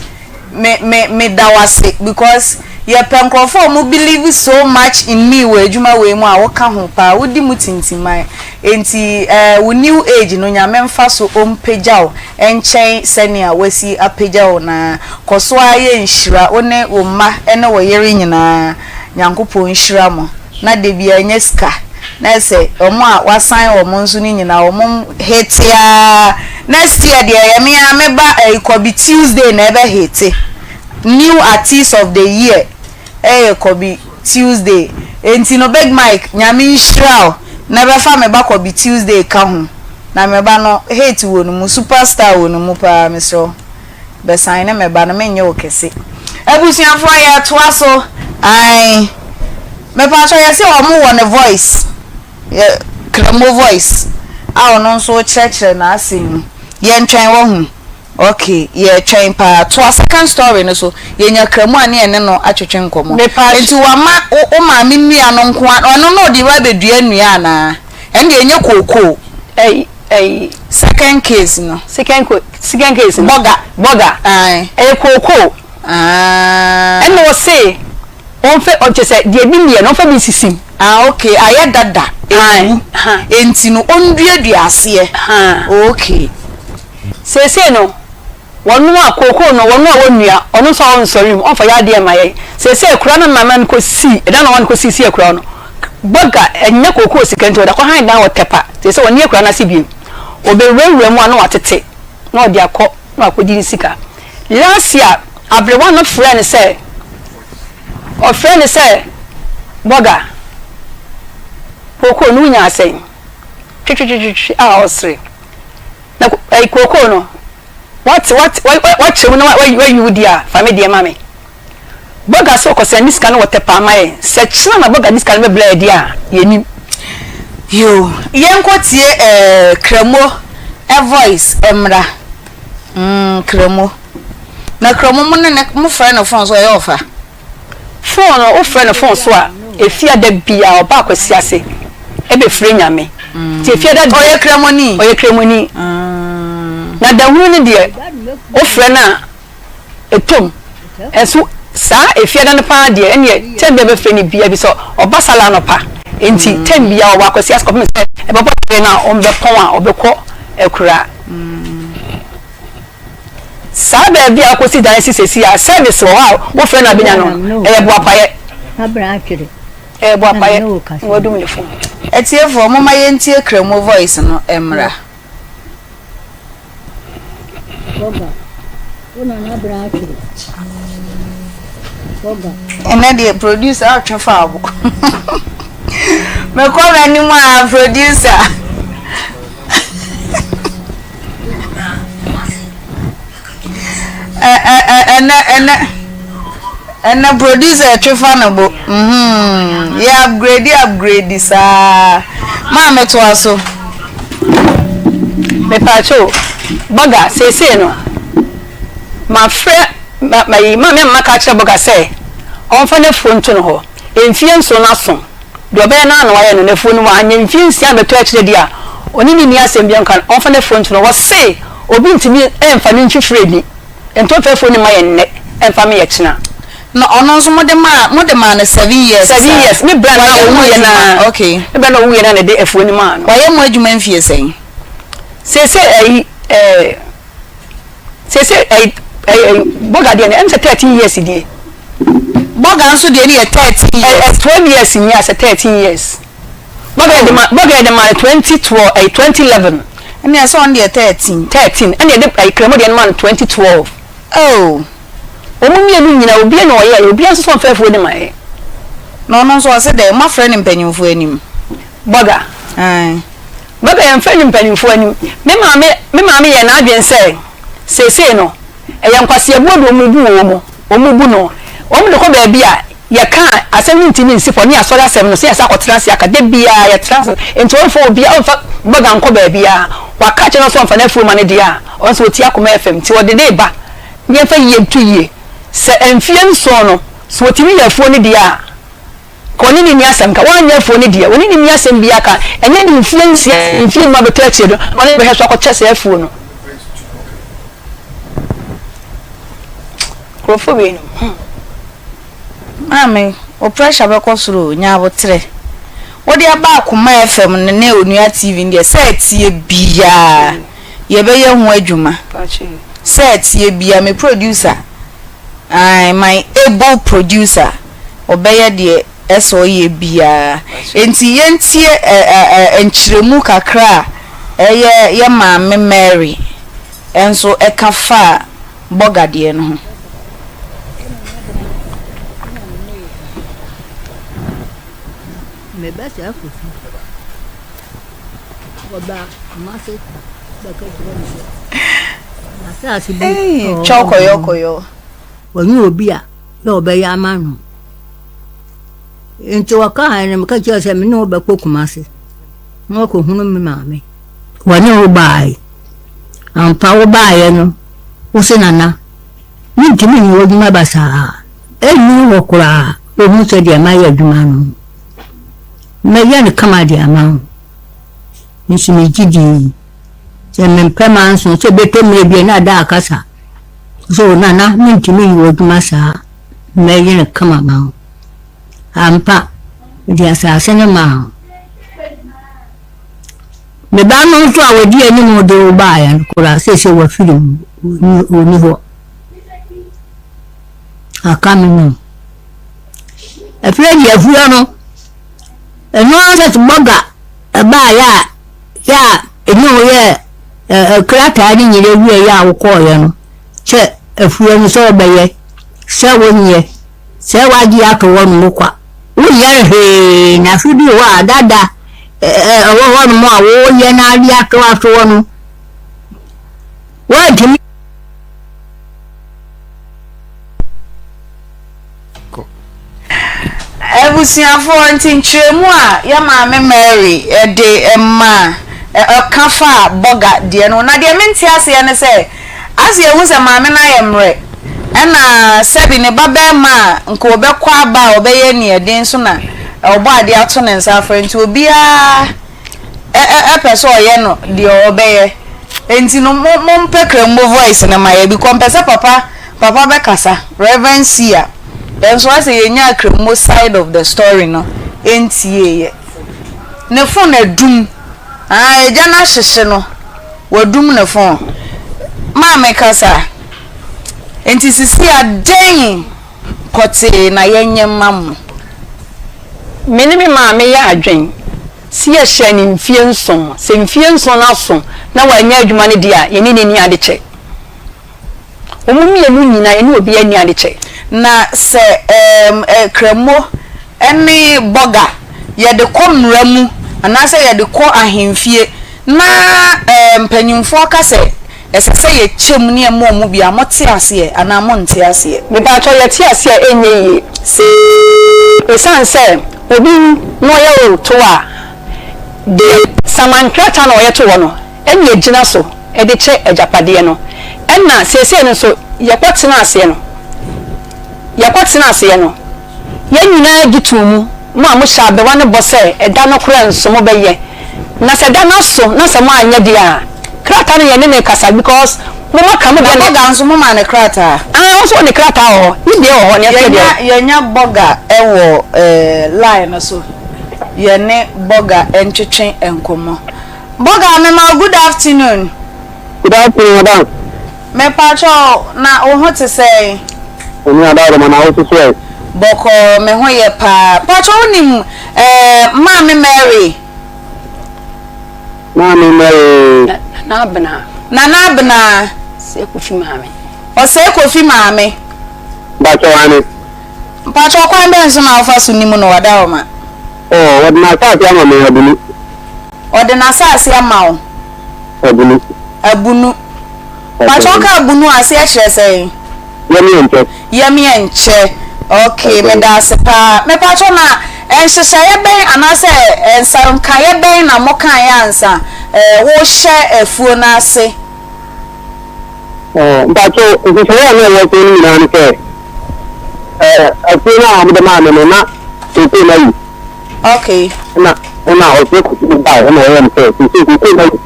me me me da wo ase because yɛpɛ nkorɔfoɔ a ɔmo believe so much in me wɔ adwuma wei mu a woka ho paa wodi mu tintiman enti eh wo new age no Nyame mfa so ɔmpagya wo nkyɛn sɛnea wasi apagya wo no ara kɔ so ara yɛ nhyira wo ne wo mma ne wo yere nyinaa Nyankopɔn nhyira mo. na da biara nya sika na ɛsɛ wɔn a wasan wɔn nso no nyinaa wɔn hete aa next year deɛ ɛyɛ me ara me ba ɛyi kɔbi Tuesday na ɛbɛ hete new artist of the year ɛyɛ kɔbi Tuesday enti no Big Mike nyame nhyira o na ɛbɛfa me ba kɔbi Tuesday ka ho na me ba no hate wɔ ne mu super star wɔ ne mu paa mesrɛ wo. Bɛsan ne me ba no menyɛ wo kɛse. Abusuafoɔ yɛtoa so ae mepakyɛw yɛse ɔmo wɔ ne voice yɛ kramo voice a ɔno nso rekyerɛkyerɛ n'asɛm mu yɛntwɛn wahu ok yɛtwɛn paa toa second story no so yɛnya kramo a ne yɛne no atwetwe nkɔmmɔ nti wama wo maame nnua no nko a ɔno na ɔde ba bɛdua nnua anaa ɛnde ɛnyɛ kookoo. Ɛyi ɛyi. Second case no. Second ko second case no. Bɔga. Bɔga. Ae. Ɛyɛ kookoo. Ah. Ɛna ɔse ɔnfɛ ɔkyɛ sɛ deɛ bi nniɛ no ɔnfɛ bi nsisi mu. Ah okay ayɛ dada ewu enti no ɔnduadua aseɛ. Okay. Seesei no Wɔn a kookoo no, wɔn a wɔnnua, ɔno nso a ɔnsɔre mu, ɔmfa yadeɛ mma yɛn. Seesei akura no mama no kɔsii, ɛda na ɔma no kɔsii sii akura no, bɔga, ɛnyɛ kookoo sika nti, ɔde akɔhan dan wɔ Tɛpa. Seesei ɔnni akura no ase bio. Ɔbɛwurawura mu a na watete, na ɔde akɔ, na wakɔdi ne sika. Last year, aberewa no frɛɛ no sɛ, ɔfrɛɛ no sɛ, Bɔga, kookoo no wonyaa sɛn? Twetwetwetwe a ɔresere. Na ɛyi kookoo no, wate wate wakyɛ mu na wayi wo deɛ a, fa me deɛ ma me. Bɔga sɛ ɔkɔsɛn ne sika no wɔ Tɛpaa ma yɛn. Sɛ kyena na Bɔga de sika no bɛbrɛ yɛn deɛ a, yɛnnim. Yoo yɛnkɔ tie eh Kramo eh voice mmra mm Kramo na Kramo mo ne ne mo frɛ no phone so ɔyɛ ɔfa. Phone no wo frɛ no phone so a Efiada biaa ɔba Akwasiase ɛbɛfrɛ Nyame nti Efiada deɛ Ɔyɛ kramoni? Ɔyɛ kramoni na dahunu no deɛ wo frɛ no a ɛtɔ mu ɛnso saa Efiada no paa deɛ ɛneɛ tɛm biaa bɛfrɛ no biaa ɛfisɛ ɔba sala anɔpa nti tɛm biaa ɔwɔ Akwasiase kɔpem sɛ ɛbɛbɔ tere no a ɔmbɛpɔn a ɔbɛkɔ akuraa. Saa baabi a wokɔsi dan si seesei a service wɔ hɔ a wofrɛ no abɛnya no, ɛyɛ boapayɛ. Ɛyɛ boapayɛ na wadum ne phone. Atiefoɔ momma yɛntie Kramo voice no mmra. Ɛnɛ deɛ producer atwe faabo. Mekɔ m'anim a producer. Ɛnɛ ɛnɛ ɛnɛ producer ɛtwe fa ne bo mhm yɛ upgrade upgrade saa maa me toa so. Mepaakyɛw bɔga seesei no mafrɛ ma mayi maame ama maka akyerɛ bɔga sɛ ɔmfa n'afuo nto no hɔ mfie nson no aso. Deɛ ɔbɛyɛ no ara na wayɛ no, n'afuo no wanyɛ mfeɛ nsia ammɛtɔ akyire deɛ a, ɔne no nni asɛm biara nka no, ɔmfa n'afuo nto no. Wɔse obi ntumi mfa ne mfifire nni, nti ɔmfa afuo no mma yɛn nnɛ, mfa me yɛ kyena. Na ɔno nso mode maa, mode maa no seven years saa? Seven years, me bra no a ɔwuiɛ no ara, okay. Me bra no a ɔwuiɛ no ara na ɛde afuo no maa no. Wayɛ mu adwuma mfie sɛn? Seesei ayi ɛɛ. Seesei ɛyi ɛyi bɔga deɛ no ɛm sɛ 13 years die. Bɔga nso deɛ no yɛ 13 years. Ɛ 12 years ni asɛ 13 years. Bɔga yɛ de ma bɔga yɛ de ma no 2012 ɛyi 2011. Ɛna ɛsɛ ɔno deɛ 13. 13 ɛna yɛde ɛyi kremo deɛ no ma no 2012. Oh. Wɔn mmienu nyinaa obiara na ɔyɛ obiara nso sɛ ɔmfa afuo no ma yɛ. Na ɔno nso ɔse dɛ moafrɛ no mpanyinfoɔ anim. Bɔga. Ae. Bɛka yɛmfa nni mpanimfoɔ anim. Me maame, me maame yɛɛ n'adwene sɛ seesei no, ɛyɛ nkwaseabuo na wɔbu wɔn, wɔbu no. Wɔde kɔ baabi a yɛka a, asɛm no ntumi nsi fɔ, ne yɛasɔre asɛm no, sɛ yɛsan akɔtena ase aka. Da biara yɛtena ase. Enti ɔmfa obiara, ɔmfa bɔga nkɔ baabiara. Waka akyerɛ no sɛ ɔmfa n'afuo mma no deɛ a, ɔno nso ɔtie akoma FM. Nti ɔde ne reba na yɛmfa yie nto yie. Sɛ mfeɛ nson no, sɛ ɔtumi yɛ afuo no deɛ a, Ka ɔne no nni asɛm ka. Wanyɛ afuo no deɛ, ɔne no nni asɛm biara ka. Ɛnyɛ ne mfeɛ nsia, mfeɛ nnum abɛtɔ akyire no, na ɔne no bɛhwɛ so akɔkyɛ saa afuo no. Nkurɔfoɔ wei nom, hmm. Maame, wo pressure bɛkɔ soro o, nya aboterɛ. Wode aba Akoma FM no ne Onua TV no deɛ, sɛ ɛteɛ biara, yɛbɛyɛ ho adwuma. Sɛ ɛteɛ biara, me producer, ae, my able producer, ɔbɛyɛ deɛ ɛsɛ ɔyɛ biara. Enti yɛntie ɛ ɛ ɛ nkyerɛmu kakra a ɛyɛ yɛ maame Mary nso ɛka faa bɔga deɛ no ho. Meba saa Kofi. Wɔba Kumasi bɛka kyerɛ me sɛ n'asase bi Ei, twɛw kɔyɔ kɔyɔ. Wɔnyɛ obi a na ɔbɛyɛ ama no. Nti wɔkaeɛ no, meka kyerɛɛ sɛ me ne wo bɛkɔ Kumasi na wakɔhunu me maame. Wɔne wo baeɛ. Ampa wobaeɛ no, wo se Nana, mentumi nyɛ w'adwuma basaa. Ɛnni hɔ koraa wobɛhu sɛdeɛ mayɛ adwuma no. Mɛyɛ no kama de ama wo. Me nso megye dii. Sɛ mempɛ manso sɛ ɛbɛtɔ mmerɛ bi a na ada akasa. So Nana mentumi nyɛ w'adwuma saa, mɛyɛ no kama ma wo. Ampa, mede asase no maa wo. Me ba no nso a wɔdi anim de wo baeɛ no koraa seesei wafiri mu, ɔnni hɔ. Aka me no. Afei deɛ afuo no, ɛno ara sɛ bɔga ɛbaeɛ a yɛ a ɛne wo yɛɛ krataa no nyina wieeɛ a wokɔeɛ no, sɛ afuo no sɛ wobɛyɛ, sɛ wonyɛ, sɛ woagye ato hɔ nom kwa. Wonyɛ no hwee na afe bi wɔ hɔ a dada ɛwɔ hɔ nom a woyɛ no ade ato ato hɔ no, woantumi. Abusuafoɔ, nti nkyerɛmu a yɛ maame Mary de maa, ɔka faa bɔga deɛ no ho. Na deɛ mente aseɛ ne sɛ, ase yɛhu sɛ maame no ayɛ mmerɛ, ɛna sɛbi ne ba barima a nka ɔbɛkɔ aba a ɔbɛyɛ aniɛden nso na ɔbɔ adeɛ ato ne nsa afrɛ, nti obiara pɛ sɛ ɔyɛ no deɛ ɔbɛyɛ. Nti no mo mompɛ Krambo voice no ma yɛ, because mpɛ sɛ papa Papa bɛkasa, Rev. Sia, yɛn nso asɛ yɛnyaa Kremo side of the story no ntieeɛ. Ne phone adum, aah agya no ahyehye no, wadum ne phone. Maame kasa, nti sisi a dɛn pɔtee na yɛnyɛ mma mo? Me ne me maame yɛ adwen se yɛhyɛɛ no mfie nson, sɛ mfie nson no aso na wannya adwuma no deɛ a, yɛne no nni adekyɛ. Wɔn mmienu nyinaa, yɛne obiara nni adekyɛ. Na sɛ ɛɛm ɛ Kramo ne Bɔga yɛde kɔ mmara mu anaasɛ yɛde kɔ ahemfie na ɛɛ mpanyimfoɔ ka sɛ ɛsɛ sɛ yɛkyɛ mu ne yɛma wɔn bi a, mote aseɛ anaa monte aseɛ? Mepaatwɔ, yɛte aseɛ a ɛnyɛ yie. Ɛsiane sɛ obi wu na ɔyɛ wo to a, deɛ saman krataa na ɔyɛ to hɔ no, ɛna ɛgyina so de kyɛ agyapadeɛ no. Ɛna seesei no nso yɛkɔ tena aseɛ no, yɛkɔ tena aseɛ no, yɛn nyinaa gye too mu, mo a mohyɛ abewa no bɔ sɛ ɛda no koraa nso mobɛyɛ. Na sɛ da no aso na sɛ moanyɛ deɛ a, krataa no yɛne no rekasa because mo moaka mo deɛ Na no. Bɔga nso momaa no krataa? Ah, ɔno nso wɔ ne krataa wɔ hɔ, ne deɛ wɔ hɔ, nea ɛteɛ deɛ. Yɛnya, yɛnya Bɔga wɔ eh, line no so, yɛne Bɔga ntwetwe nkɔmmɔ. Boga mema wo good afternoon. Good afternoon madam. Mepakyɛw na wo ho te sɛn? Onyame adaworoma na wo nso so ɛ? Bɔkɔɔ me ho yɛ paa. Mpakyɛw wo nim eh Maame Mary? Maame Mary. Nana Abena. Nana Abena. Ɔsɛe Kofi maame. Ɔsɛe Kofi maame. Mpakyɛw ane. Mpakyɛw kwan bɛn so na wofa so nim no wadaworoma? Oh wɔde n'asaase ama me abunu. Ɔde n'asase ama wo. Abunu. Abunu. Pakyɛ woka abunu a aseɛ kyerɛ sɛn? Yɛmeɛ nkyɛ. Yɛmeɛ nkyɛ. Ok medaase paa. Mepakyɛ na nhyehyɛeɛ bɛn anaasɛ nsankaeɛ bɛn na mokaeɛ ansa wohyɛ afuo no ase? Mpakyɛ nhyehyɛeɛ a na ɛwɔ so no nyinaa ne sɛ afuo no a wɔde maa me no na kookoo no ayi. Okay. Ɛna ɛna ɔsɛ kookoo no baeɛ ɛna ɔyɛɛ no sɛ seesei kookoo no ayi.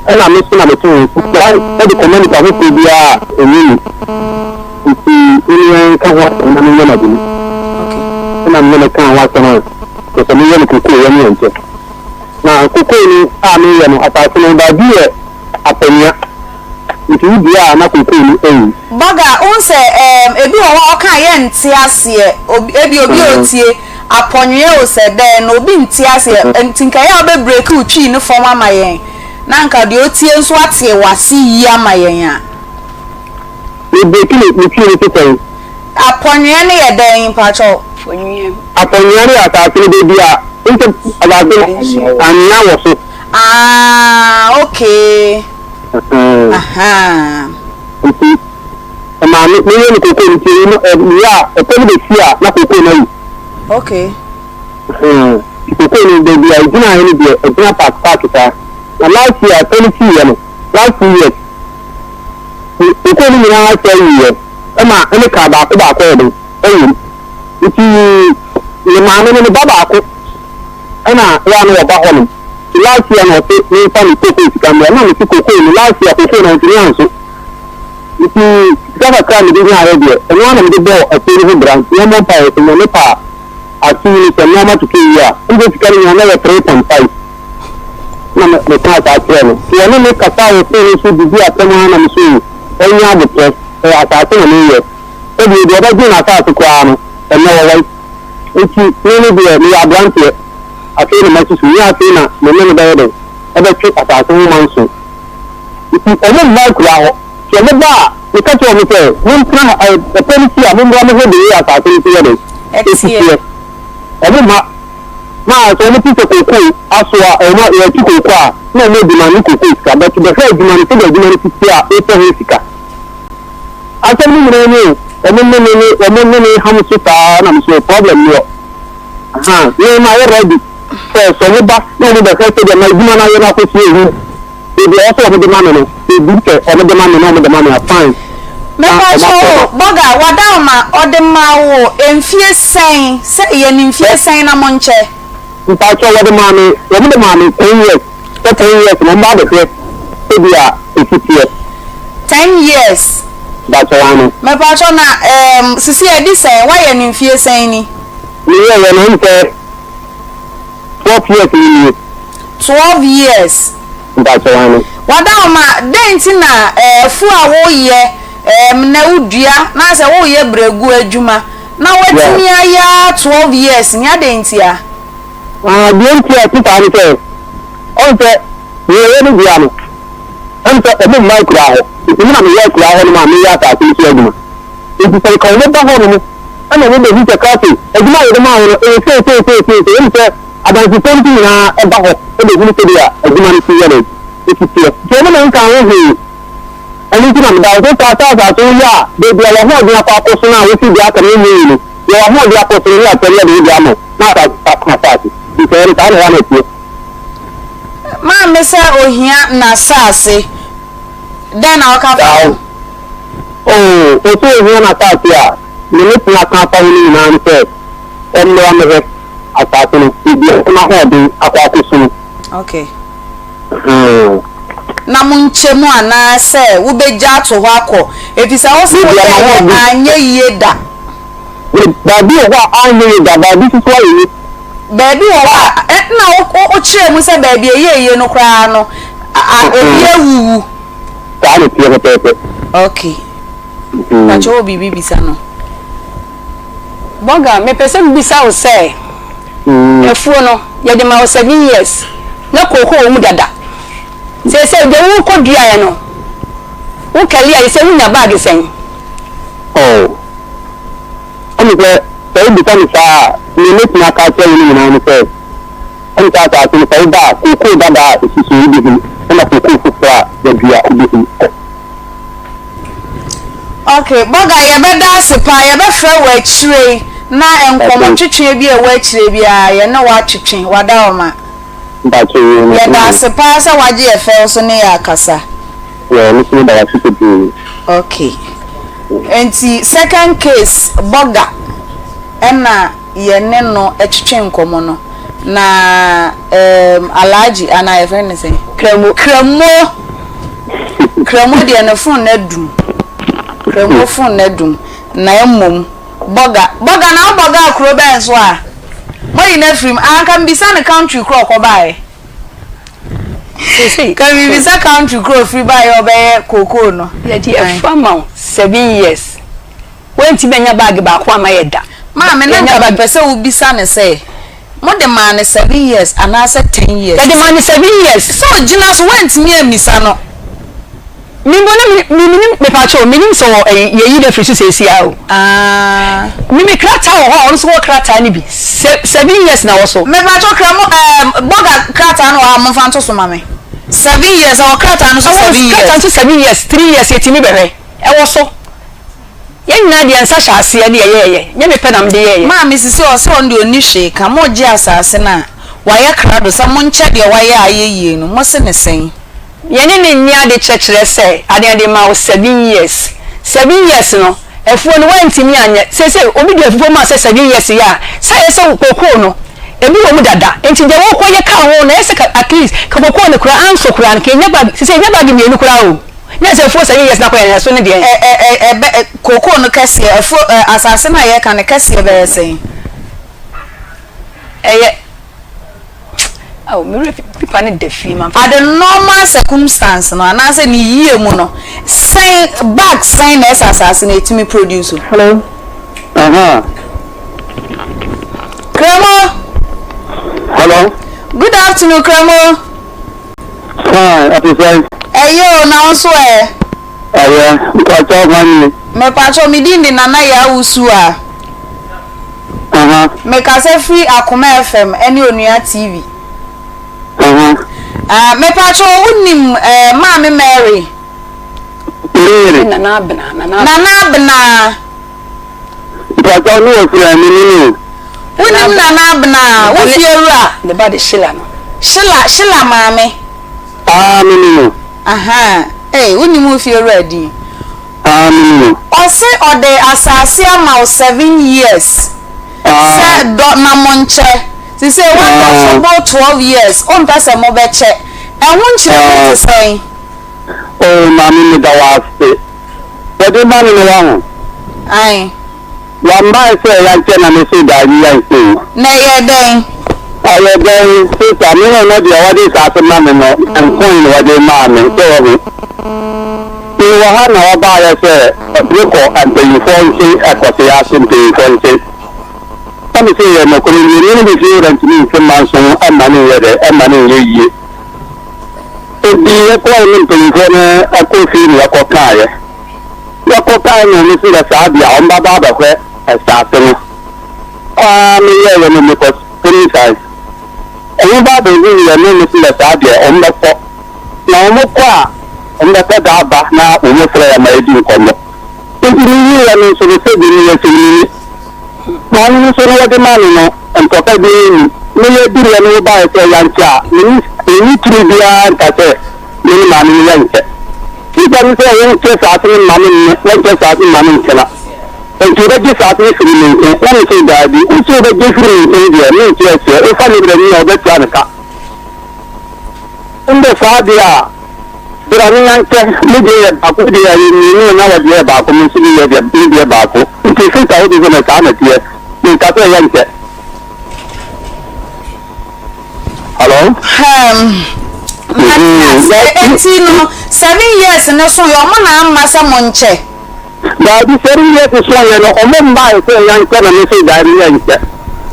Ɛna me nso na mete ho nti gyae de kɔma nipa foforɔ biara a ɛnyɛ ni. Nti wo ne yɛn nka ho asɛm na menyɛ m'adwene. Ɛna me ne no kaa ho asɛm a kyerɛ sɛ meyɛ no kokoo yɛ ne yɛn nkyɛ. Na kokoo no a meyɛ no asase no baabi yɛ apɔnua nti wo dua a na kokoo no awu. Bɔga, wohu sɛ ɛɛm ebi wɔ hɔ a ɔka a yɛnte aseɛ, obi ebi obi a otie. Apɔnwea o sɛ dɛn no obi nte aseɛ nti nka ɛyɛ a wobɛ breaki wo twii no fam ama yɛn na nka deɛ otie nso ate wase yie ama yɛn a. Me breaki me me twii no te sɛn? Apɔnwea no yɛ dɛn mpakyɛw? Apɔnwea no yɛ asaase no baabi a nkyɛ asaase no anwea wɔ so. Ah okay ahaa. Nti ɛmaa me meyɛ no kokoo no nti ɛyi no meyɛ a ɛpɛ no bɛsi a na kokoo no ayi. Okay. Hmm. Kokoo no baabi a ɛgyinaeɛ no deɛ ɛgyina park park saa. Na last year ɛpɛ no siiɛ no last 2 years kokoo no nyinaa sɛ wieɛ ɛma ɛne kaa baako baako yɛ den ɛwɔ mu. Nti ne maame no ne ba baako ɛna ɛyɛ a na wɔba hɔ nom. Nti last year na ɔse memfa ne kokoo sika mmra na mese kokoo no last year kokoo no antumi anso. Nti sika kakra a mede nyaeɛ deɛ, ɛno ara na mede bɔɔ afuo no ho bra. Nti yɛmmɔ mpaeɛ sɛ Nyame pɛ a, afe yi no sɛ nnoɔma totɔ yie a, wogye sika no nyinaa na ɛyɛ 3.5. Na me mekaa saa kyerɛɛ no. Nti ɔne me kasaa wɔ fon no so didii atɛm ara na me so o, ɔnyɛ aboterɛ, ɛyɛ asaase na meyɛ. Sɛdeɛ deɛ ɔbɛgye n'asaase koraa no, ɛnnɛ wɔwai. Nti me no deɛ meyɛ abranteɛ, afei na masusu, nyɛ afei na me ne no bɛyɛ dɛn, ɛbɛtwe asaase ho manso. Nti ɔmo mma akuraa hɔ. Nti ɔmo ba a, meka kyerɛ ɔmo sɛ, Montena ha, ɛ, ɛpɛ no si a, mommra me hɔ bee asaase no so yɛ dɛn? Esi teɛ. Ɔmo mma. Na sɛ ɔmo te sɛ kokoo aso a, ɔmo a, yɛtu kokoo a, na ɔmo demande kokoo sika. But bɛhwɛ adwuma no, sɛdeɛ adwuma no si teɛ a, wopɛ ho sika. Asɛm no nyinaa ni o, ɔmo ne me ne, ɔmo ne me ham so saa na me so problem ni hɔ. Ahaa, me mayɛ ready sɛ, sɛ ɔmo ba na ɔmo bɛhwɛ sɛdeɛ m'adwuma no ayɛ no akɔsi ehu. Baabi a ɛwɔ sɛ wɔde ma me no, ebi sɛ wɔde ma me na wɔde ma me a, fine. Na Mepakyɛw wɔasɔ o, no. Bɔga, w'adaoma ɔde maa wo mfie sɛn? Sɛ yɛ no mfie sɛn na monkyɛ? Mpakyɛw, wɔde maa me, wɔde maa me ten years, sɛ ten years no wɔn ba abɛhwɛ sɛdeɛ ɛsi teɛ. Ten years? Mpakyɛw, aane. Mepakyɛw, na ɛɛm, sisi adi sɛn? Woayɛ no mfie sɛn ni? Meyɛeɛ no, ɛm sɛ. 12 years ni nie. 12 years. Mpakyɛw aane. Wadaoma, dɛn nti na afuo a woyɛ na wodua na sɛ woyɛ brɛguo adwuma na woatumi ayɛ ara 12 years ni adɛn ntia? Ah, deɛ nti a ɛte saa ne sɛ, ɔhu sɛ deɛ yɛyɛ no dua no, ɛne sɛ ɔmo mma akuraa hɔ, nti me na meyɛ akuraa hɔ nom a meyɛ asase no so adwuma. Nti sɛ nka ɔmo ba hɔ nom ɛna ɔmo bɛhu sɛ Kase, adwuma a yɛde maa wo no, ɛyɛ sei sei sei sei sei, ɛne sɛ Adansefo no nyinaa ba hɔ bɛhunu sɛdeɛ adwuma no si yɛ dɛn, si teɛ. Nti ɔmo na nka ho hwee. Ɛno nti na meda wo so saa sɛ asase wo yɛ a, baabi a w'ahoɔden akɔ akɔso no a wosi deɛ aka no nyɛ yie no, yɛ w'ahoɔden akɔso no ne atɛm yɛde wo deɛ ama wo, na asase aka asase. Nti ɛno saa na ɛyɛ a na ɛteɛ. Maame sɛ ohia n'asase, dɛn na woka fa ho? Oh, ɔsɛ ohia n'asase a, deɛ mɛtumi aka afa ho no nyinaa ne sɛ ɔmmra mmɛhwɛ asase no, baabi a n'ahoɔden akɔ akɔsu no. Okay. Hmm. Na monkyɛ mu anaasɛ wobɛgya ato hɔ akɔ, efisɛ wo se Baabi a woyɛeɛ m'ahoɔden. anyɛ yie da. Baabi wɔ hɔ a anyɛ yie da, baabi nso so ayɛ yie. Baabi wɔ hɔ a, ɛ, na wo, wo, wokyerɛɛ mu sɛ baabi a ɛyɛɛ yie no koraa no, a, a, obi awuwu. Saa na ɛteɛ pɛpɛɛpɛ. Okay. Mpakyɛ wɔ biribi bisa no? Bɔga, mepɛ sɛ mebisa wo sɛ, afuo no, yɛde ma wo seven years, na kooko wɔ mu dada. Seesei deɛ wokɔ duaeɛ no, wo kali a, seesei wonya bag sɛn? Oh, ɛne sɛ, sɛ wobisa me saa a, deɛ mɛtumi aka akyerɛ wo no nyinaa ne sɛ, Ɛne saa asase no, sɛ woba a, kookoo dada a ɛsi so wobɛhunu, ɛna kookoo foforɔ a wɔadua wobɛhunu. Ok, Bɔga yɛbɛda ase paa, yɛbɛfrɛ wo akyire yi na nkɔmmɔ twetweɛ bi a ɛwɔ akyire biara yɛne wo atwetwe, wadaoma. Mpakyɛ yoo, mate Yɛda ase paa sɛ woagye yɛ fɛw so ne yɛ akasa. Yeah, me nso meda wo ase bebree. Ok, nti second case Bɔga ɛna yɛne no twetwe nkɔmmɔ no, na ɛɛm Alhaji anaa yɛfrɛ no sɛn? Kramo. Kramo! Kramo deɛ ne phone no adum. Kramo phone no adum. Na mmom Bɔga. Bɔga na wo bɔga kuro bɛn so a? Moayi no afiri mu. Ah, anka mebisa no country korɔ ɔkɔbaeɛ. Seesei. Ka mebisa country korɔ ɔfiri baeɛ a ɔbɛyɛ kookoo no. Yɛde afu ama wo seven years. Woantumi anya bag baako amma yɛ da. Maame, na Yɛanya nka bag. mepɛ sɛ wobisa no sɛ, mode maa no seven years anaasɛ ten years? Yɛde maa no seven years. Sɛ ɔgyina so, woantumi ammisa no. Me mpo na me me menim mepakyɛw menim sɛ wɔ ɛyi yɛyi no afiri so seesei ara o. Ah. Me me krataa wɔ hɔ a ɔno nso wɔ krataa no bi. Se seven years na wɔ so. Mepakyɛw Kramo ɛɛm bɔga krataa no wɔ ha a momfa nto so ma me. Seven years ɛwɔ krataa no so Ɛwɔ seven years. krataa no so seven years, three years yɛtumi bɛhwɛ. Ɛwɔ so. Yɛn nyinaa de yɛn nsa hyɛ aseɛ ne yɛyɛɛyɛ. Nyɛ me pɛ na mede yɛɛyɛ. Maame sisi ɔse ɔno deɛ ɔnni hwee ka, mogye asaase no a, wayɛ krado sɛ monkyɛ deɛ wayɛ a ayɛ yie no, mose no sɛn? Yɛne no nni ade kyɛ kyerɛ sɛ ade ade ma wo seven years. Seven years no, afuo no woantumi anyɛ. Seesei obi de afufuo ma wo sɛ seven years yɛ a, sɛ ayɛ sɛ kookoo no, ebi wɔ mu dada. Nti deɛ wokɔyɛ kaa ho no, ɛyɛ sɛ ka at least ka kookoo no koraa anso koraa no, ka ɛnya bag, seesei ɛnya bag mmienu koraa o. Nyɛ sɛ afuo seven years na akɔyɛ no, ɛso ne deɛn? Ɛ ɛ ɛ ɛbɛ ɛ kookoo no kɛseɛ, afuo ɛ asase no a yɛreka no kɛseɛ bɛyɛ sɛn? Ɛyɛ Ao, me werɛ fi pipa no da fie ma. At the normal circumstance no anaasɛ ne yie mu no, sɛn bag sɛn na ɛsɛ asase no ɛtumi produce? Hello. Aha. Kremo. Hello. Good afternoon, Kremo. Fine, ate sɛn? Ɛyɛ o, na wo nso ɛ? Ɛyɛ, mpakyɛw hwan ni? Mepakyɛw, me din de Nana Yaa Wusu a. Aha. Mekasa firi Akoma FM ɛne Onua TV. Aha. Ah, mepakyɛw, wonim eh, Maame Mary? Mary. Nana Abena. Nana Abena. Mpakyɛw ne wɔ firi a me nim o. Wonim Nana Abena a, wo fie wura? Ne ba de Sheila no. Sheila, Sheila maame. Ah, me nim o. Aha, ei, wonim wo fie wura din? Ah, me nim o. Ɔse ɔde asase ama wo seven years sɛ dɔ na monkyɛ. Sisei woadɔ so boro 12 years, wompɛ sɛ mobɛkyɛ. Ɛho nkyerɛmu te sɛn? Oh maame meda wo ase. Wɔde ma no no wahu. Ae. Wammae sɛ yɛnkyɛ na me se daabi yɛnkyɛ o. Na ɛyɛɛ dɛn? Ɛyɛ dɛn sista me no no deɛ wɔde saase ma me no nkoe na wɔde maa me sɛ wahu. Me wɔ ha na wɔbaayɛ sɛ mekɔ mpanyinfoɔ nkye ɛkɔte ase mpanyinfoɔ nkye. Na me se yɛ nɔkorɛ nie me ne me fie wura ntumi ntwe manso ho ɛmma no nyɛ dɛ ɛmma no nyɛ yie. Enti yɛkɔe ne mpanyimfoɔ no kɔɔ fie na yɛkɔkaeɛ. Yɛkɔkaeɛ na wɔn se dɛ saa deɛ a wɔbɛba abɛhwɛ asaase no. Kɔ ara meyɛeɛ no mekɔbisae. Wɔn ba abɛhuiɛ no wɔn se dɛ saa deɛ wɔbɛkɔ. Na wɔkɔ a wɔbɛpɛ da aba na wɔfrɛ yɛn ma yɛdi nkɔmmɔ. Enti mehuiɛ no nso no sɛdeɛ meyɛ sɛ menni. Maame no nso no wɔde maa no no ntɔkwa biara nni. Meyɛ duruiɛ no wobaeɛ sɛ yɛnkyɛ a, menni menni tumi biara nka sɛ me ne maame no yɛnkyɛ. Sista no sɛ wonkyɛ saase no mma me nnɛ, wonkyɛ saase no mma me nkyena. Enti wobɛgye saase no firi me nkyɛn? Na mese daabi, wose wobɛgye firi me nkyɛn deɛ, mente aseɛ, wofa me brɛ me a wobɛtua me ka. Ndɛ saa deɛ a, bra ne yɛnkɛ, me deɛ yɛ baako, wo deɛ yɛ mmienu na wɔ deɛ yɛ baako, me nso me yɛ deɛ, me deɛ baako. Nti sister wo deɛ sɛ saa na ɛteɛ, menka sɛ yɛnkyɛ. Hello? Hmm. Mate aseɛ, enti no, seven years no so yɛ ɔmo na amma sɛ monkyɛ? Daabi, seven years soeɛ no, ɔmo mmae sɛ yɛnkyɛ na me nso gyae me yɛnkyɛ.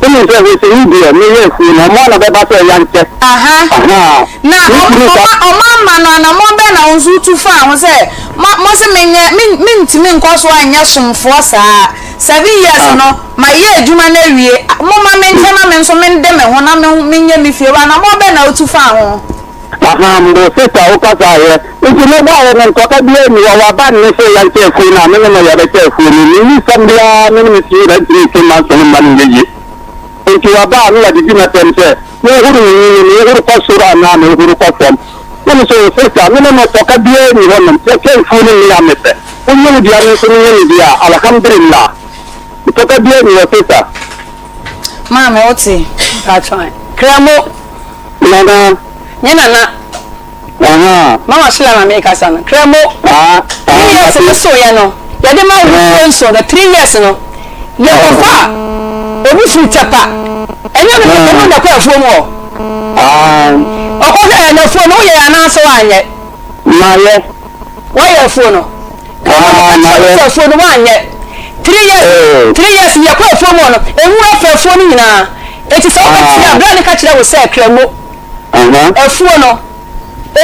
Wonim sɛ hwɛ sɛ yi deɛ meyɛ afuo no, ɔmo ara na bɛba sɛ yɛnkyɛ. Aha. Ahaa. Na Me ɔmo kunu ɔmo sa. ɔmo amma no anamɔn bɛn na wo nso wotu faa ho sɛ mo mo se menyɛ me mentumi nkɔ so anyɛ somfoɔ saa. 7 years no mayɛ adwuma no awie, momma menkyɛ na me nso mende me ho na me menyɛ me fie. Anammɔn bɛn na wotu faa ho? Ahaa mbo sister wo kasa yɛ nti me baayɛ no ntɔka biaa nni hɔ waba nne sɛ yɛnkyɛ afuo no a me ne no yɛbɛkyɛ afuo no menni sɛm biaa me ne me sira ntumi nte mma nso no mma no nyɛ yie nti waba a ne wadidi matɛm sɛ wohoro me nyi no mehoro kɔ soro anaa mehoro kɔ fam na me sɛ o sister me ne no tɔka biaa nni hɔ nom yɛkyɛ afuo no nea mepɛ wonyɛ wo dea me nso menyɛ me dea alhamdulillah ntɔka biaa nni hɔ sister. Maame wote? Mpakyɛw Kramo. Nana. Nye nana. Ahaa. Mama Sheila na mekasa no. Kramo. Ah, ah, 3 years no so yɛ no. Yɛde ma wo mfie nson the 3 years no. Yɛ kɔfa obi firi Tɛpa. Ɛnyɛ no ɔno na kɔ afuo mu hɔ. Ah. Ɔkɔ hwɛ yɛ n'afuo no woyɛ anaasɛ woanyɛ. Mayɛ. Woayɛ afuo no. Ah, mayɛ. Sɛ afuo no woanyɛ. 3 years 3 years yɛ kɔ afuo mu hɔ no. Nwura fa afuo no nyinaa. Enti sɛ wobɛte a, bere a meka kyerɛ wo sɛ Kramo, afuo no,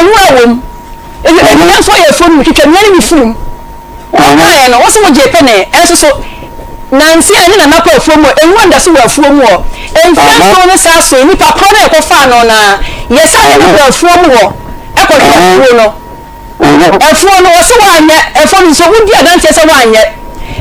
nwura wɔ mu, nnua nso yɛ afuo no mu, twitwa nnua no bi firi mu. Wokaeɛ no, wo se wogyee penee, ɛnso so nanse a ne nana kɔ afuo mu hɔ, nwura da so wɔ afuo mu hɔ. Mfeɛ nson no saa so, nipa korɔ no a yɛkɔfaa no no ara, yɛsan de no kɔɔ afuo mu hɔ kɔhwɛɛ afuo no. Afuo no, wɔse woanyɛ, afuo no nso wodi adanseɛ sɛ woanyɛ.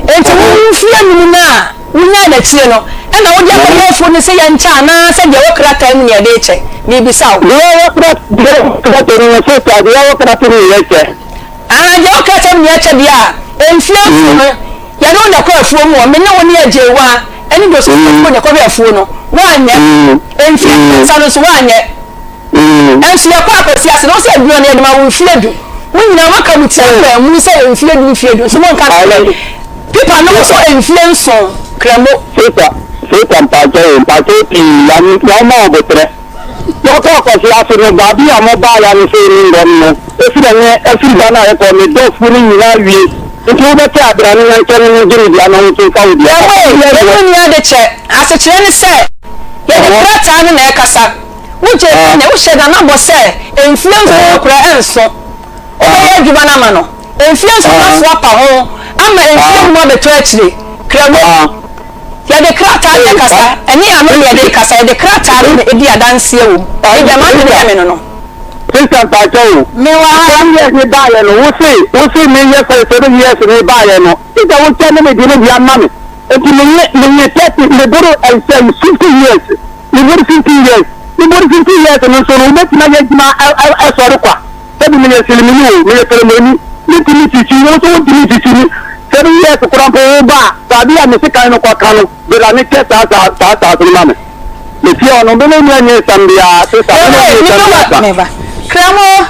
Enti wo mfeɛ num no a wonyaa no akyire no, ɛna wode akɔyɛ afuo no sɛ yɛnkyɛ anaa sɛ deɛ ɛwɔ krataa mu na yɛde rekyɛ? Merebisa wo. Deɛ ɛwɔ krataa mu no, sista, deɛ ɛwɔ krataa mu na yɛkyɛ. Ahaa, deɛ ɛwɔ krataa mu na yɛkyɛ deɛ a, mfeɛ nson no, yɛne wo na ɛkɔ afuo mu hɔ, me ne wo ne Agyewaa ne Joseph na ɛkɔhwɛ afuo no, woanyɛ. Mfeɛ mmiɛnsa no nso, woanyɛ. Nso yɛkɔ akɔsi ase na wosɛ aduane yɛde ma wo mfeɛ du. Mo nyinaa moaka mo ti afa mu sɛ mfeɛ du mfeɛ du nso monka nokorɛ. Pipa no nso mfeɛ nson kramo. Sista sista mpakyɛw o mpakyɛw pii ya ya ɔma wo botrɛ yɛkɔ akɔsi ase no baabi a mo baa ya no sɛ ɛni ndɔm no ɛfiri ɛnɛ ɛfiri da no a yɛkɔ me dɔ fuo no nyinaa wie nti wo bɛkyɛ abira no na nkyɛ no no gye me dea na wo nso nfa wo dea Yɛn papa mu nni ade kyɛ. Asekyerɛ ne sɛ yɛde krataa no na ɛkasa. Wogye di na wohyɛ Nana bɔ sɛ mfeɛ nson no koraa ɛnso wobɛyɛ adwuma no ama no. Mfeɛ nson no aso apa ho ama mfeɛ num abɛtɔ akyire. Kramo, yɛde krataa na ɛkasa, ɛne ano na yɛde rekasa, yɛde krataa no na ɛdi adanseɛ wɔ mu. Me deɛ m'adwene yɛ me no no. Sister mpakyɛ o. Me wɔ ha. Seven years ni baayɛ no wo se wo se me yɛ sɛ seven years ni baayɛ no sista wo kyɛ ne me de ne de ama me nti me nye me nye 30 me boro ɛsɛ 50 years. Meboro 15 years meboro 15 years no nso no wobɛtumi ayɛ adwuma asɔre kwa sɛbi meyɛ silimini o meyɛ kremoni mentumi nsisi wo nso wontumi nsisi me 7 years kora mpo wo ba a baabi a me sekan no kɔka no bra ne kyɛ saa saa saa saase no ma me metie ɔno me ne nua nyɛ nsɛm biara sesa me ne nyɛ nsɛm biara sa. Kramo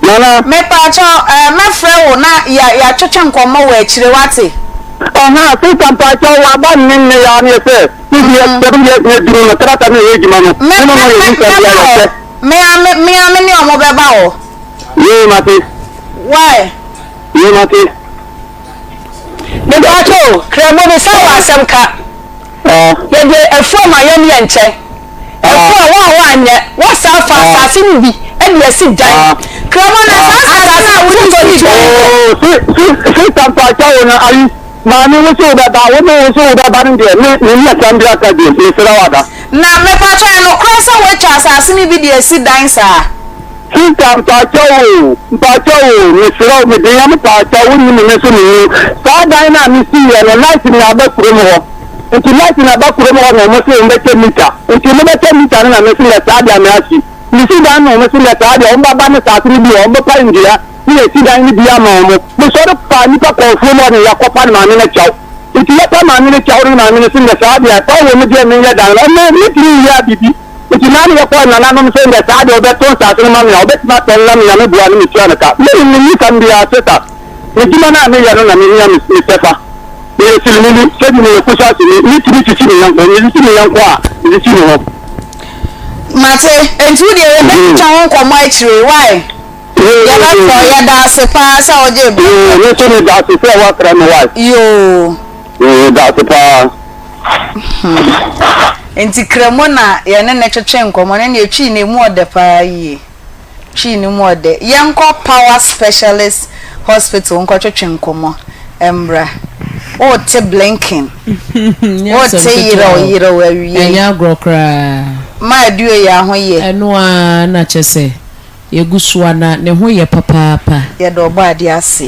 Nana. Mepaakyɛw eh mɛfrɛ wo na ya yɛatwetwe nkɔmmɔ wɔ akyire wate. Ɔhaa sista mpakyɛw waba nne nne yaa ne sɛ ne deɛ sɛm deɛ ne duru no trata ne yɛ adwuma no Me ne me no yɛ me nsɛm mɛba deɛ hɔ yɛsɛ. me a me me a me ne ɔmo bɛba hɔ. Yoo mate. Why? Yoo mate. Mepaakyɛw Kramo me san wɔ asɛm ka. Yɛde afuo ma yɛn yɛ nkyɛ. Ɛpo a wo a woanyɛ, woasan afa asase no bi de asi dan. Kramo na saa asase no a wode sii dan no. Oo, si, si, sista mpakyɛ wo no, ayi, maame wo se wobɛba, wo ne wo se wobɛba no deɛ, me, menni asɛm bi aka bio, mesrɛ wo ada. Na mepakyɛ ɛyɛ nokorɛ sɛ woatwa asase no bi de asi dan saa? Sista mpakyɛ wo o, mpakyɛ wo o, mesrɛ wo, mede Nyame pakyɛ wo, wonnim me nso mennim wo, saa dan no a mesiiɛ no, light na aba kurom hɔ. Nti light na ba kurom hɔ na ɔmo se ɔmo bɛkyɛ meter nti ɔmo bɛkyɛ meter no na mese nɛ saa deɛ me ahye mesi dan no ɔmo se nɛ saa deɛ ɔmo bɛba ne saase no bi wɔ ɔmo bɛpae ndua ne yɛsi dan no bi ama ɔmo mesɔre faa nipa kɔɔ afuom hɔ ne yɛkɔ pa ne maame no kyɛw nti yɛpa maame no kyɛw no maame no se nɛ saa deɛ kwan wɔ mu deɛ menyɛ dan no ɔmo metumi nyɛ abibi nti naa ne yɛkɔɔ nananom se nɛ saa deɛ ɔbɛto nsaase no ma me a ɔbɛtumi atɔn na me nyame boa no metua no ka me menni sɛm biara sesa medwuma no a meyɛ no na mehia me kyɛfa. Meyɛ Silmini, sɛbi meyɛ Kusasini, metumi sisi me yɔnko, mesisi me yɔnko a, mesisi me ho. Mate, enti wo deɛ yɛbɛtwitwa ho nkɔmmɔ akyire, why? Yɛbɛfrɛ wo, yɛda ase paa sɛ wogyee berɛ. Yoo, me nso meda ase sɛ woafrɛ me, why? Yoo. Yoo, yɛda ase paa. Enti Kremo na yɛne no twetwe nkɔmmɔ no, ɛnneɛ Twi no ɛmu ɔdɛ paa yie. Twi no mu ɔdɛ. Yɛnkɔ Power Specialist Hospital nkɔtwetwe nkɔmmɔ mbra. Wote blinking. Wote yerɛw yerɛw awiei. Ɛnyɛ agorɔ koraa. Ma aduo yi a ho yɛ. Ɛno ara na kyerɛ sɛ yɛgu so a na ne ho yɛ papaapa. Yɛda Ɔbɔadeɛ ase.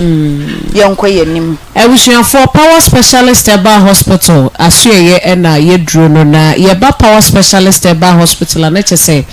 Yɛnkɔ yɛn anim. Abusuafoɔ, Power Specialist Herbal Hospital asoɛeɛ na yɛduro no. Na yɛba Power Specialist Herbal Hospital a na kyerɛ sɛ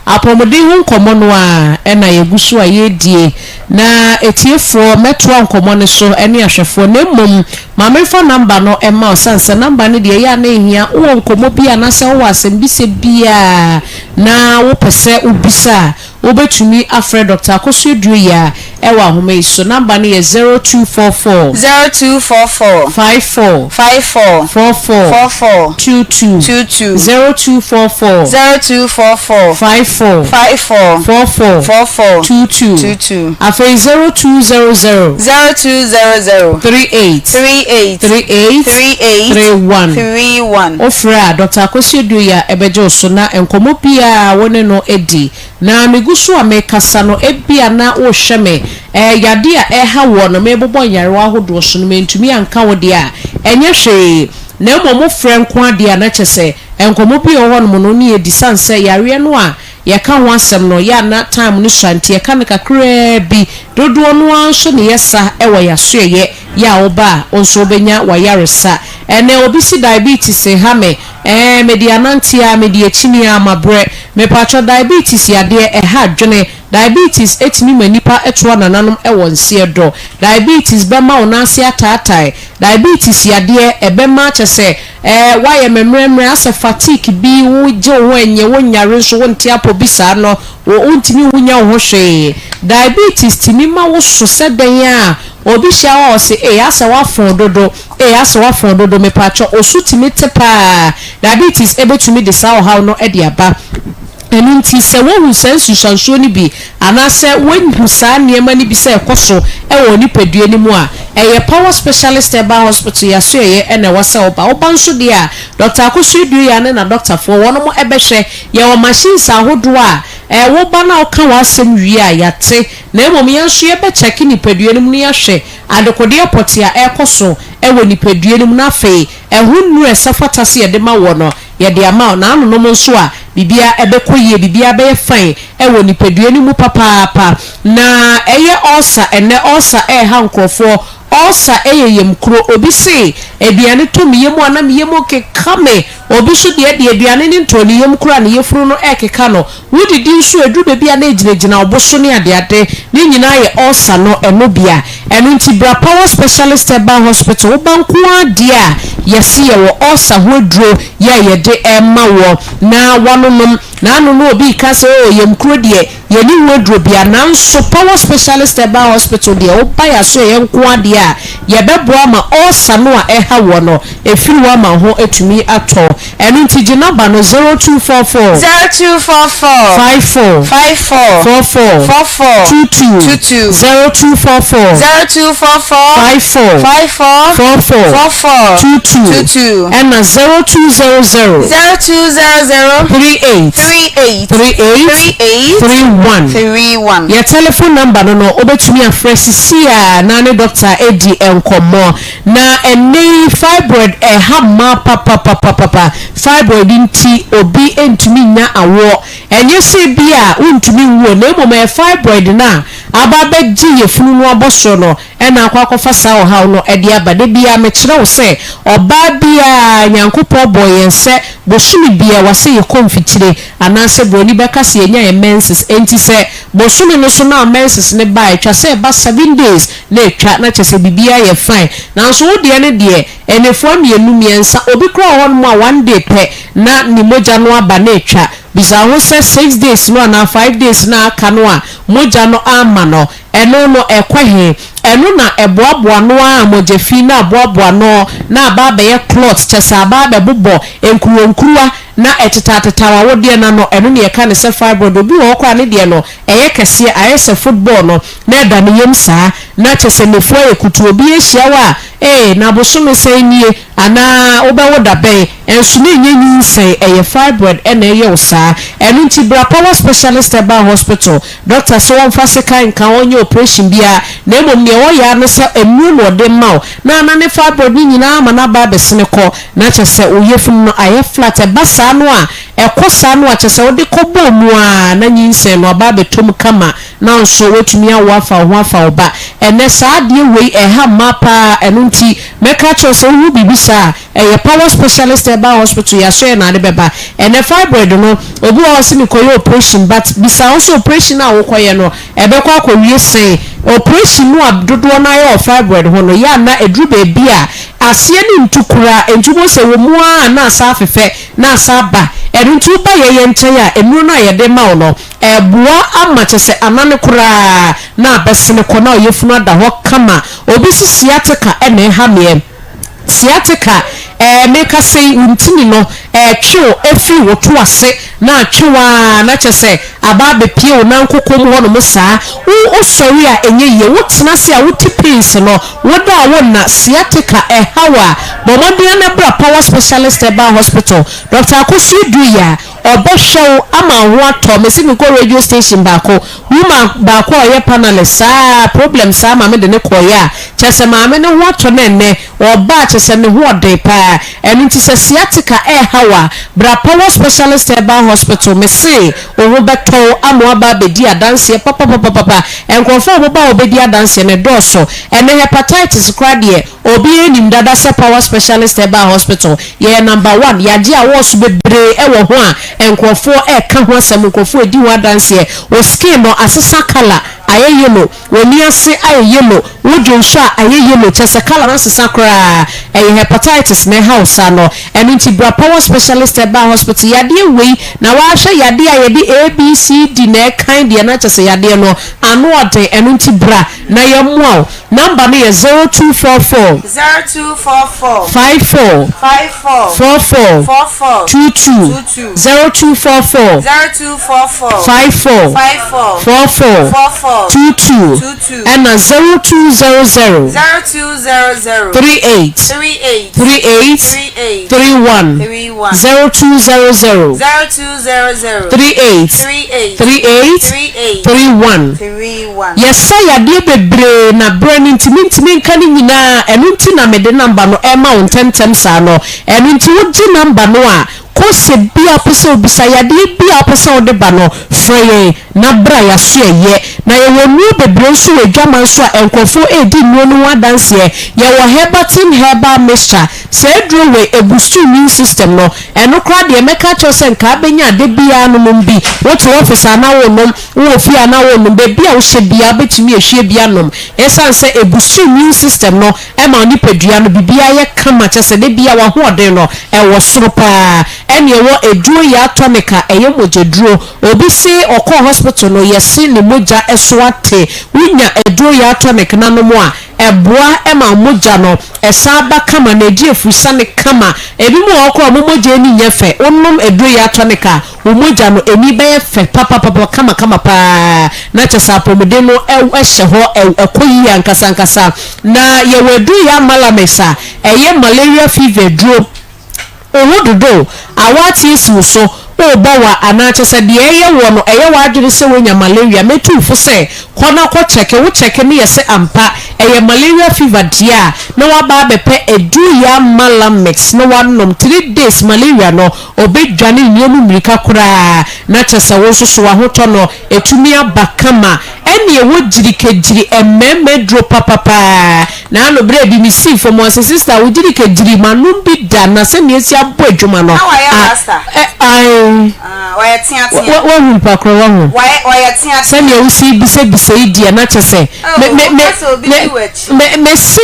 Apɔmuden ho nkɔmmɔ no ara na yɛgu so a yɛredie, na atiefoɔ, mɛtoa nkɔmmɔ no so ne ahwɛfoɔ, na mmom ma memfa number no mma wo, sane sɛ number no deɛ ɛyɛ a na ɛhia, wowɔ nkɔmmɔ bi anaasɛ wowɔ asɛmbisa biara na wopɛ sɛ wobisa a, wobɛtumi afrɛ Doctor Akosua Duoya wɔ ahoma yi so. Number no yɛ 0244. 0244. 54. 54. 44. 44. 22. 22. 0244. 0244. 54. 54. 44. 44. 22. 22. Afei 0200. 0200. 38. 38. 38. 38. 31. 31. Wofrɛ a, Doctor Akosua Duoya bɛgye wo so na nkɔmmɔ biara a wo ne no di. Na megu so a merekasa no, ebia na worehwɛ me. Ɛɛ, yadeɛ a ɛreha woɔ no, merebobɔ nyarewa ahodoɔ so no, mantumi anka wo deɛ a, ɛnyɛ hwee. Na mmom wofrɛ nko ara deɛ a, na kyerɛ sɛ, nkɔmmɔ bi a ɛwɔ hɔnom no, wo ne yɛdi. Sane sɛ yareɛ no a yɛka ho asɛm no, yɛ a na time no sua nti, yɛka no kakraa bi. Dodoɔ no ara nso na yɛsa wɔ yɛn asoɛeɛ. Yɛ a woba a, wo nso wobɛnya w'ayaresa. Ɛnnɛ, obi se diabetes reha me. Ɛɛ, mede anante ara, mede akyini ara, mabrɛ. Mepakyɛw, diabetes yadeɛ, ɛha adwene. Diabetes tumi ma nnipa toa nananom wɔ nseɛ dɔ. Diabetes bɛma wo nan ase ataatae. Diabetes yadeɛ, ɛbɛma kyerɛ sɛ, ɛɛ, woayɛ mɛmrɛmrɛ, asɛ fatigue bi, wogye wo ho ɛnyɛ, wonyare nso, wonte apɔ bi saa no, wo, wontumi wonya wo ho hwee. Diabetes tumi ma wo so sɛ dɛn a, obi hyia wo a ɔse, ee, asɛ woafɔn dodo. Ee asɛ wafɔn dodo mepakyɛ osu tumi te paa diabetes bɛtumi de saa ɔhaw no de aba ɛno nti sɛ wohu saa nsunsuansoɔ no bi anaasɛ woahu saa nneɛma no bi sɛ ɛkɔ so wɔ wo nipadua no mu a ɛyɛ Power Specialist Herbal Hospital yasoɛeɛ na ɛwɔ sɛ woba woba nso deɛ a Doctor Akosua Duoya ne n'adɔktafoɔ wɔnom bɛhwɛ yɛwɔ machines ahodoɔ a ɛɛ woba na woka w'asɛm wie a yɛate na mmom yɛn nso yɛbɛ check nipadua no mu na yɛahwɛ Adekodeɛ pɔtee a ɛrekɔ so wɔ nipadua no mu na afei ɛho nnuru a ɛsɛ fata sɛ yɛde ma woɔ no, yɛde ama wo. Na anonom nso a, biribiara bɛkɔ yie, biribiara bɛyɛ fine wɔ nipadua no mu papaapa. Na ɛyɛ ulcer, ɛnnɛ ulcer reha nkorɔfoɔ. Ulcer yɛ yamkuro. Obi se, aduane tɔ me yam a na me yam rekeka me. Obi nso deɛ deɛ aduane no ntɔɔ ne yam koraa a ne yafunu no rekeka no. Wodidi nso a ɛduru baabi a na ɛgyinagyina wo bo so ne adeade. Ne nyinaa yɛ ulcer no ɛno bi a. Ɛno nti bra Power Specialist Herbal Hospital woba nko ara deɛ a yɛse yɛwɔ ulcer ho aduro yɛ a yɛde rema woɔ na woanonom. Na ano no obi reka sɛ oo yamkuro deɛ Yɛnni ho aduro biara, nanso Power Specialist Herbal Hospital deɛ woba yɛn asoɛeɛ nko ara deɛ a, yɛbɛboa ama ulcer no a ɛha woɔ no, ɛfiri hɔ ama wo ho atumi atɔ wo. Ɛno nti gye number no, 0244. 0244. 54. 54. 44. 44. 22. 22. 0244. 0244. 54. 54. 44. 44. 22. 22. Ɛna 0200. 0200. 38. 38. 38. 38. 31. 31. Yɛ telephone number no no wobɛtumi afrɛ sisi a na ne doctor adi nkɔmmɔ. Na ɛnnɛ yi fibroid ɛha mmaa papapapapa. Fibroid nti obi ntumi nnya awoɔ. Ɛnyɛ sɛ ebi a wontumi nwo na mmom ɛyɛ fibroid no a aba abɛgye yafunu no abɔsoɔ no na akɔ akɔfa saa ɔhaw no de aba. Da biara mekyerɛ wo sɛ ɔbaa biara Nyankopɔn bɔɔ yɛn sɛ bosome biara wase yɛkɔ mfikyire anaasɛ broni bɛka sɛ yɛnya yɛn menses enti sɛ bosome no so na menses no ba a ɛtwa sɛ ɛba seven days na ɛtwa na kyerɛ sɛ biribiara yɛ fine nanso wo deɛ no deɛ nnafua mmienu mmiɛnsa obi koraa wɔ hɔnom a one day pɛ na ne mogya no aba na ɛtwa bisa wo ho sɛ six days no anaa five days no a aka no a mogya no amma no Ɛno no, ɛkɔ he? Ɛno na ɛboaboa ano ara a mogya fi na aboaboa ano na aba abɛyɛ clot, kyerɛ sɛ aba abɛbobɔ nkuruwankuruwa na ɛtetaatetaw awodeɛ no ano. Ɛno na yɛka no sɛ fibroid. Obi wɔ hɔ koraa a ne deɛ no, ɛyɛ kɛseɛ, ayɛ sɛ football no, na ɛda ne yam saa, na kyerɛ sɛ n'afu ayɛ kutuu. Obi ahyia wo a, Ee, na bosome sɛn nie? Anaa wobɛwo da bɛn? Ɛnso na ɛnyɛ nyinsɛn, ɛyɛ fibroid na ɛyɛ wo saa. Ɛno nti bra Power Specialist Herbal Hospital. Dɔkta se wɔmfa sekan nka wo, ɔnyɛ operation biara, na mmom nea ɔyɛ ara ne sɛ nnuro na ɔde ma wo, na anane fibroid no nyinaa ama no aba abɛsene kɔ, na kyerɛ sɛ wo yafunu no ayɛ flat. Ɛba saa no a, ɛkɔ saa no a, kyerɛ sɛ wode kɔbɔɔ mu ara na nyinsɛn no aba abɛtɔ mu kama. Na nso woatumi awo afa wo ho afa wo ba. Ɛnnɛ saa adeɛ wei ɛha mmaa paa, ɛno nti mɛka akyerɛ wo sɛ wohu biribi saa a, ɛyɛ Power Specialist Herbal Hospital yɛahyɛ yɛn na ade bɛba. Ɛnnɛ fibroid no, obi wɔ hɔ a ɔse mekɔyɛ operation but bisa wo sɛ operation no a wokɔyɛ no ɛbɛkɔ akɔwie sɛn? Operation no a dodoɔ no ara yɛ wɔ fibroid ho no, yɛ a na ɛduru baabi a aseɛ no ntu koraa, nti wobɛhu sɛ wɔ mu ara na asan afefɛ na asan aba. Ɛno nti woba yɛn nkyɛn a, nnuro no a yɛde ma wo no, Ɛboa ama kyerɛ sɛ anane koraa na abɛsene kɔ na ɔyafunu ada hɔ kama. Obi se sciatica na ɛha meɛ. Sciatica ɛɛ meka sei wo ntini no ɛtwe wo ɛfiri wo to ase na atwe wo aa na kyerɛ sɛ aba abɛpie wo nan koko mu hɔ nom saa. Wo wo sɔre a ɛnyɛ yie, wo tena ase a wo te pains no, wo da a wo nna. Sciatica ɛha wo a bɔ mmɔden ara na bra Power Specialist Herbal Hospital. Doctor Akosua Duah. Ɔbɛhwɛ wo ama wo ho atɔ. Mese mekɔ radio station baako, woman baako a ɔyɛ panelist saa problem saa maame de no kɔeɛ a, kyerɛ sɛ maame no ho atɔ no ɛnnɛ, ɔba a kyerɛ sɛ ne ho ɔden paa. Ɛno nti sɛ sciatica ɛreha wo a, bra Power Specialist Herbal Hospital, mese wo ho bɛtɔ wo ama woaba abɛdi adanseɛ papapapapa. Nkurɔfoɔ a wɔba hɔ bɛdi adanseɛ no ɛdɔɔso. Ɛnnɛ hepatitis koraa deɛ, Obiara nim dada sɛ Power Specialist Herbal Hospital yɛyɛ number one, yɛagye awards bebree wɔ ho a nkurɔfoɔ reka ho asɛm, nkurɔfoɔ redi ho adanseɛ. Wo skin no asesa colour ayɛ yellow, w'ani ase ayɛ yellow, wo dwonsɔ a ayɛ yellow, kyerɛ sɛ colour no asesa koraa. Ɛyɛ hepatitis na ɛha wo saa no. Ɛno nti bra Power Specialist Herbal Hospital, yadeɛ wei na woahwɛ yadeɛ a yɛde A, B, C, D na ɛkan deɛ na kyerɛ sɛ yadeɛ no ano ɔden, ɛno nti bra na yɛmmoa wo. Number no yɛ 0244. 0244. 54. 54. 44. 44. 22. 22. 0244. 0244. 54. 54. 44. 44. 22. 22. Ɛna 0200. 0200. 38. 38. 38. 38. 31. 31. 0200. 0200. 38. 38. 38. 38. 31. 31. Yɛsa yadeɛ bebree na berɛ no nti mentumi nka ne nyinaa, ɛno nti na mede number no rema wo ntɛmntɛm saa no. Ɛno nti wogye number no a, kose bi a wopɛ sɛ wobisa, yadeɛ bi a wopɛ sɛ wode ba no, frɛ yɛn na bra yɛaso ɛyɛ. Na yɛwɔ nnuro bebree nso wɔ adwaman so a nkurɔfoɔ redi nnuro no ho adanseɛ. Yɛwɔ Herbatin Herbal Mixture, saa aduro wei ɛboost immune system no, ɛno koraa deɛ mɛka akyerɛ wo sɛ nka wobɛnya a da biara nom bi, wote office a na wonom, Wowɔ fie anaa wonnom, baabi a wohyɛ biara wobɛtumi ahwie bi anom. Ɛsiane sɛ ɛbusu immune system no ma wo nipadua no biribiara yɛ kama kyerɛ sɛ da biara w'ahoɔden no ɛwɔ soro pa ara. Ɛne ɛwɔ aduro yaa tonic a ɛyɛ mogyaduro. Obi se ɔkɔɔ hospital no yɛse ne mogya so ate. Wonya aduro yaa tonic no anom a, ɛboa ma wo mogya no ɛsan ba kama na ɛdi afurusane kama. Ebinom wɔ hɔ koraa a wɔn mogya ani nyɛ fɛ, wonom aduro yaa tonic a, Wo mogya no ani bɛyɛ fɛ papapapa kamakama paa na kyerɛ sɛ apɔmuden no hyɛ hɔ ɛkɔ yie ankasa ankasa. Na yɛwɔ aduro yɛ Malamix a ɛyɛ malaria fever aduro. Wo ho dodo, awɔ ate asi wo so, worebɔ wa anaa kyerɛ sɛ deɛ ɛyɛ woɔ no ɛyɛ w'adwene sɛ woanya malaria, mɛtu wo fo sɛ kɔ na kɔ kyɛke, wo kyɛke no yɛ sɛ ampa ɛyɛ malaria fever deɛ a na woaba abɛpɛ aduro yɛ Malamix na woanom, 3 days malaria no Ɔbɛdwane nnua mu mmirika koraa, na kyerɛ sɛ wo nso so w'ahotɔ no ɛtumi aba kama. Ɛnneɛ wɔ gyirikagyiri mmarima aduro papapaa. Naano berɛ bi mesii fam ɔse sister wo gyirikagyiri manom bi da na sɛdeɛ asi abɔ adwuma no Na wayɛ a rasta? ɛ ae. Ah, ɔyɛ teatea. Wahu nipa korɔ wahu? Wayɛ, ɔyɛ teatea. Sɛdeɛ wosi bisabisa yi deɛ na kyerɛ sɛ Oh, me me me woka sɛ obi me di w'akyi. me mese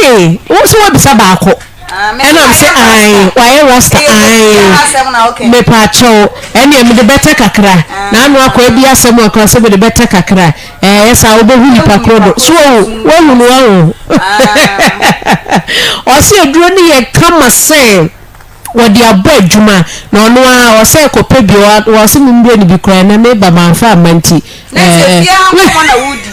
wo sɛ woabisa baako. Ɛna mese ae wayɛ rasta ae mepaakyɛw ɛneɛ mede bɛtɛ kakra na ano akɔ bi asɛm akora sɛ mede bɛtɛ kakra ɛyɛ saa wobɛhu nipa korɔ do so wahu wahu no wahu ɔse aduro no yɛ kama sɛ wɔde abɔ adwuma na ɔno ara ɔsɛ kɔpɛ bi ɔse memmrɛ no bi koraa na meba mamfa amma nti Na sɛ fie ha nkɔmmɔ na wodi.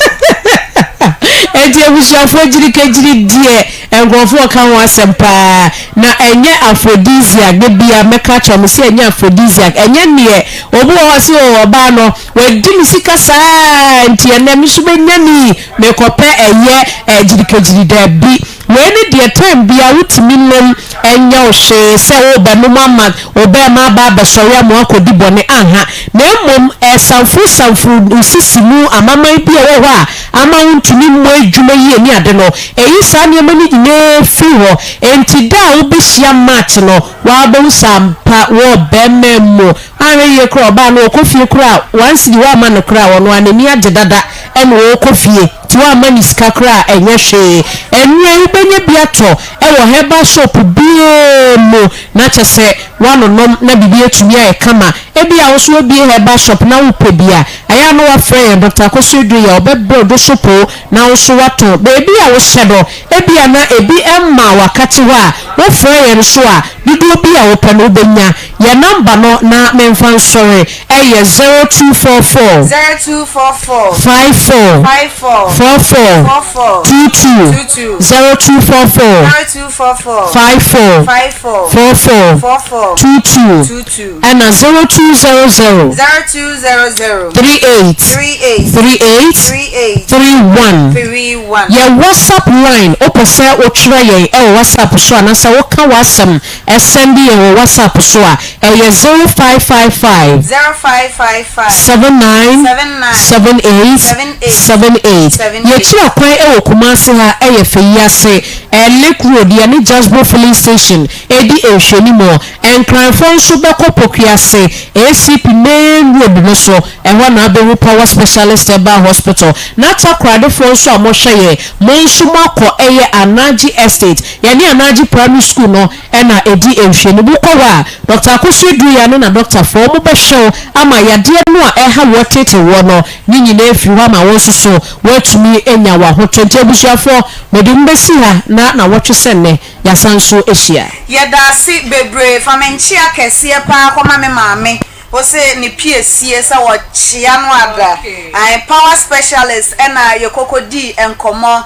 Enti abusuafoɔ gyirikagyiri deɛ. Nkurɔfoɔ reka ho asɛm paa. Na ɛnyɛ aphrodisiac, da biara mɛka akyerɛ wɔn sɛ ɛnyɛ aphrodisiac. Ɛnyɛ neɛ obi wɔ hɔ a ɔse oo ɔbaa no wadi me sika saa nti ɛnnɛ me nso mɛnya ni, mekɔpɛ ɛyɛ gyirikagyiri. Dabi. Wei ne deɛ time biara wotumi nom ɛnyɛ wo hwee sɛ worebɛnom ama wo bɛɛma aba abɛsɔre ama woakɔdi bɔne anha na mmom ɛsamforo samforo wo sisi mu amaman bi a ɛwɔ hɔ a ama wontumi mmɔ adwuma yie ne ade no ɛyi saa nneɛma no nyinaa firi hɔ enti da a wobɛhyia March no woabɛhu sɛ ampa wɔ bɛɛma mu anhwɛ yie koraa ɔbaa no ɔkɔ fie koraa one cedi woamma no koraa ɔno ara n'ani agye dada ɛna ɔrekɔ fie. Nti woamma no sika koraa a ɛnyɛ hwee. Ɛnoa yi wobɛnya bi atɔ wɔ herbal shop biara mu na kyɛ sɛ woanonom na biribi atumi ayɛ kama. Ebia wo nso woabue herbal shop na wopɛ bi a, ɛyɛ a na woafrɛ yɛn Doctor Akosua Aduoyɛ ɔbɛbrɛ wo dosopoo na wo nso woatɔn. Baabi a wohyɛ no ebia na ebi mmaa w'akakye hɔ a, wofrɛ yɛn nso a, dodoɔ bi a wopɛ no wobɛnya. Yɛn number no na memfa nsɔre ɛyɛ 0244. 0244. 54. 54. 44. 44. 22. 22. 0244. 0244. 54. 54. 44. 44. 22. 22. Ɛna 0200. 0200. 38. 38. 38. 38. 31. 31. Yɛ WhatsApp line wopɛ sɛ wotwerɛ yɛn ɛwɔ WhatsApp so anaasɛ woka w'asɛm Sɛnde yɛn wɔ WhatsApp so a, ɛyɛ 0555. 0555. 79 79. 78 78. 78. 78. Yɛkyiri akwan wɔ Kumasi ha yɛ Feyi ase, Lake Road, yɛne Jasbo Filling Station di nhwɛnimu. Nkranfoɔ nso bɛkɔ Pokuase, ACP Main Road no so, ɛhɔ na wobɛhu Power Specialist Herbal Hospital. Na Takoradefoɔ nso a mohwɛ yɛn, mo nso moakɔ ɛyɛ Anagye Estate, Yɛne Anagye Primary School no na ɛdi nhwɛanimu. Wokɔ hɔ a, Dɔkta Akosua Duah ne n'adɔktafoɔ wɔbɛhwɛ wo ama yadeɛ no a ɛha woɔ tete woɔ no ne nyinaa afiri hɔ ama wo nso so woatumi anya w'ahotɔ. Nti abusuafoɔ, mede mo bɛsi ha na nawɔtwe sɛ nnɛ yɛasan nso ahyia. Yɛdaase bebree fa me nkyea kɛseɛ paa kɔma me maame Ose ne piesie sɛ wɔkyea no ada. Ae power specialist ɛna yɛkɔkɔ dii nkɔmɔ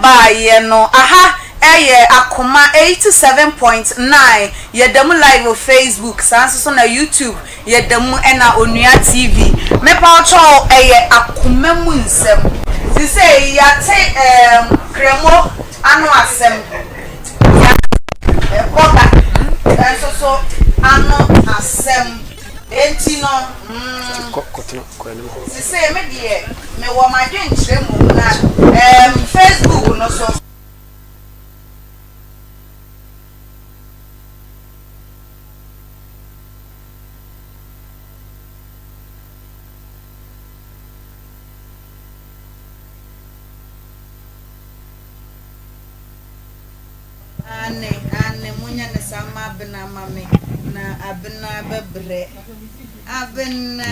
baeɛ no. Aha yɛ Akoma 87.9 yɛda mu live wɔ Facebook saa nso so na YouTube yɛda mu ɛna Onua TV. Mepawokyɛw ɛyɛ akoma mu nsɛm. Sisei yɛate ɛɛm Kremo ano asɛm. Yɛate Bɔga nso so ano asɛm. Enti no, mm, sesei me deɛ mewɔ m'adwenkyerɛ mmom na ɛɛm Facebook no so. Aane, aane, monyɛ no saa mma Abena ma me, na Abena bɛbrɛ. Abena!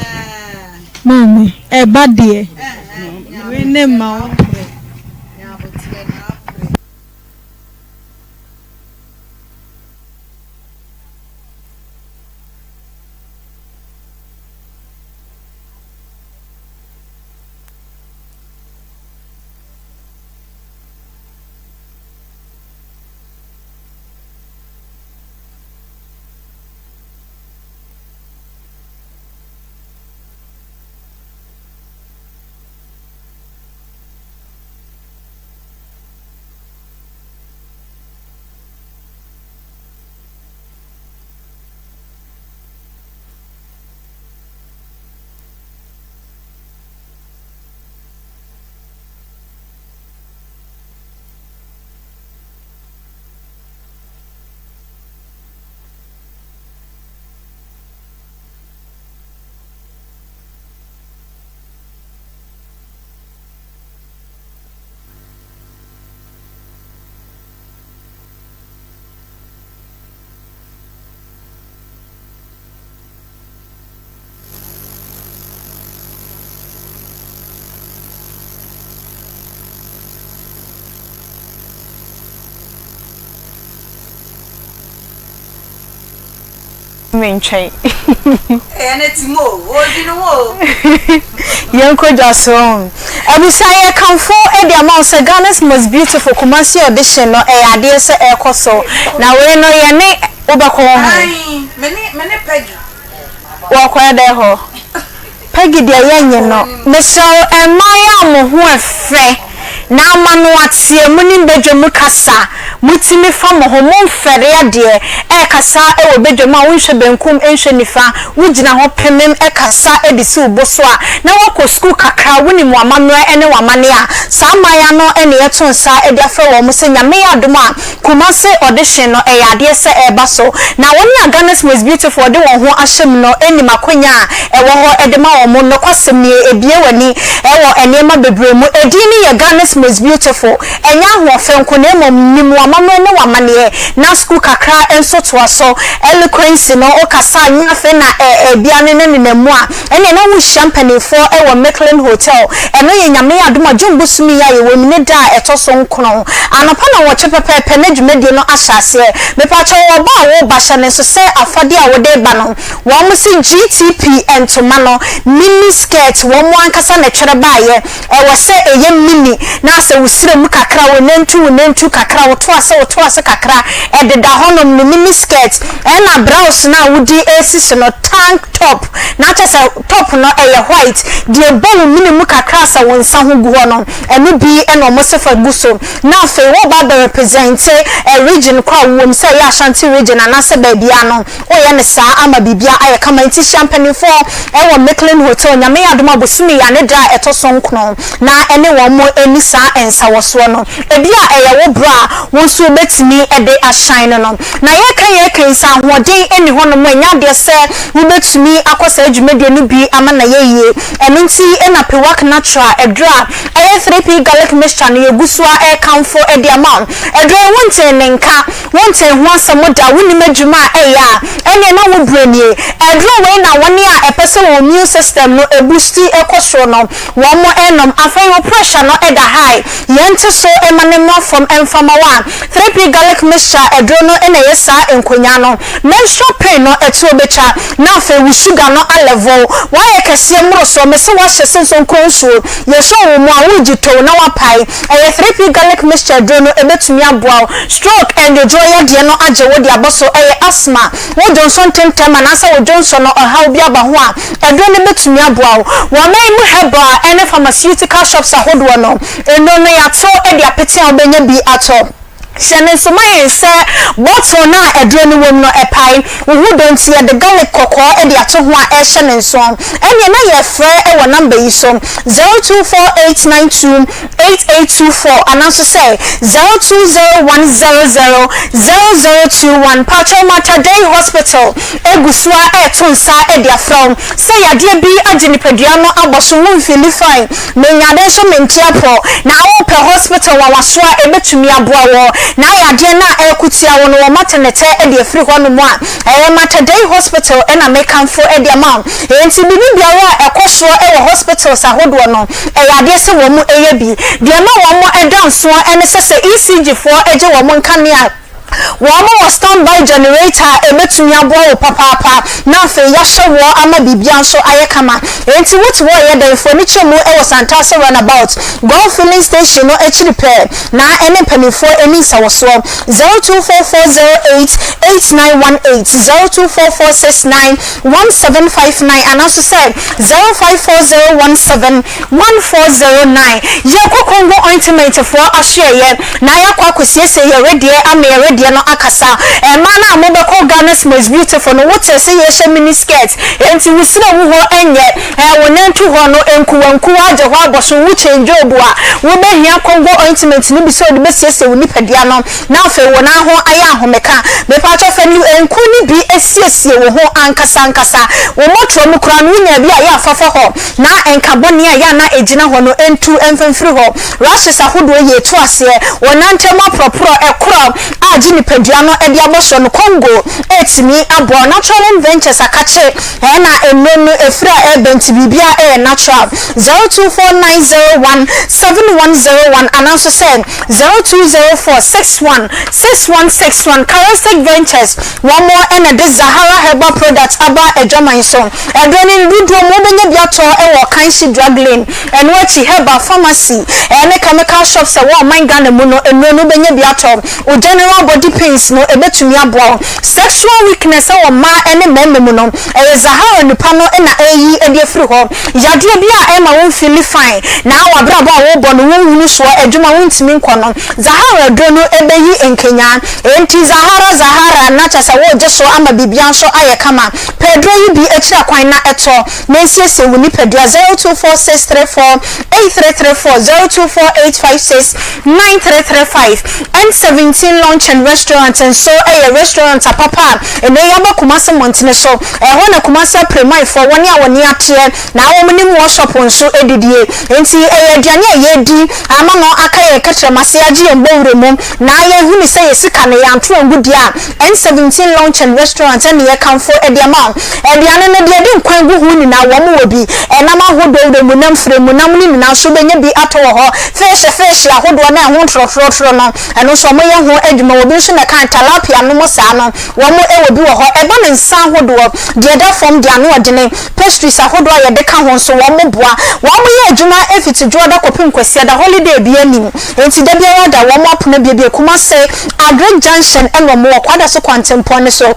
Maame, ɛba deɛ, wei ne mma wo mbrɛ. Nyaboterɛ na abrɛ. Me ntwɛn. Ɛyɛ ne ti mu o, ɔredi ne ho o. Yɛnkɔ dwa so. Abusua yɛkamfo de ama wo sɛ Ghana's most beautiful Kumasi audition no ɛyɛ adeɛ sɛ ɛrekɔ so na wei no yɛne wobɛkɔ wɔ ho. Ae, me ne me ne Peggy. Wɔkɔyɛ dɛn hɔ? Peggy deɛ yɛnye no. Mesrɛ wo mmayewa a mo ho ɛfɛ na ama no ateɛ mo nim badwa mu kasa mo tumi fa mo ho mo nfɛre adeɛ ɛkasa wɔ badwa mu a wo nhwɛ benkum nhwɛ nifa wo gyina hɔ pemem ɛkasa de si wo bo so a na wakɔ sukuu kakra wo nim w'amammerɛ ne w'amanneɛ a saa mmayewa no na yɛto nsa de afrɛ wɔn sɛ Nyame yɛ adom a Kumasi audition no ɛyɛ adeɛ sɛ ɛreba so na wɔn a Ghana's Most Beautiful de wɔn ho ahyɛ mu no nim akwanya a ɛwɔ hɔ de ma wɔn. Nokwasɛm nie, ɛbue w'ani wɔ nneɛma bebree mu. Edin no yɛ Ghana's Most Beautiful. Ɛnyɛ ahoɔfɛ nko na mmom nim w'amammerɛ ne w'amanneɛ na sukuu kakra nso toa so. Eloquence no, wokasa a nyɛ afei na ɛbia ne nenam mu a Ɛnneɛ na worehyia mpanimfoɔ wɔ Micklin Hotel. Ɛno yɛ Nyame adom a June bosome yi a yɛwɔ mu ne da a ɛtɔ so nkron. Anɔpa nnɔnwɔtwe pɛpɛɛpɛ na dwumadie no ahyɛ aseɛ. Mepakyɛw ɔba a woreba hyɛ no nso sɛ afadeɛ a wode reba no wɔn se GTP ntoma no mini skirt wɔn ankasa na ɛtwerɛ baeɛ. Ɛwɔ sɛ ɛyɛ mini na asɛ wo srɛ mu kakra, wo nantu wo nantu kakra, wo to ase wo to ase kakra, ɛdeda hɔnom no mini skirt ɛna blouse no a wode resi so no tank top na kyerɛ sɛ top no ɛyɛ white, deɛ ɛbɔ wo mini mu kakra asɛ wo nsa ho gu hɔ no ɛno bi na wɔn se fa gu so na afei woreba abɛ represent region koro a wowɔ mu sɛ ɛyɛ Ashanti region anaasɛ baabiara no. Woyɛ no saa ama biribiara ayɛ kama nti hyia mpaninfoɔ wɔ Micklin Hotel Nyame yɛ adom a bosome yi a ne da a ɛtɔ so nkron na ɛne wɔn ɛni saa nsawɔsoɔ no. Ebia ɛyɛ wo berɛ a wo nso wobɛtumi de ahyɛn no no. Na yɛreka yɛreka yi sɛ ahoɔden nni hɔ nom a ɛnyɛ adeɛ sɛ wobɛtumi akɔ saa dwumadie no bi ama no ayɛ yie. Ɛno nti na Pewak Natural aduro a ɛyɛ 3P Garlic Mixture no yɛgu so ara rekamfo de ama wo. Aduro yi wontee ne nka. Wontee ho asɛm da, wonnim adwuma a ɛyɛ a, ɛnneɛ na wo berɛ nie. Aduro wei na wɔn a ɛpɛ sɛ wɔn immune system no ɛbusti kɔ soro no, wɔn nom. Afei wo pressure no da high, yɛnte so ma no mmra fam mfa ma wo a, 3P garlic mixture aduro no na ɛyɛ saa nkonyaa no. Menstrual pain no ɛtoɔ bɛtwa, na afei wo sugar no alɛvol. Woayɛ kɛseɛ mmorosoɔ, mese woahyɛ sensonkorɔ nsuo, yɛsɔ wo mu a woregye tow na woapae. Ɛyɛ 3P garlic mixture aduro no ɛbɛtumi aboa wo stroke ndwodwoɔ yadeɛ no agye wo de abɔ so ɛyɛ asthma wo dwonsɔ ntɛmntɛm anaasɛ wo dwonsɔ no ɔhaw bi aba ho a aduro no bɛtumi aboa wo wɔ ɔman yi mu herbal ɛne pharmaceutical shops ahodoɔ no nnuro no yɛato de apete a wobɛnya bi atɔ. Hyɛ no nso ma yɛn sɛ bottle no a aduro no wom no ɛpae. Wo ho dɔ nti yɛde garlic kɔkɔɔ de ato ho a ɛrehyɛ no nso. Ɛnneɛ na yɛrefrɛ wɔ number yi so, 0248928824 anaa nso sɛ 0201000021. Pakyɛw Mater Dei Hospital gu so ara reto nsa de afrɛ wo sɛ yadeɛ bi agye nipadua no abɔ so, wo nfeeli fine. Menya ade nso mente apɔ. Na wopɛ hospital nwanwasoɔ a ɛbɛtumi aboa woɔ na ayɛ adeɛ no a ɛreko tia wo no wɔ maternitɛ de afiri hɔ nom a, ɛyɛ Mater Dei Hospital na mekamfo de ama wo. Enti biribi biara a ɛkɔ soɔ wɔ hospitals ahodoɔ no, ɛyɛ adeɛ sɛ wɔn yɛ bi. Deɛ ɛma wɔn da nsoɔ ne sɛ sɛ ECG foɔ gye wɔn nkanea, Wɔwɔ standby generator a ɛbɛtumi aboa wo papaapa na afei yɛahyɛ woɔ ama biribiara nso ayɛ kama. Enti wote hɔ reyɛ dɛn? Fa w'ani kyerɛ mu wɔ Santase Runabout, Goil Filling Station no akyiri pɛɛ na ɛne mpanimfoɔ nni nsawɔsoɔ. 0244088918, 0244691759 anaa nso sɛ 054017 1409 Yɛkɔ Congo ointment foɔ asoɛeɛ na yɛakɔ akɔsiesie yɛn wedeɛ ama yɛn wedeɛ no akasa. Mmaa no a mobɛkɔ Ghana's most beautiful no wote sɛ yɛhyɛ mini skirt enti wo srɛ wo hɔ nyɛ eh, wo nantu hɔ no nkuwankuwa agye hɔ abɔ so wo change job a wobɛhia Congo ointment no bi sɛ wode bɛsiesie wo nipadua no na afei wo nan ho ayɛ ahomeka. Mepakyɛw fa new nku no bi siesie wo ho ankasa ankasa. Wo mmɔtoa mu koraa no wonya bi a yɛ a fa fa hɔ na nka bɔne a yɛ a na egyina hɔ no ntu mfa mfiri hɔ. Rashes ahodoɔ yie to aseɛ, wo nan ntam aporɔporɔ, ɛkorɔ a. ɛregye nipadua no de abɔ soɔ no, Congo ɛretumi aboa wo. Natural Ventures akakye ɛna nnuro no ɛfiri a ɛreba nti biribiara ɛyɛ natural. 024901 7101 anaa nso sɛ 0204 61 6161. Charistic Ventures wɔn na ɛde Zahara Herbal Products aba adwaman so. Aduro no ne dodoɔ mu wobɛnya bi atɔ wɔ Kanshi Drug Lane, ɛno akyi Herbal Pharmacy ne Chemical Shops ɛwɔ ɔman Ghana mu no nnuro no wobɛnya bi atɔ. Wo general body pains no ɛbɛtumi aboa wo. Sexual weakness wɔ mmaa ne mmarima mu no ɛyɛ Zahara nipa no na ɛreyi de afiri hɔ. Yadeɛ bi a ɛma wo nfeeli fine na w'abrabɔ a wobɔ no wonhunu soɔ, adwuma wontumi nkɔ no, Zahara aduro no bɛyi nkenyaa. Enti Zahara Zahara na kyerɛ sɛ woregye so ama biribiara nso ayɛ kama. Pɛ aduro yi bi akyiri akwan na tɔ na nsiesie wo nipadua 024634 8334 024856 9335 N17 Lounge and Restaurant nso yɛ restaurant apapa a ɛnnɛ yi aba Kumasi mmɔntene so. Ɛhɔ na Kumasi apiremanfoɔ, wɔn a wɔn ani ateɛ na wɔn nim workshop nso didie. Enti ɛyɛ aduane a yɛredi ama no aka yɛn kɛtrɛma ase agye yɛn bɔwura mu na yɛahunu sɛ yɛn sika no yɛanto angu deɛ a N17 Lounge and Restaurant na yɛkamfo de ama wo. Aduane no, deɛ yɛde nkwan gu ho nyinaa, wɔn wɔ bi. Ɛnam ahodoɔ, wuram nam, frɛmu nam no nyinaa nso wobɛnya bi atɔ wɔ hɔ. Fish, fish ahodoɔ no a ɛho ntorɔtorɔtorɔ no, ɛno nso wɔyɛ ho adwuma. Obi nso na ɛka tilapia nom saa no, wɔn wɔ bi wɔ hɔ. Ɛba no nsa ahodoɔ, deɛ ɛda fam, deɛ ano ɔdene, pastries ahodoɔ a yɛde ka ho nso, wɔn boa. Wɔyɛ adwuma fiti Dwoɔda kɔpem Kwasiada, holiday biara nnim. Enti da biara da wɔn apono abuebue. Kumase, Agric Junction na wɔwɔ, Kwadaso kwantempɔn no so.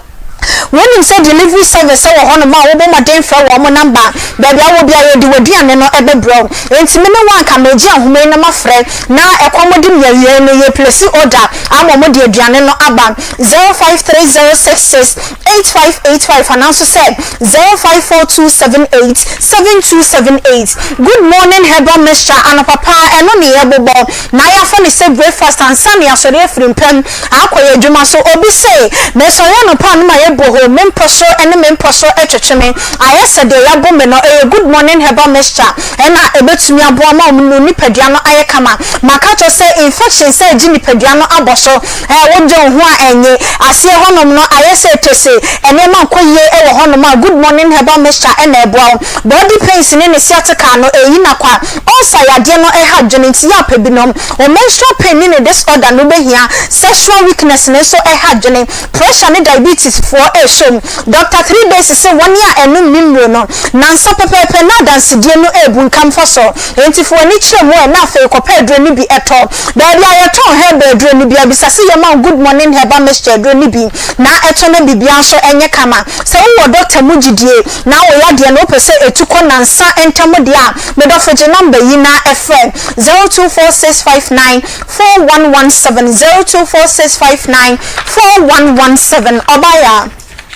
Wonim sɛ delivery service wɔ hɔnom a wobɔ mmɔden frɛ wɔn namba. Baabi a wowɔ biara yɛde w'aduane no bɛbrɛ wo. Enti me ne wo anka megye ahoma yi na mafrɛ na ɛkɔm de me awiei no yɛ place order ama wɔde aduane no aba 053066 8585 anaa nso sɛ 0542787278. Good morning herbal mixture anɔpa paa ɛno ne yɛbobɔ na yɛafa no sɛ breakfast ansa na yɛasɔre afiri mpam akɔ yɛn adwuma so. Obi se mesɔre anɔpa a na mayɛ bohoo, me mpɔ so ne me mpɔ so twetwe me ayɛ sɛ deɛ yɛabo me no. Ɛyɛ good morning herbal mixture na ɛbɛtumi aboa ma wo nipadua no ayɛ kama. Maka akyerɛ wo sɛ infection sɛ ɛgye nipadua no abɔ so. Ɛ, wodwen wo ho a ɛnnye. Aseɛ hɔnom no ayɛ sɛ tese, nneɛma nkɔ yie wɔ hɔnom a, Good Morning Herbal Mixture na ɛboa wo. Body pains ne ne sciatica no, ɛyi no akwa. Ulcer yadeɛ no ha adwene nti yɛ a pɛ bi nom. Wo menstrual pain ne ne disorder no wobɛhia. Sexual weakness no nso ha adwene. Pressure ne diabetes foɔ ɛresɔ mu. Doctor Three Days se wɔn a ɛnom ne nnuro no, nansa pɛpɛɛpɛ na adansedie no rebunkam fa so. Enti fa w'ani kyerɛ mu ɛ na afei kɔpɛ aduro no bi tɔ. Baabi a yɛtɔn herbal aduro no biara, bisa sɛ yɛma wo Good Morning Herbal Mixture aduro no bi na tɔ na biribiara nso nyɛ kama. Sɛ wowɔ dɔkta mu gyidie na wo yadeɛ no wopɛ sɛ ɛtu kɔ nnansa ntam deɛ a, me dɔfo gye nɔmba yi na frɛ, 024659 4117, 024659 4117. Ɔbaa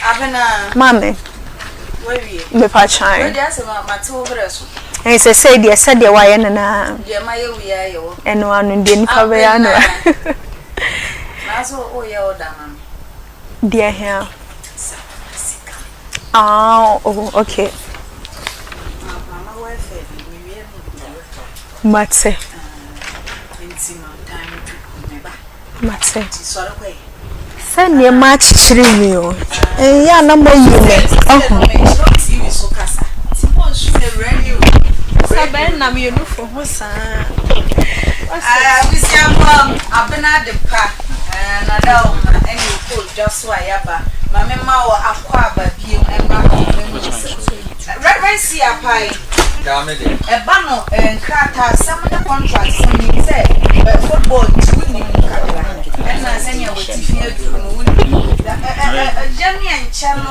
Abena. Maame. Wawie. Mepa kyan. Wei deɛ asɛ mate wo berɛ so. Ɛn sɛ sɛ deɛ sɛdeɛ wayɛ no naa. Deɛ mayɛ wo yi ayɛ wo. Ɛno ano deɛ nipa bɛyɛ ano. Nanso woyɛ wo da ma me. Deɛ hia. Sɛ sika. Ah, oh, okay. Mama welfare bi mewie no. Mate. Nti no time to meba. Mate. Sɛ nneɛma akyekyere mi o, ɛnyɛ a na moayi me. Ɔho. Abusuafoɔ abena ade pa nada wo ma ɛne okɔ dwa so a yaba ma me ma wɔ akɔ aba biem ɛma me mu nsɛm Reverend C Apai Ɛba no nkrataa asɛm ne contract so menim sɛ football nti wonim mu kakra ɛna sɛnea w'atifi aduru no wonim yɛ ne ɛnkyɛ no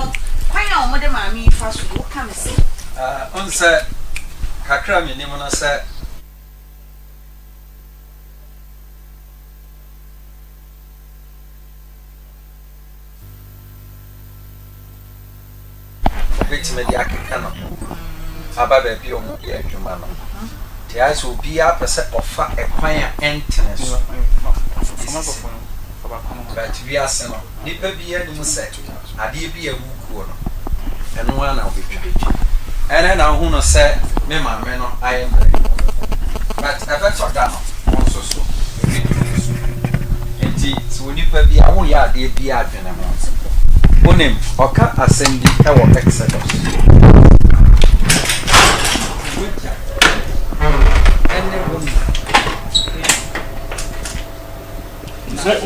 kwan a wɔde maame yi fa so yi woka me sɛ. Wohu sɛ kakra a menim no sɛ. Obetumi de akeka ne ho aba baabi a wɔyɛ adwuma no. Nti ayɛ sɛ obiara pɛ sɛ ɔfa ɛkwan a ɛntene so de sisi no. But wiase no, nipa biara nim sɛ adeɛ bi a ɛwɔ guo no, ɛno ara na wobɛtwa. Ɛnɛ na wohu no sɛ me maame no ayɛ mmerɛ. But ɛbɛtɔ da no, wo nso so, ɛbɛdi wo so. Nti. Nti sɛ onipa bi a woyɛ adeɛ bi a dwene ho. Wonim, ɔka asɛm bi wɔ Exodus. W'agya ne wo na.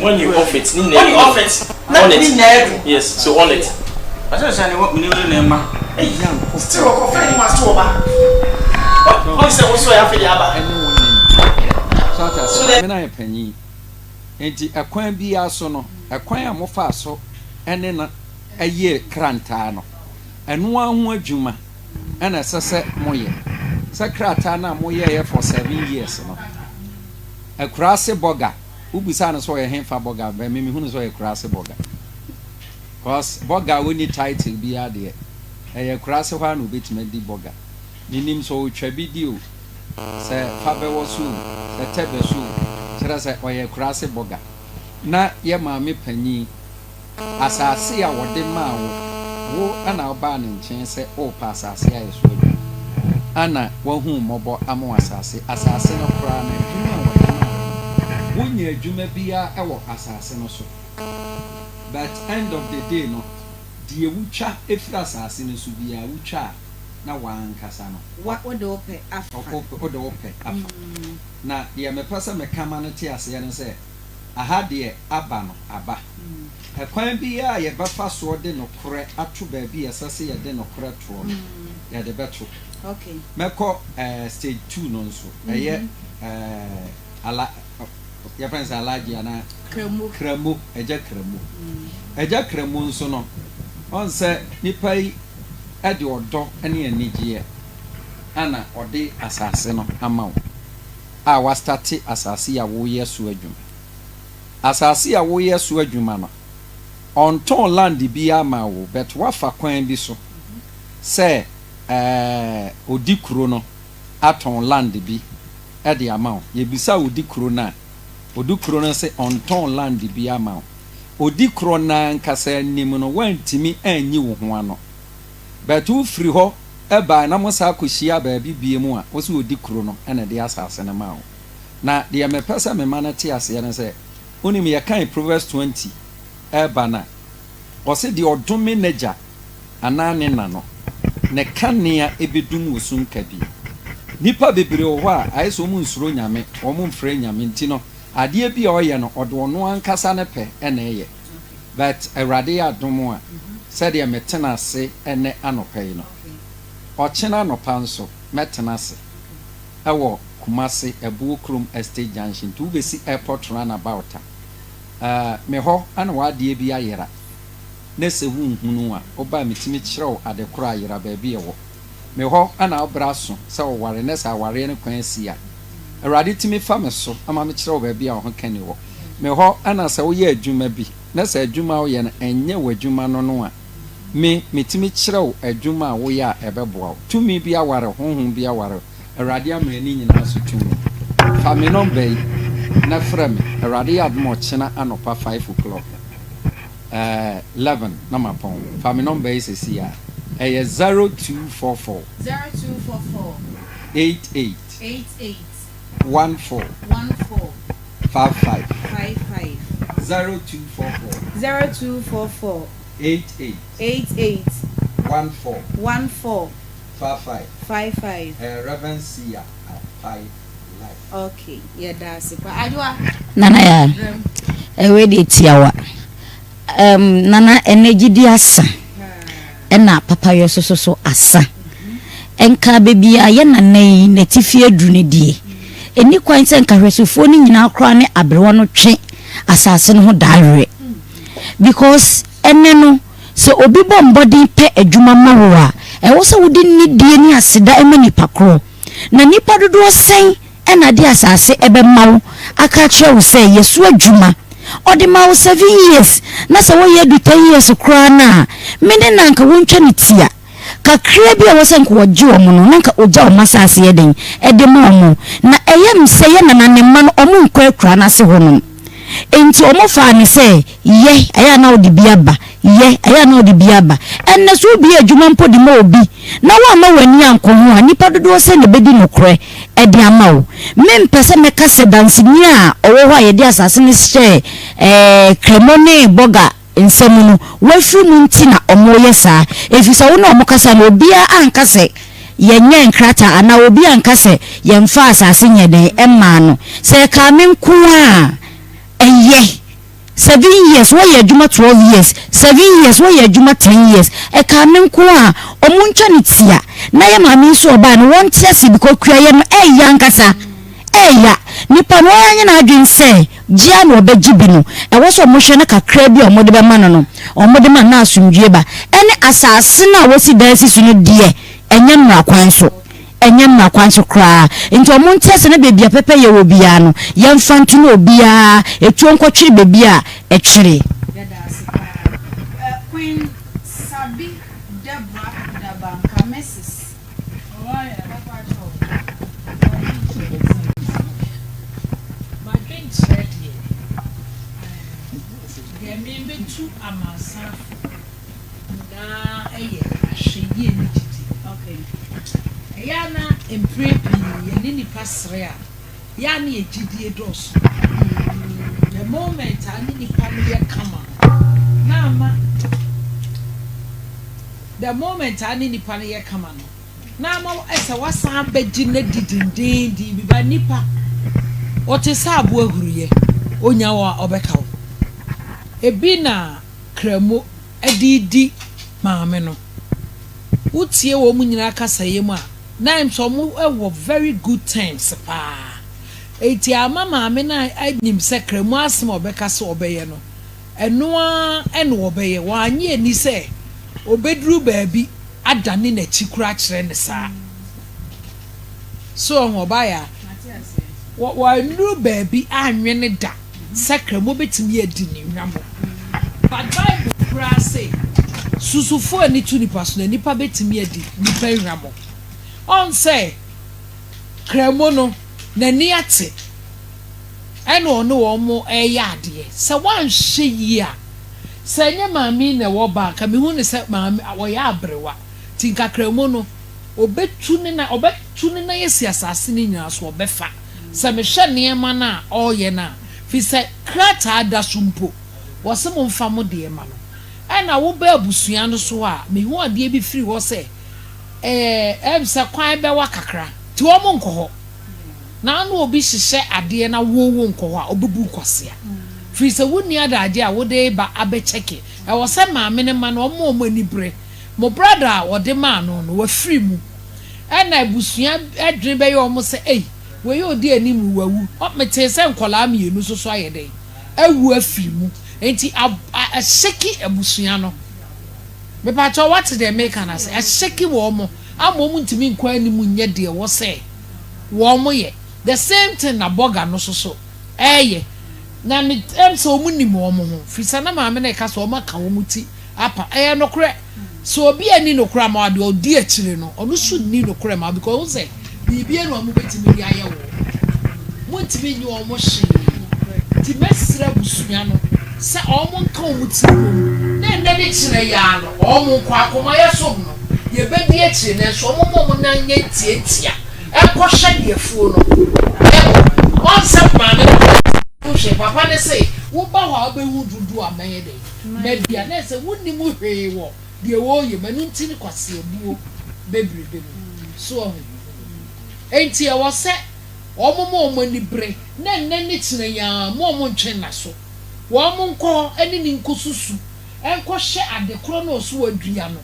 When you off it, when you off it, on it. Yes, so on it. Still, ɔkɔfɛ ni ma still ɔba. Wɔn sɛ wosɔ yɛ afɛ de aba. Ɛne wo nani. So ate aseɛ? Maame no ayɛ panyin. Enti ɛkwan biara so no, ɛkwan a mofaa so ne no yɛɛ krantaa no, ɛno ara ho adwuma na ɛsɛ sɛ moyɛ. Sɛ krataa no a moyɛeɛ for 7 years no, akuraase bɔga, wobisaa no sɛ ɔyɛ hefa bɔga, bɛ me mehunu sɛ ɔyɛ akuraase bɔga. Cause bɔga a ɔnni title biara deɛ, ɛyɛ akuraase hɔ ara na ɔbɛtumi adi bɔga. Menim sɛ ɔtwa bi di o, sɛ fa bɛwɔ so o, sɛ tɛ bɛ so o, kyerɛ sɛ ɔyɛ akuraase bɔga. Na yɛ maame panyin, asase a wɔde maa wo, wo na wobaa ne nkyɛn sɛ worepɛ asase ayɛ so adwuma, ana wahu wo mmɔbɔ ama wo asase. Asase no koraa no, adwuma a wɔde maa wo no, wonyɛ adwuma biara wɔ asase no so. But end of the day no, deɛ wotwa firi asase no so biara, wotwa a, na w'ankasa no, Wa, wode wo pɛ afa. Wode wo pɛ afa. Na deɛ mepɛ sɛ meka ma no te aseɛ ne sɛ, aha deɛ aba no, aba. Ɛkwan biara a yɛbɛfa soɔ de nokorɛ ato baabi a ɛsɛ sɛ yɛde nokorɛ toɔ no, yɛde bɛto. Mɛkɔ stage 2 no nso, ɛyɛ ala, yɛfrɛ no sɛ Alhaji anaa? Kramo. Kramo, Agya Kramo. Agya Kramo nso no, ɔn sɛ nipa yi de ɔdɔ ne anigyeɛ ana ɔde asase no ama wo a wastate asase yi a woyɛ so adwuma. Asase a woyɛ so adwuma no, ɔntɔn land biara ma wo but wafa kwan bi so sɛ ɛɛ ɔdi kuro no atɔn land bi de ama wo. Yɛbisa odi kuro no a, odi kuro no se ɔntɔn land bi ama wo. Odi korɔ no ankasa anim no woantumi anyi wo ho ano. But wofiri hɔ bae na mosan kɔhyiaa baabi biom a, wo se odi kuro no na ɛde asase no maa wo. Na deɛ mepɛ sɛ mema no te aseɛ ne sɛ, wonim yɛkan Proverbs 20 reba no a, ɔse deɛ ɔdome n'agya anaa ne na no, ne kanea bɛdum wɔ sum kabii. Nnipa bebree wɔ hɔ a, ayɛ sɛ wɔn nsuro Nyame, wɔn mfrɛ Nyame nti no, adeɛ bi a ɔyɛ no, ɔde ɔno ankasa ne pɛ na ɛyɛ. But Awurade yɛ adom a, sɛdeɛ metena ase ɛnnɛ anɔpa yi no, ɔkyena anɔpa nso mɛtena ase wɔ Kumasi Abuo Kurom Estate Junction, nti wobɛsi Airport Runabout a, eh, me hɔ na w'adeɛ bi ayera, na sɛ wonhunu a, woba a metumi kyerɛ wo ade korɔ a ayera, baabi a ɛwɔ. Me hɔ na wo berɛ aso sɛ woware, na sɛ awareɛ no kwan asi a, Awurade tumi fa me so ma mekyerɛ wo baabi a wo ho kani wɔ. Me hɔ na sɛ woyɛ adwuma bi, na sɛ adwuma a woyɛ no ɛnyɛ w'adwuma no no a, me, metumi kyerɛ wo adwuma a woyɛ a ɛbɛboa wo. Tumi bi aware wo, honhom bi aware wo, Awurade ama ani nyinaa so tumi. Fa me nɔmba yi na frɛ me, Awurade yɛ adom a ɔkyena anɔpa 5 o'clock, 11 na mapɔn. Fa me nɔmba yi sɛsi a, ɛyɛ 0244 0244 88 88 14 14 55 55 0244 0244 88 88 14 14 55 55. Reverend Sia Apai Life. Okay, yɛda ase pa. Adwoa. Nana ya ɛwɛ deɛ tiawa nana ɛnɛ gyidi asa ɛna papayɔ soso so asa. Nka baabi a yɛ nana yi n'atifi aduru no deɛ, ɛni kwan sɛ nkahwɛsofoɔ no nyinaa koraa ne aberewa no twe asase no ho daawerɛ, because ɛnɛ no sɛ obi bɔ mbɔden pɛ adwuma ma wo a, ɛwɔ sɛ wode nidie ne aseda ma nipa korɔ. Na nipa dodoɔ sɛn ɛna de asase ɛbɛma wo aka akyerɛ wo sɛ yɛso adwuma? Ɔde ma wo 7 years na sɛ woyɛ adu 10 years koraa no a, mene na nka wontwa ne tia kakra bi a ɛwɔ sɛ nka wɔgye wɔn no na nka ogya wɔn asase yɛ den ɛde ma wɔn. Na ɛyɛ m sɛ yɛ nana ne mma no ɔmo nkɔ akura n'ase hɔnom, nti ɔmo faa ne sɛ yɛ ɛyɛ a na ɔde bi aba, yɛ ɛyɛ a na ɔde bi aba. Ɛnɛ so obi adwuma mpo de ma obi na woama w'ani ankɔ ho a, nipa dodoɔ sɛ na ɛbɛdi nokorɛ. de ama wo. Mempɛ sɛ mɛka sɛ danseni a ɔwɔ hɔ a yɛde asase no hyɛɛ ɛɛ Kremo ne Bɔga nsa mu no, wafiri mu nti na wɔyɛ saa. Ɛfiri sɛ wo ne wɔn kasa no, obiara anka sɛ yɛnyɛɛ nkrataa anaa obi anka sɛ yɛmfaa asase nyɛɛ dɛn mmaa no. Sɛ ɛkaa me nko ara a, ɛyɛ. Seven years wɔyɛ adwuma 12 years seven years wɔyɛ adwuma 10 years ɛkaa me nko a ɔmo ntwa ne tia na yɛ maame yi nso ɔbaa no wɔnte ase because kuayɛ no ɛɛya ankasa ɛɛya nipa no ɔanyɛ n'adwene sɛ gye a na ɔbɛgye bi no ɛwɔ sɛ ɔmo hwɛ no kakra bi a ɔmo de bɛma no no ɔmo de ma no na asomdwie ba ɛne asaase no a wɔsi dan si so no deɛ ɛnyɛ mmara kwan so. Ɛnyɛ mmara kwan so koraa. Nti ɔmo nte ase na baabi a pɛpɛyɛ wɔ biara no, yɛmfa nto na obiara etuo nkɔtwere baabi a ɛtwere. Yɛda ase paa. Queen Sabi Deborah Dabanka, Mrs. M'adwenkyerɛ deɛ, deɛ merebɛtu amansan fo. nyinaa yɛ ahwɛyie ne gyidi. Ɛyɛ a na mprɛ pii yɛne nnipa sere a, yɛ a na yɛ gyidie dɔɔso. The moment a ne nipa no yɛ kama no, na ama the moment a ne nipa no yɛ kama no, na ama sɛ wasan abɛgye no adi dendeenden bi ba nipa ɔte sɛ aboa huruyɛ, onya wo a ɔbɛka wo. Ebi na Kramo de redi maame no. Wo tie wɔn nyinaa kasaeɛ mu a, na ɛm sɛ wɔn wɔ very good terms paa. Enti ama maame no anim sɛ Kramo asem a ɔbɛka sɛ ɔbɛyɛ no, ɛno ara na ɔbɛyɛ. Wannye anni sɛ ɔbɛduru baabi adane n'akyi koraa akyerɛ no saa. So ɔho ɔbaeɛ a, wannuru baabi annwene da. Sɛ Kramu betumi adi ne hwammɔ. But Bible koraa se susufo ani to nipa so na nipa betumi adi nipa hwammɔ. Ɔn sɛ Kramu no n'ani ate ɛna ɔne wɔn reyɛ adeɛ. Sɛ wanhwɛ yie a, sɛ ɛnyɛ maame yi na ɛwɔ ba a, nka mehu no sɛ maame ɔyɛ aberewa. Nti nka Kramu no ɔbɛtu ne nan ɔbɛtu ne nan asi asase no nyinaa so ɔbɛfa. Sɛ mehwɛ nneɛma no a ɔreyɛ no a, firi sɛ krataa da so mpo, wɔse momfa mo deɛ ma no. Ɛna woba abusua no so a, mehu adeɛ bi firi hɔ sɛ, ɛɛ, ɛm sɛ kwan bɛwa kakra, nti wɔn nkɔ hɔ. Na ano obi hyehyɛ adeɛ na wo wo nkɔ hɔ a, ɔbɛbu wo kwasea. Firi sɛ wonni adagyeɛ a wode reba abɛkyɛke. Ɛwɔ sɛ maame no ma no, wɔma wɔn ani bere. Mo brada a ɔde maa no no, wafiri mu. Ɛna abusua adwene bɛyɛ wɔn sɛ, Ei, wei a ɔdi anim yi, wawu. Ɔ, metee sɛ nkwadaa mmienu nso so ayɛ dɛn? Awu afiri mu. Enti ab, a, ahyɛki abusua no. Mepakyɛw, woate deɛ mereka no ase? Ahyɛki wɔn ama wɔn ntumi nkɔ anim nyɛ deɛ ɛwɔ sɛ wɔyɛ. The same thing na bɔga no nso so ɛreyɛ. Na me, ɛm sɛ wɔn nim wɔn ho, firi sɛ na maame no reka sɛ wɔaka wɔn ti apa. Ɛyɛ nokorɛ. Sɛ obi anni nokorɛ ama wo a, deɛ ɔdi akyire no, ɔno nso nni nokorɛ ma wo because ɔhu sɛ biribiara na wɔbɛtumi de ayɛ wo. Montumi nye wɔn hwee. Nti mɛsrɛ abusua no sɛ wɔn nka wɔn tiri mmom na ɛnnɛ ne kyena yi ara no wɔn nkɔ akomayɛ som no yɛbɛdi akyire nanso wɔn mma wɔn nan nyɛ ntiantia nkɔhwɛ deɛ afuo no ɛkɔ. Wɔn sɛ maame no ho hwee papa no se woba hɔ a wobɛhu dodoɔ a mɛyɛ dɛn Madua na ɛsɛ wonnim hwee wɔ deɛ wɔreyɛ mu ɛno nti ne kwaseabuo bebrebe no so wahu enti ɛwɔ sɛ wɔn ma wɔn ani bere na ɛnnɛ ne kyena yi ara mo wɔn ntwe nna so wɔn nkɔ hɔ ɛne ne nkɔsusu nkɔhwɛ ade korɔ no ɔso wadua no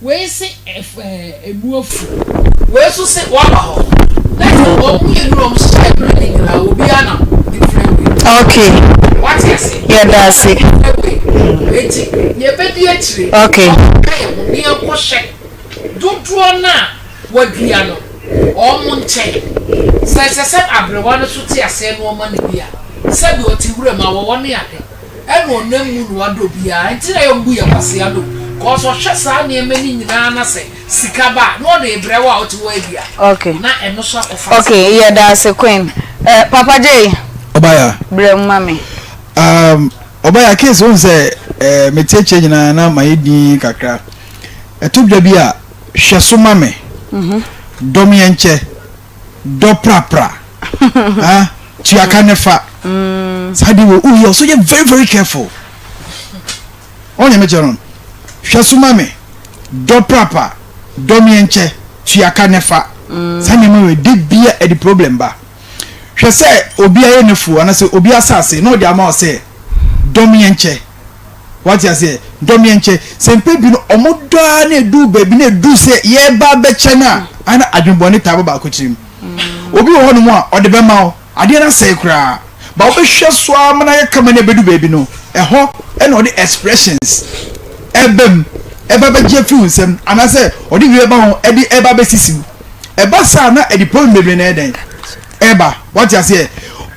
Wei se ɛɛ emu afu. Wei nso se waba hɔ. Na sɛ wɔn mmienu na wɔn hyehyɛ bere ne nyinaa obiara nam different way. Okay. Wate ase? Yɛda ase. Different way. Eti yɛbɛdi akyire. Okay. Wɔn ka yɛn ho ne yɛn kɔ hyɛ dodoɔ no a wɔadua no wɔn nkyɛn. Sɛ ɛsɛ sɛ aberewa no so te aseɛ na wɔma no bi a, sɛdeɛ ɔte wuram awɔwɔ ne ade. Ɛna ɔnam mu na wadɔ obiara nti na yɛmbu yɛ kwasea no cause ɔhwɛ saa nneɛma no nyinaa na sɛ sika ba a na ɔde rebrɛ wo a wote hɔ adi a Okay. na ɛno so akɔfa Okay, yɛda ase Queen. Eh, Papa Jay. Ɔbaya. Brɛ mu ma me. Um, ɔbaya case wohu sɛ eh, metietie nyinaa na mayɛ din kakra. Ɛto dwa bi a hwɛ so ma me. Mm -hmm. Dɔm yɛn kyɛ. Dɔ prapra. Ah, tua ka ne fa. Saa de wɔ woyɛ ɔso yɛ very very careful. Ɔnyɛ me kyerɛ no. Hwɛ so ma me. Dɔ prapra, dɔ meɛnkyɛ, tua ka ne fa. Saa nneɛma wei de bia ɛde problem ba. Hwɛ sɛ obi ayɛ n'afuo anaasɛ obi asase na ɔde ama wo sɛ dɔ meɛnkyɛ. Wate aseɛ? Dɔ meɛnkyɛ. Sɛ mpɛ bi no ɔmo dɔ ara na ɛduru baabi na ɛduru sɛ yɛreba abɛkyɛ no a, ana adwenbɔne taa ba baako tirim. Obi wɔ hɔnom a ɔde bɛma wo, adeɛ no asɛe koraa, but wobɛhwɛ so ara ma no ayɛ kama na ɛbɛdu baabi no, ɛhɔ na ɔde expressions ɛba mu, ɛba bɛgye afiri wo nsam, anaasɛ ɔde biribi bɛba ho ɛde ɛba bɛsisi wo. Ɛba saa na ɛde problem bebree na ɛyɛ dɛn? Ɛba. Wate aseɛ?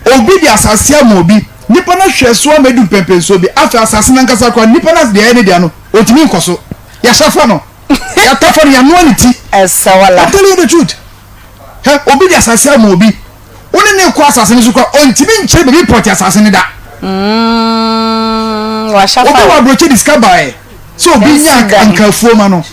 Obi de asase ama obi, nipa no ahwɛ so ama adu mpɛmpɛnsoɔ bi, afei asase no ankasa koraa nipa no deɛ ɛyɛ ne dea no, ɔntumi nkɔ so. Yɛahyɛ afa no, yɛatɔ no, yɛanoa ne ti. I'm telling you the truth. Hɛ, obi de asase ama obi, wo ne ne kɔ asase no so koraa, ɔntumi nkyerɛ baabi pɔte asase no da. Mm, wahyɛ Obi afa wɔ wo. aburokyi de sika baeɛ sɛ obi nya Ɛnsi dan. ankafuo ma no.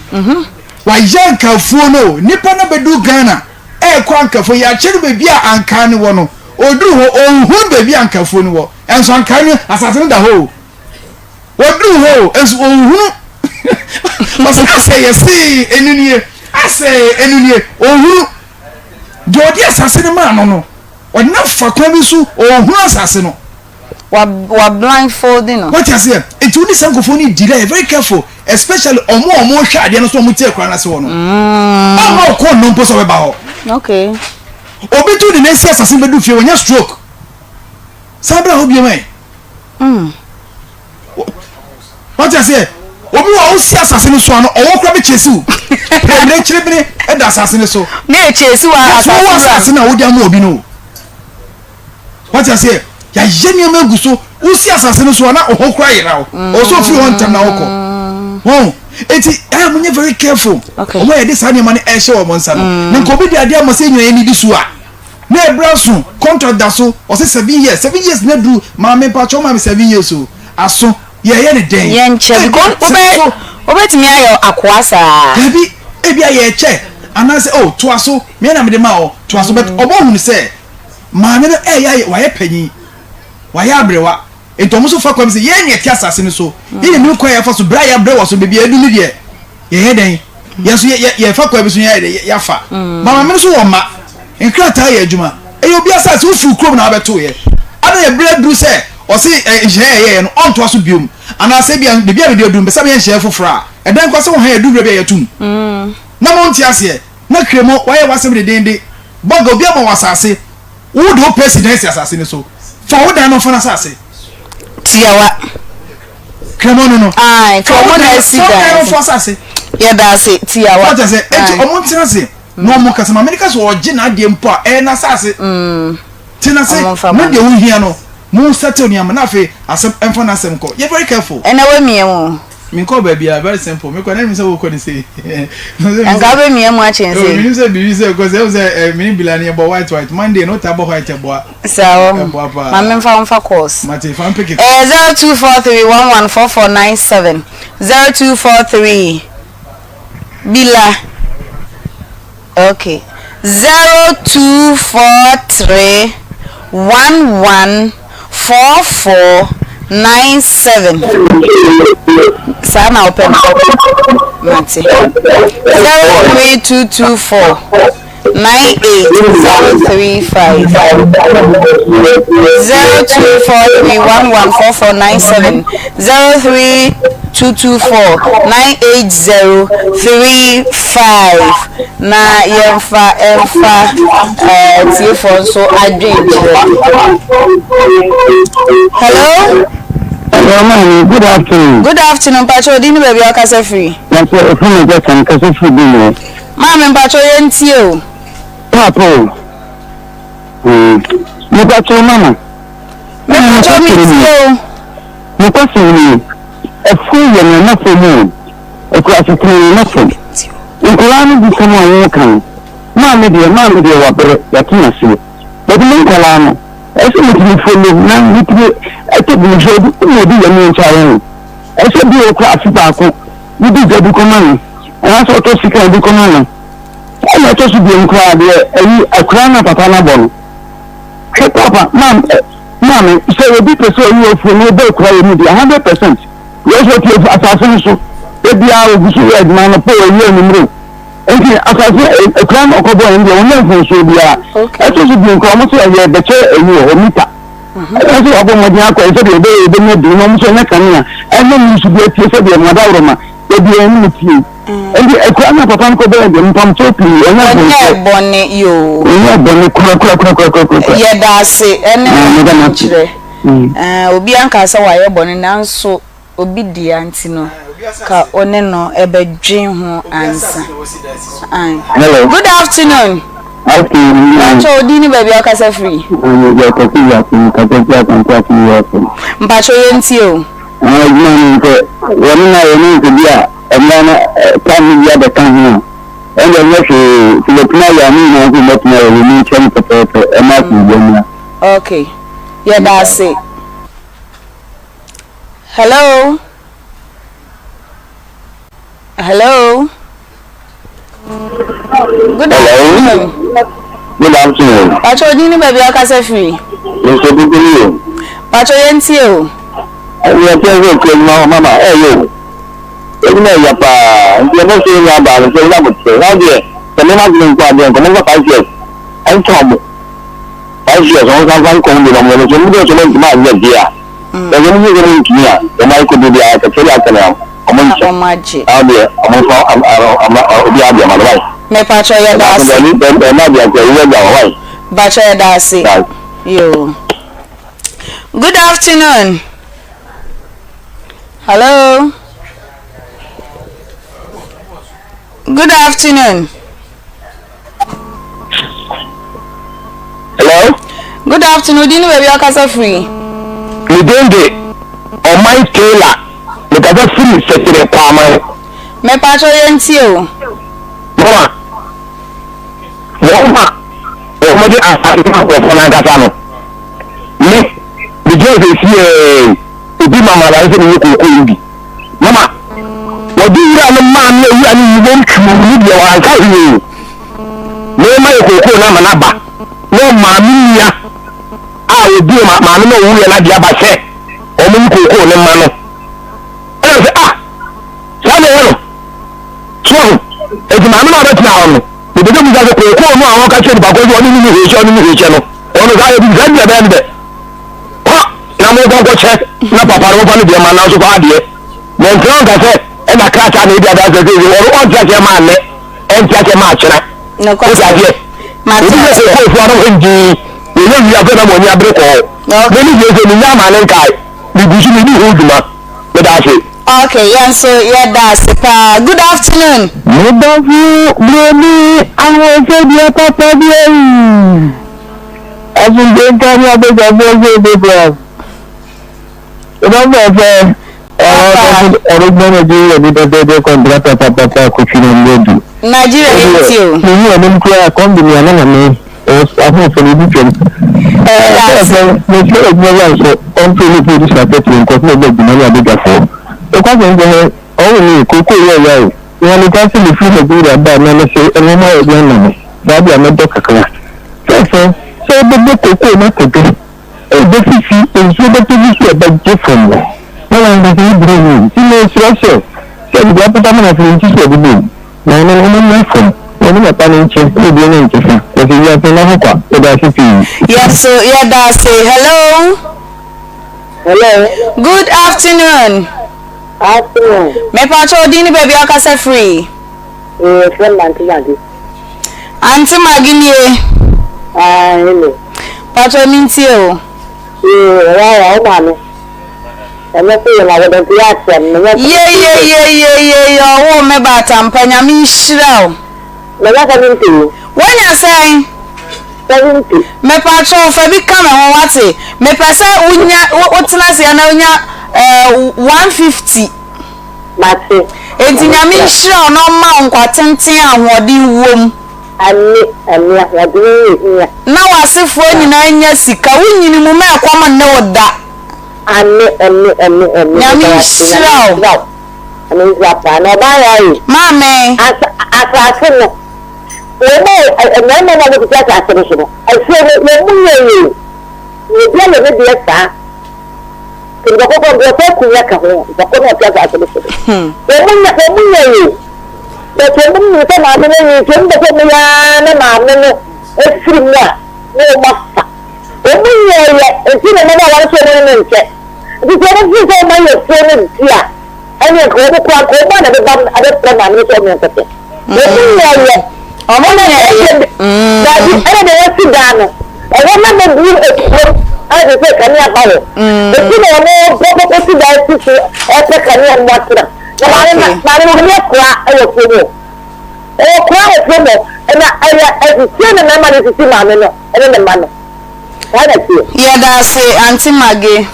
Wayɛ ankafuo no o, nipa no bɛdu Ghana ɛrekɔ ankafuo, yɛakyerɛ no baabi a ankaa no wɔ no, ɔduru hɔ, ɔnhunu baabi a ankafuo no wɔ, ɛnso ankaa no, asase no da hɔ o. Ɔduru hɔ o, nso ɔnhunu. Ɔsɛ asɛ yɛsee ɛnu nie, asɛ ɛnu nie, ɔnhunu. Deɛ ɔde asase no maa no no, ɔde no afa kwan bi so, ɔnhunu asase no. Wa wa blindfold no. Wate aseɛ? Nti wo ne saa nkurɔfoɔ no deal a, yɛ very careful, especially ɔmo a ɔmo hwɛ adeɛ no so a ɔmo te akura no ase hɔ no. Ɔmma wo kɔn nnɔ mpo sɛ ɔbɛba hɔ. Okay. Obi tu ne nan si asase no bɛdu fie, wanya stroke. San bra hɔ biom ɛ. Mm. Wate aseɛ? Obi wɔ a wosi asase no so a no ɔwɔ kora bɛkyɛsi wo. Pɛmire kyerɛbene da asase no so. Ne ɛkyɛsi wɔ asase wɔ asase no a wode ama obi no. Wate aseɛ? Yɛayɛ nneɛma agu so. Wosi asase no so a na ɔhɔ kora yera wo. Ɔwɔ sɛ ofiri hɔ ntɛm na wokɔ. Wɔn eti ɛyɛ mo nyɛ very careful. Wɔn a yɛde saa nneɛma no ɛhyɛ wɔn nsa no. Na nka obi de adeɛ ama sɛ nyina yɛn di so a. Na ɛberɛ aso, contract da so, ɔse 7 years, 7 years na duru, maame mpakyɛw maame 7 years o, aso, yɛyɛ ne dɛn? Yɛnkyɛ because wobɛ wobɛtumi ayɛ akoa saa. Dabi, ebia yɛkyɛ, anaasɛ oh toa so, me na mede maa wo, toa so, but ɔbɔ hunu sɛ maame no ɛyɛ ayɛ, wayɛ panyin, wayɛ aberewa, nti ɔmo nso fa kwan bi sɛ yɛn na yɛte asase no so, yɛn na nim kwan a yɛfa so, berɛ a yɛabrɛ wɔ so, baabi a yɛadu no deɛ, yɛyɛ dɛn? Yɛn nso yɛ yɛfa kwan bi so yɛayɛ dɛ yɛafa. Mm. Ma maame no so wɔ mma. Nkrataa yɛ adwuma. Ɛyɛ obi asase wofiri kurom na abɛto yɛ. Ada yɛ berɛ duru sɛ ɔse nhyehyɛeɛ a yɛyɛ no ɔntoa so biom. Anaasɛ bia baabi a mede aduru mpɛ sɛ meyɛ nhyehyɛeɛ foforɔ a ɛdan kɔ sɛ wo han aduru berɛ bi a yɛtom. Mm. Na monte aseɛ. Na kremo wayɛ w'asɛm dedende. Bɔga obi ama wɔ asase. Wo de wo pɛ si dan si asase no so. Fa wo dan no fa n'asase. Tiawa. Kremo no no. Ayi kremo na esi dan. Fa wo dan no fa asase. Yɛda ase tiawa. Wọ́n sɛ eti ɔmo ntena ase na ɔmo kasa maame ne ka sɛ ɔgye n'adeɛ mpo a ɛyɛ n'asase. Mm. Tena ase na deɛ wohia no mo settle nneɛma na afei asɛm ɛnfa n'asɛm kɔ yɛ very careful. Ɛnna w'amia mu. Menkɔɔ baabiara, very simple. Mekɔ na menim sɛ wokɔ ne sei. Nka wobɛmia mu akyɛn sei. Menim sɛ biribi sɛ kɔ sɛ sɛ eh, mene bila no yɛbɔ white white. Monday no wotaa bɔ white ɛboa. Saa wɔ. Ɛboa paa. Ma memfa wo mfa course. Mate, fa mpeke. Ɛyɛ 0243114497 0243 bila. Ok 0243 11 44 97 saa na wopɛ no mate 03224 98035 0243 11 44 97 03224 98035 Na yɛmfa mfa atiefoɔ nso adwenkyerɛ. Hello. Hello, maame. Good afternoon. Good afternoon. Mpakyɛ odin ne baabi a ɔkasa firi. Mpakyɛ efo na Jackson kasa firi bi mu. Maame mpakyɛ yɛn tie o. Paapa o. Hmm. Mpakyɛ mama. Mpakyɛ mi tie o. Nokwasɛm ni, afuw yɛ nea na fam o, akuraase tena nea na fam. Nkwadaa no di sɛm a wɔka no, maame deɛ, maame deɛ wabrɛ, yɛate n'aseɛ. But me nkwadaa no, ɛsɛ sɛ metumi follow na metumi ɛtɔ bi hwɛ obi na obi yɛ me nkyɛn ayɛ no. Ɛsɛ sɛ bi wɔ kora afe baako, wodi gya bi kɔma no, anaasɛ ɔtɔ sika bi kɔma no. Ɛna ɛtɔ so biom koraa deɛ ɛyi akura na papa no abɔ no. Hwɛ papa maam ɛ maame sɛ obi pɛ sɛ ɔyi afuo na ɔbɔ akura wɔ mu deɛ 100% yɛ sɛ ɔte asase no so da biara ɔgu so yɛ adwuma anɔpa o awia anwummere o nti asase akura no ɔkɔbɔ ɛno deɛ ɔnyɛ mfomsoɔ biara. Ɛtɔ so biom koraa wɔn sɛ ɛyɛ bɛkyɛ ɛyi wɔ hɔ mita. Ɛna sɛ wabɔ mmɔden akɔ sɛdeɛ ɛbɛyɛ yɛbɛnya bi na wɔn nso ɛnyɛ kanea ɛne ne nso bi atie sɛdeɛ mmadaworoma dabi ɛne ne tie. Ɛnti akura na papa no kɔ bɛyɛ deɛ mpamkyɛw pii ɛnyɛ Ɔnyɛɛ bɔne yoo. Ɔnyɛɛ bɔne kora kora kora kora kora kora. Yɛda ase ɛne w'adwenkyerɛ. Ɛɛ obiara nkaa sɛ wayɛ bɔne nanso obi dea nti no ka wo ne no bɛdwen ho ansa. Ae. Hello. Good afternoon. Afternoon. Mpakyɛ wo din ne baabi a wokasa firi. Yɛ kɔsi wiase mu kasa fi asante ase yi ase. Mpakyɛ yɛntie o. Adwuma no sɛ wɔne na yɛne nsɛ bi a mmara no tam no bi abɛka ho a, ɛnde ɛnyɛ hwee. Sɛ yɛtumi ayɛ a, ne nyinaa nso yɛbɛtumi ayɛ. Wɔ mu nkyɛ no pɛpɛɛpɛ, ɛmma asomdwoeɛ mmra. Ok, yɛda ase. Hello? Hello? Good afternoon. Good afternoon. Pacho odin ne baabi a ɔkasa firi. Nso kuku ni o. Pacho yɛn tie o. Ɛni ɛkyɛn sɛ okura adwuma hɔ mama ɛyɛ o. Adwuma ɛyɛ paa nti ɛbɛ so yɛ abaa no sɛ ɛyɛ abotire na deɛ sɛ mema adwene nko adeɛ nkɔmɔ nfa 5 years ɛnka ɔmo 5 years ɔmo nsa nfa nkɔm bi na ɔmo no so ɔmo deɛ sɛ ɔmo ntumi anyɛ deɛ a sɛ ɔmo sɛ ɔmo ntumi a ɔmo ayɛ kɔ bi a kɛkɛ de akɛnɛ ɔmo nkyɛ Ɔmo agye. na deɛ ɔmo nfa obi adeɛ ma no wae. Mepacho yɛda ase. Ɛma deɛ nka ɛyɛ gya wɔ wae. Pacho yɛda ase. Yoo. Good afternoon. Hello. Good afternoon. Hello. Good afternoon. Di ni baabi akasa firi. Me din de Ɔman Taylor. Mekasa firi Sɛkyerɛ Kwaman. Mepakyɛw yɛntie o. Mama, wɔn a wɔde asase ma nkurɔfoɔ no ankasa no, me, megyina seesei yi, obi ma m'aware sɛ menyɛ kookoo yi bi. Mama, wɔde wura no maa me a wura no yi wɔn twiw ne deɛ wɔanka hwee o. Mema yɛ kookoo no ama no aba na ɔmaa me nua a ɔdi ma maame no a ɔwuiɛ no adeɛ aba sɛ wɔn yi kookoo no ma no. Ɛna sɛ ah saa na ɛyɛ no so ahu eti maame no a ɔbɛtena hɔ no mepɛ sɛ musa sɛ kookoo no a ɔka kyerɛ nipa koro sɛ ɔne ne ne hwee hyɛ ɔne ne hwee hyɛ no ɔno saa yɛ bi saa bi ɛbɛyɛ no dɛ kɔ na mo nkɔ nkɔkyɛ na papa no mofa no deɛ ma nanso fa adeɛ na ntina ɔnka sɛ ɛna krataa na ebi adanse sɛ sɛ ɔno ɔnte aseɛ maa nnɛ ɔnte aseɛ maa kyena wote aseɛ obi sɛ kookoo fo ano hɔ ndii wɔnyɛ wie afei na mo ani abere kɔɔ mo ne wie sɛ menya ama ne nkae megu so medi ho dwuma meda ase. Ok yɛn nso yɛda ase paa good afternoon. Me dɔfo broni ahoɔfɛdeɛ papa bi ei Asomdwoe nka ne abadwafoɔ sɛ ɛbɛbram Me dɔfo fɛfɛ Ɔdɔfo Nigeria ni dɛdɛɛdɛ kɔntrata papapa Kofi na Mbodu Nigeria yɛ ti o. Mehu anim koraa kɔmbi ni ana na me ahoɔfɛ no ebi twam. Ɛɛ sɛ mesrɛ adwuma wura nso ɔmfrɛ ne producer pɛtro nkɔfo na ɛbɛ adwuma ne abadwafoɔ. Nokwasɛm sɛ hɛ ɔwo ne kookoo yɛ ɔya o. Nea meka sɛ mefiri Nigeria baa na mese nwoma a yɛde ama me saa deɛ mɛdɔ kakra. Fɛfɛ sɛ wobɛbɔ kookoo no ato dwo ɛbɛfifi nsuo bɛtɔ gu so ɛbɛgye fam na wankasa wo brɛ mu nti mesrɛ sɛ sɛ mede apata ma no afei nti sɛ ɔde bom. Na ɔno no, ɔno mmra fam, na ɔne papa no nkyɛ, na obiara nya nkyɛfa, na sɛ wiase nna hɔ kwa. Yɛda ase pii. Yɛn nso yɛda ase. Hello. Hello. Good afternoon. Afternoon. Mepakyɛ wo din ne baabi a wokasa firi. Ee, yɛfrɛ me Auntie Maggie. Auntie Maggie nie. Ah, hello. Pakyɛ mentie o. Ee, ɛwɔ wo maame. Ɛnyɛ sɛ yɛn awɔda nti yɛ akyɛ no menyɛ sɛ. Yeyeyeyeyeye ɔwoo me ba atampa nyame nhyira wo. Manya 70 o. Woanya sɛn? 70. Mepakyɛw fa bi ka me ho wate mepɛ sɛ wonya wotena ase na wonya eh, 150. Mate. Enti nyame nhyira wo na ɔmma wo nkwa tenten a ahoɔden wom. Ame ame ahoɔden yɛ hia. Na w'asefoɔ nyinaa nya sika wonyini mu ma ɛkɔm nne wo da. Ame ame ame ame Nyame meda wo ase nhyira Nyame wo. nhyira wo Nyame nhyira paa na ɔbaa yɛ aye Maame. Asa asase no. Wɔn a mmarima no a wɔtete asase no so no, afuo no, wɔn mu nyɛ yie o. Na obi ayɛ ne deɛ saa. Nti nipa kɔkɔɔ nka ɔsɛ akonnwa ka ho, nipa kɔ na ɔte asase no so no. Wɔn mu nyɛ, wɔn mu nyɛ yie o. But wɔn nim sɛ maame no ayi nti wɔn pɛ sɛ wɔn yɛ ara na maame no afiri mu a na wɔn afa. Wɔn mu nyɛ yɛ nti na mmabaawa no sɛ wɔn ne no nkyɛ. Nti sɛ wɔn firi sɛ wɔn ayɛ afuo no di a, ɛne nka wɔn kora nka wɔn a na ɛbɛba abɛpɛ maame no sɛ wɔn nkɔkyɛ. Wɔn mu nyɛ yɛ. Wɔn Ɛna nyɛ yɛ. Daabi, ɛna deɛ wɔasi dan no, ɛhɔ na bɛduru ekurom a ɛsɛ sɛ kanea ba hɔ. Eti na wɔn bɔ kɔkɔ si dan si so ɛpɛ kanea no mu atena. Na maame no maame no wɔn akora wɔ kurom hɔ. Ɔwɔ kora wɔ kurom hɔ. Ɛna ɛyɛ ɛsisie na mmarima no sisi maame no ɛne ne mma no. Saa na ɛteɛ. Yɛda ase Aunty Maggie.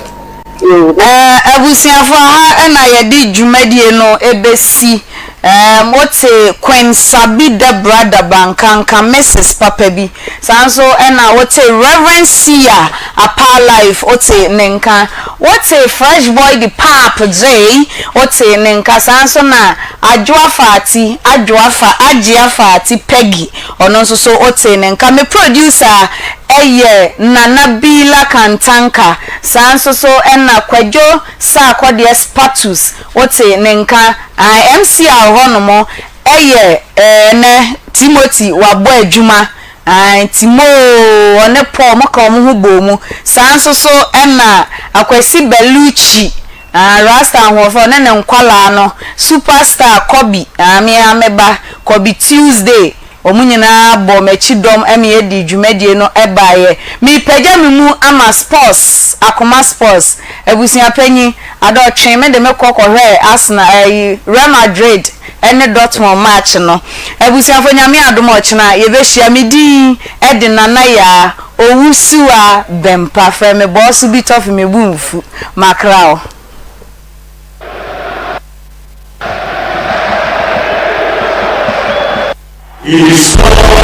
Ɛɛ abusuafo aha na yɛde dwumadie no bɛsi. Ɛɛ wote Queen Sabi Debra Dabankanka Mrs papa bi. Saa nso na wote Rev. Sia Apaa Life wote ne nka. Wote Fresh Boy de Paap Gyei wote ne nka. Saa nso na Adwoa Faati Adwoa Fa Agyea Faati Peggy Ɔno nso so wotee ne nka. Me producer yɛ Nana Bila Kantanka. Saa nso so na Kwadwo Sarkodie Spatus wote ne nka. Ae, MCR hɔ nom yɛ ɛnɛ Timothy wabɔ adwuma. Ae, Timoo ɔne Paul wɔka wɔn ho bɔɔ mu. Saa nso so na Akwasi Bellucci Ah Rasta ahoɔfɛ ɔne ne nkwalaa no super star Kobe ah me ara me ba Kobe Tuesday wɔn nyinaa bɔ m'akyi dɔm ɛme yɛdi dwumadie no baeɛ Mepagya me mu ama sports Akoma sports abusua panyin Ada ɔtwee me de me kɔ kɔhwɛɛ Arsenal ɛyi Real Madrid ɛne Dortmund match no Abusuafo Nyame adom ɔkyena yɛbɛhyia me din ɛde Nana Yaa Owusuaa Bɛmpa frɛ me bɔɔso bi tɔfe me bo nfu makra wo. It is.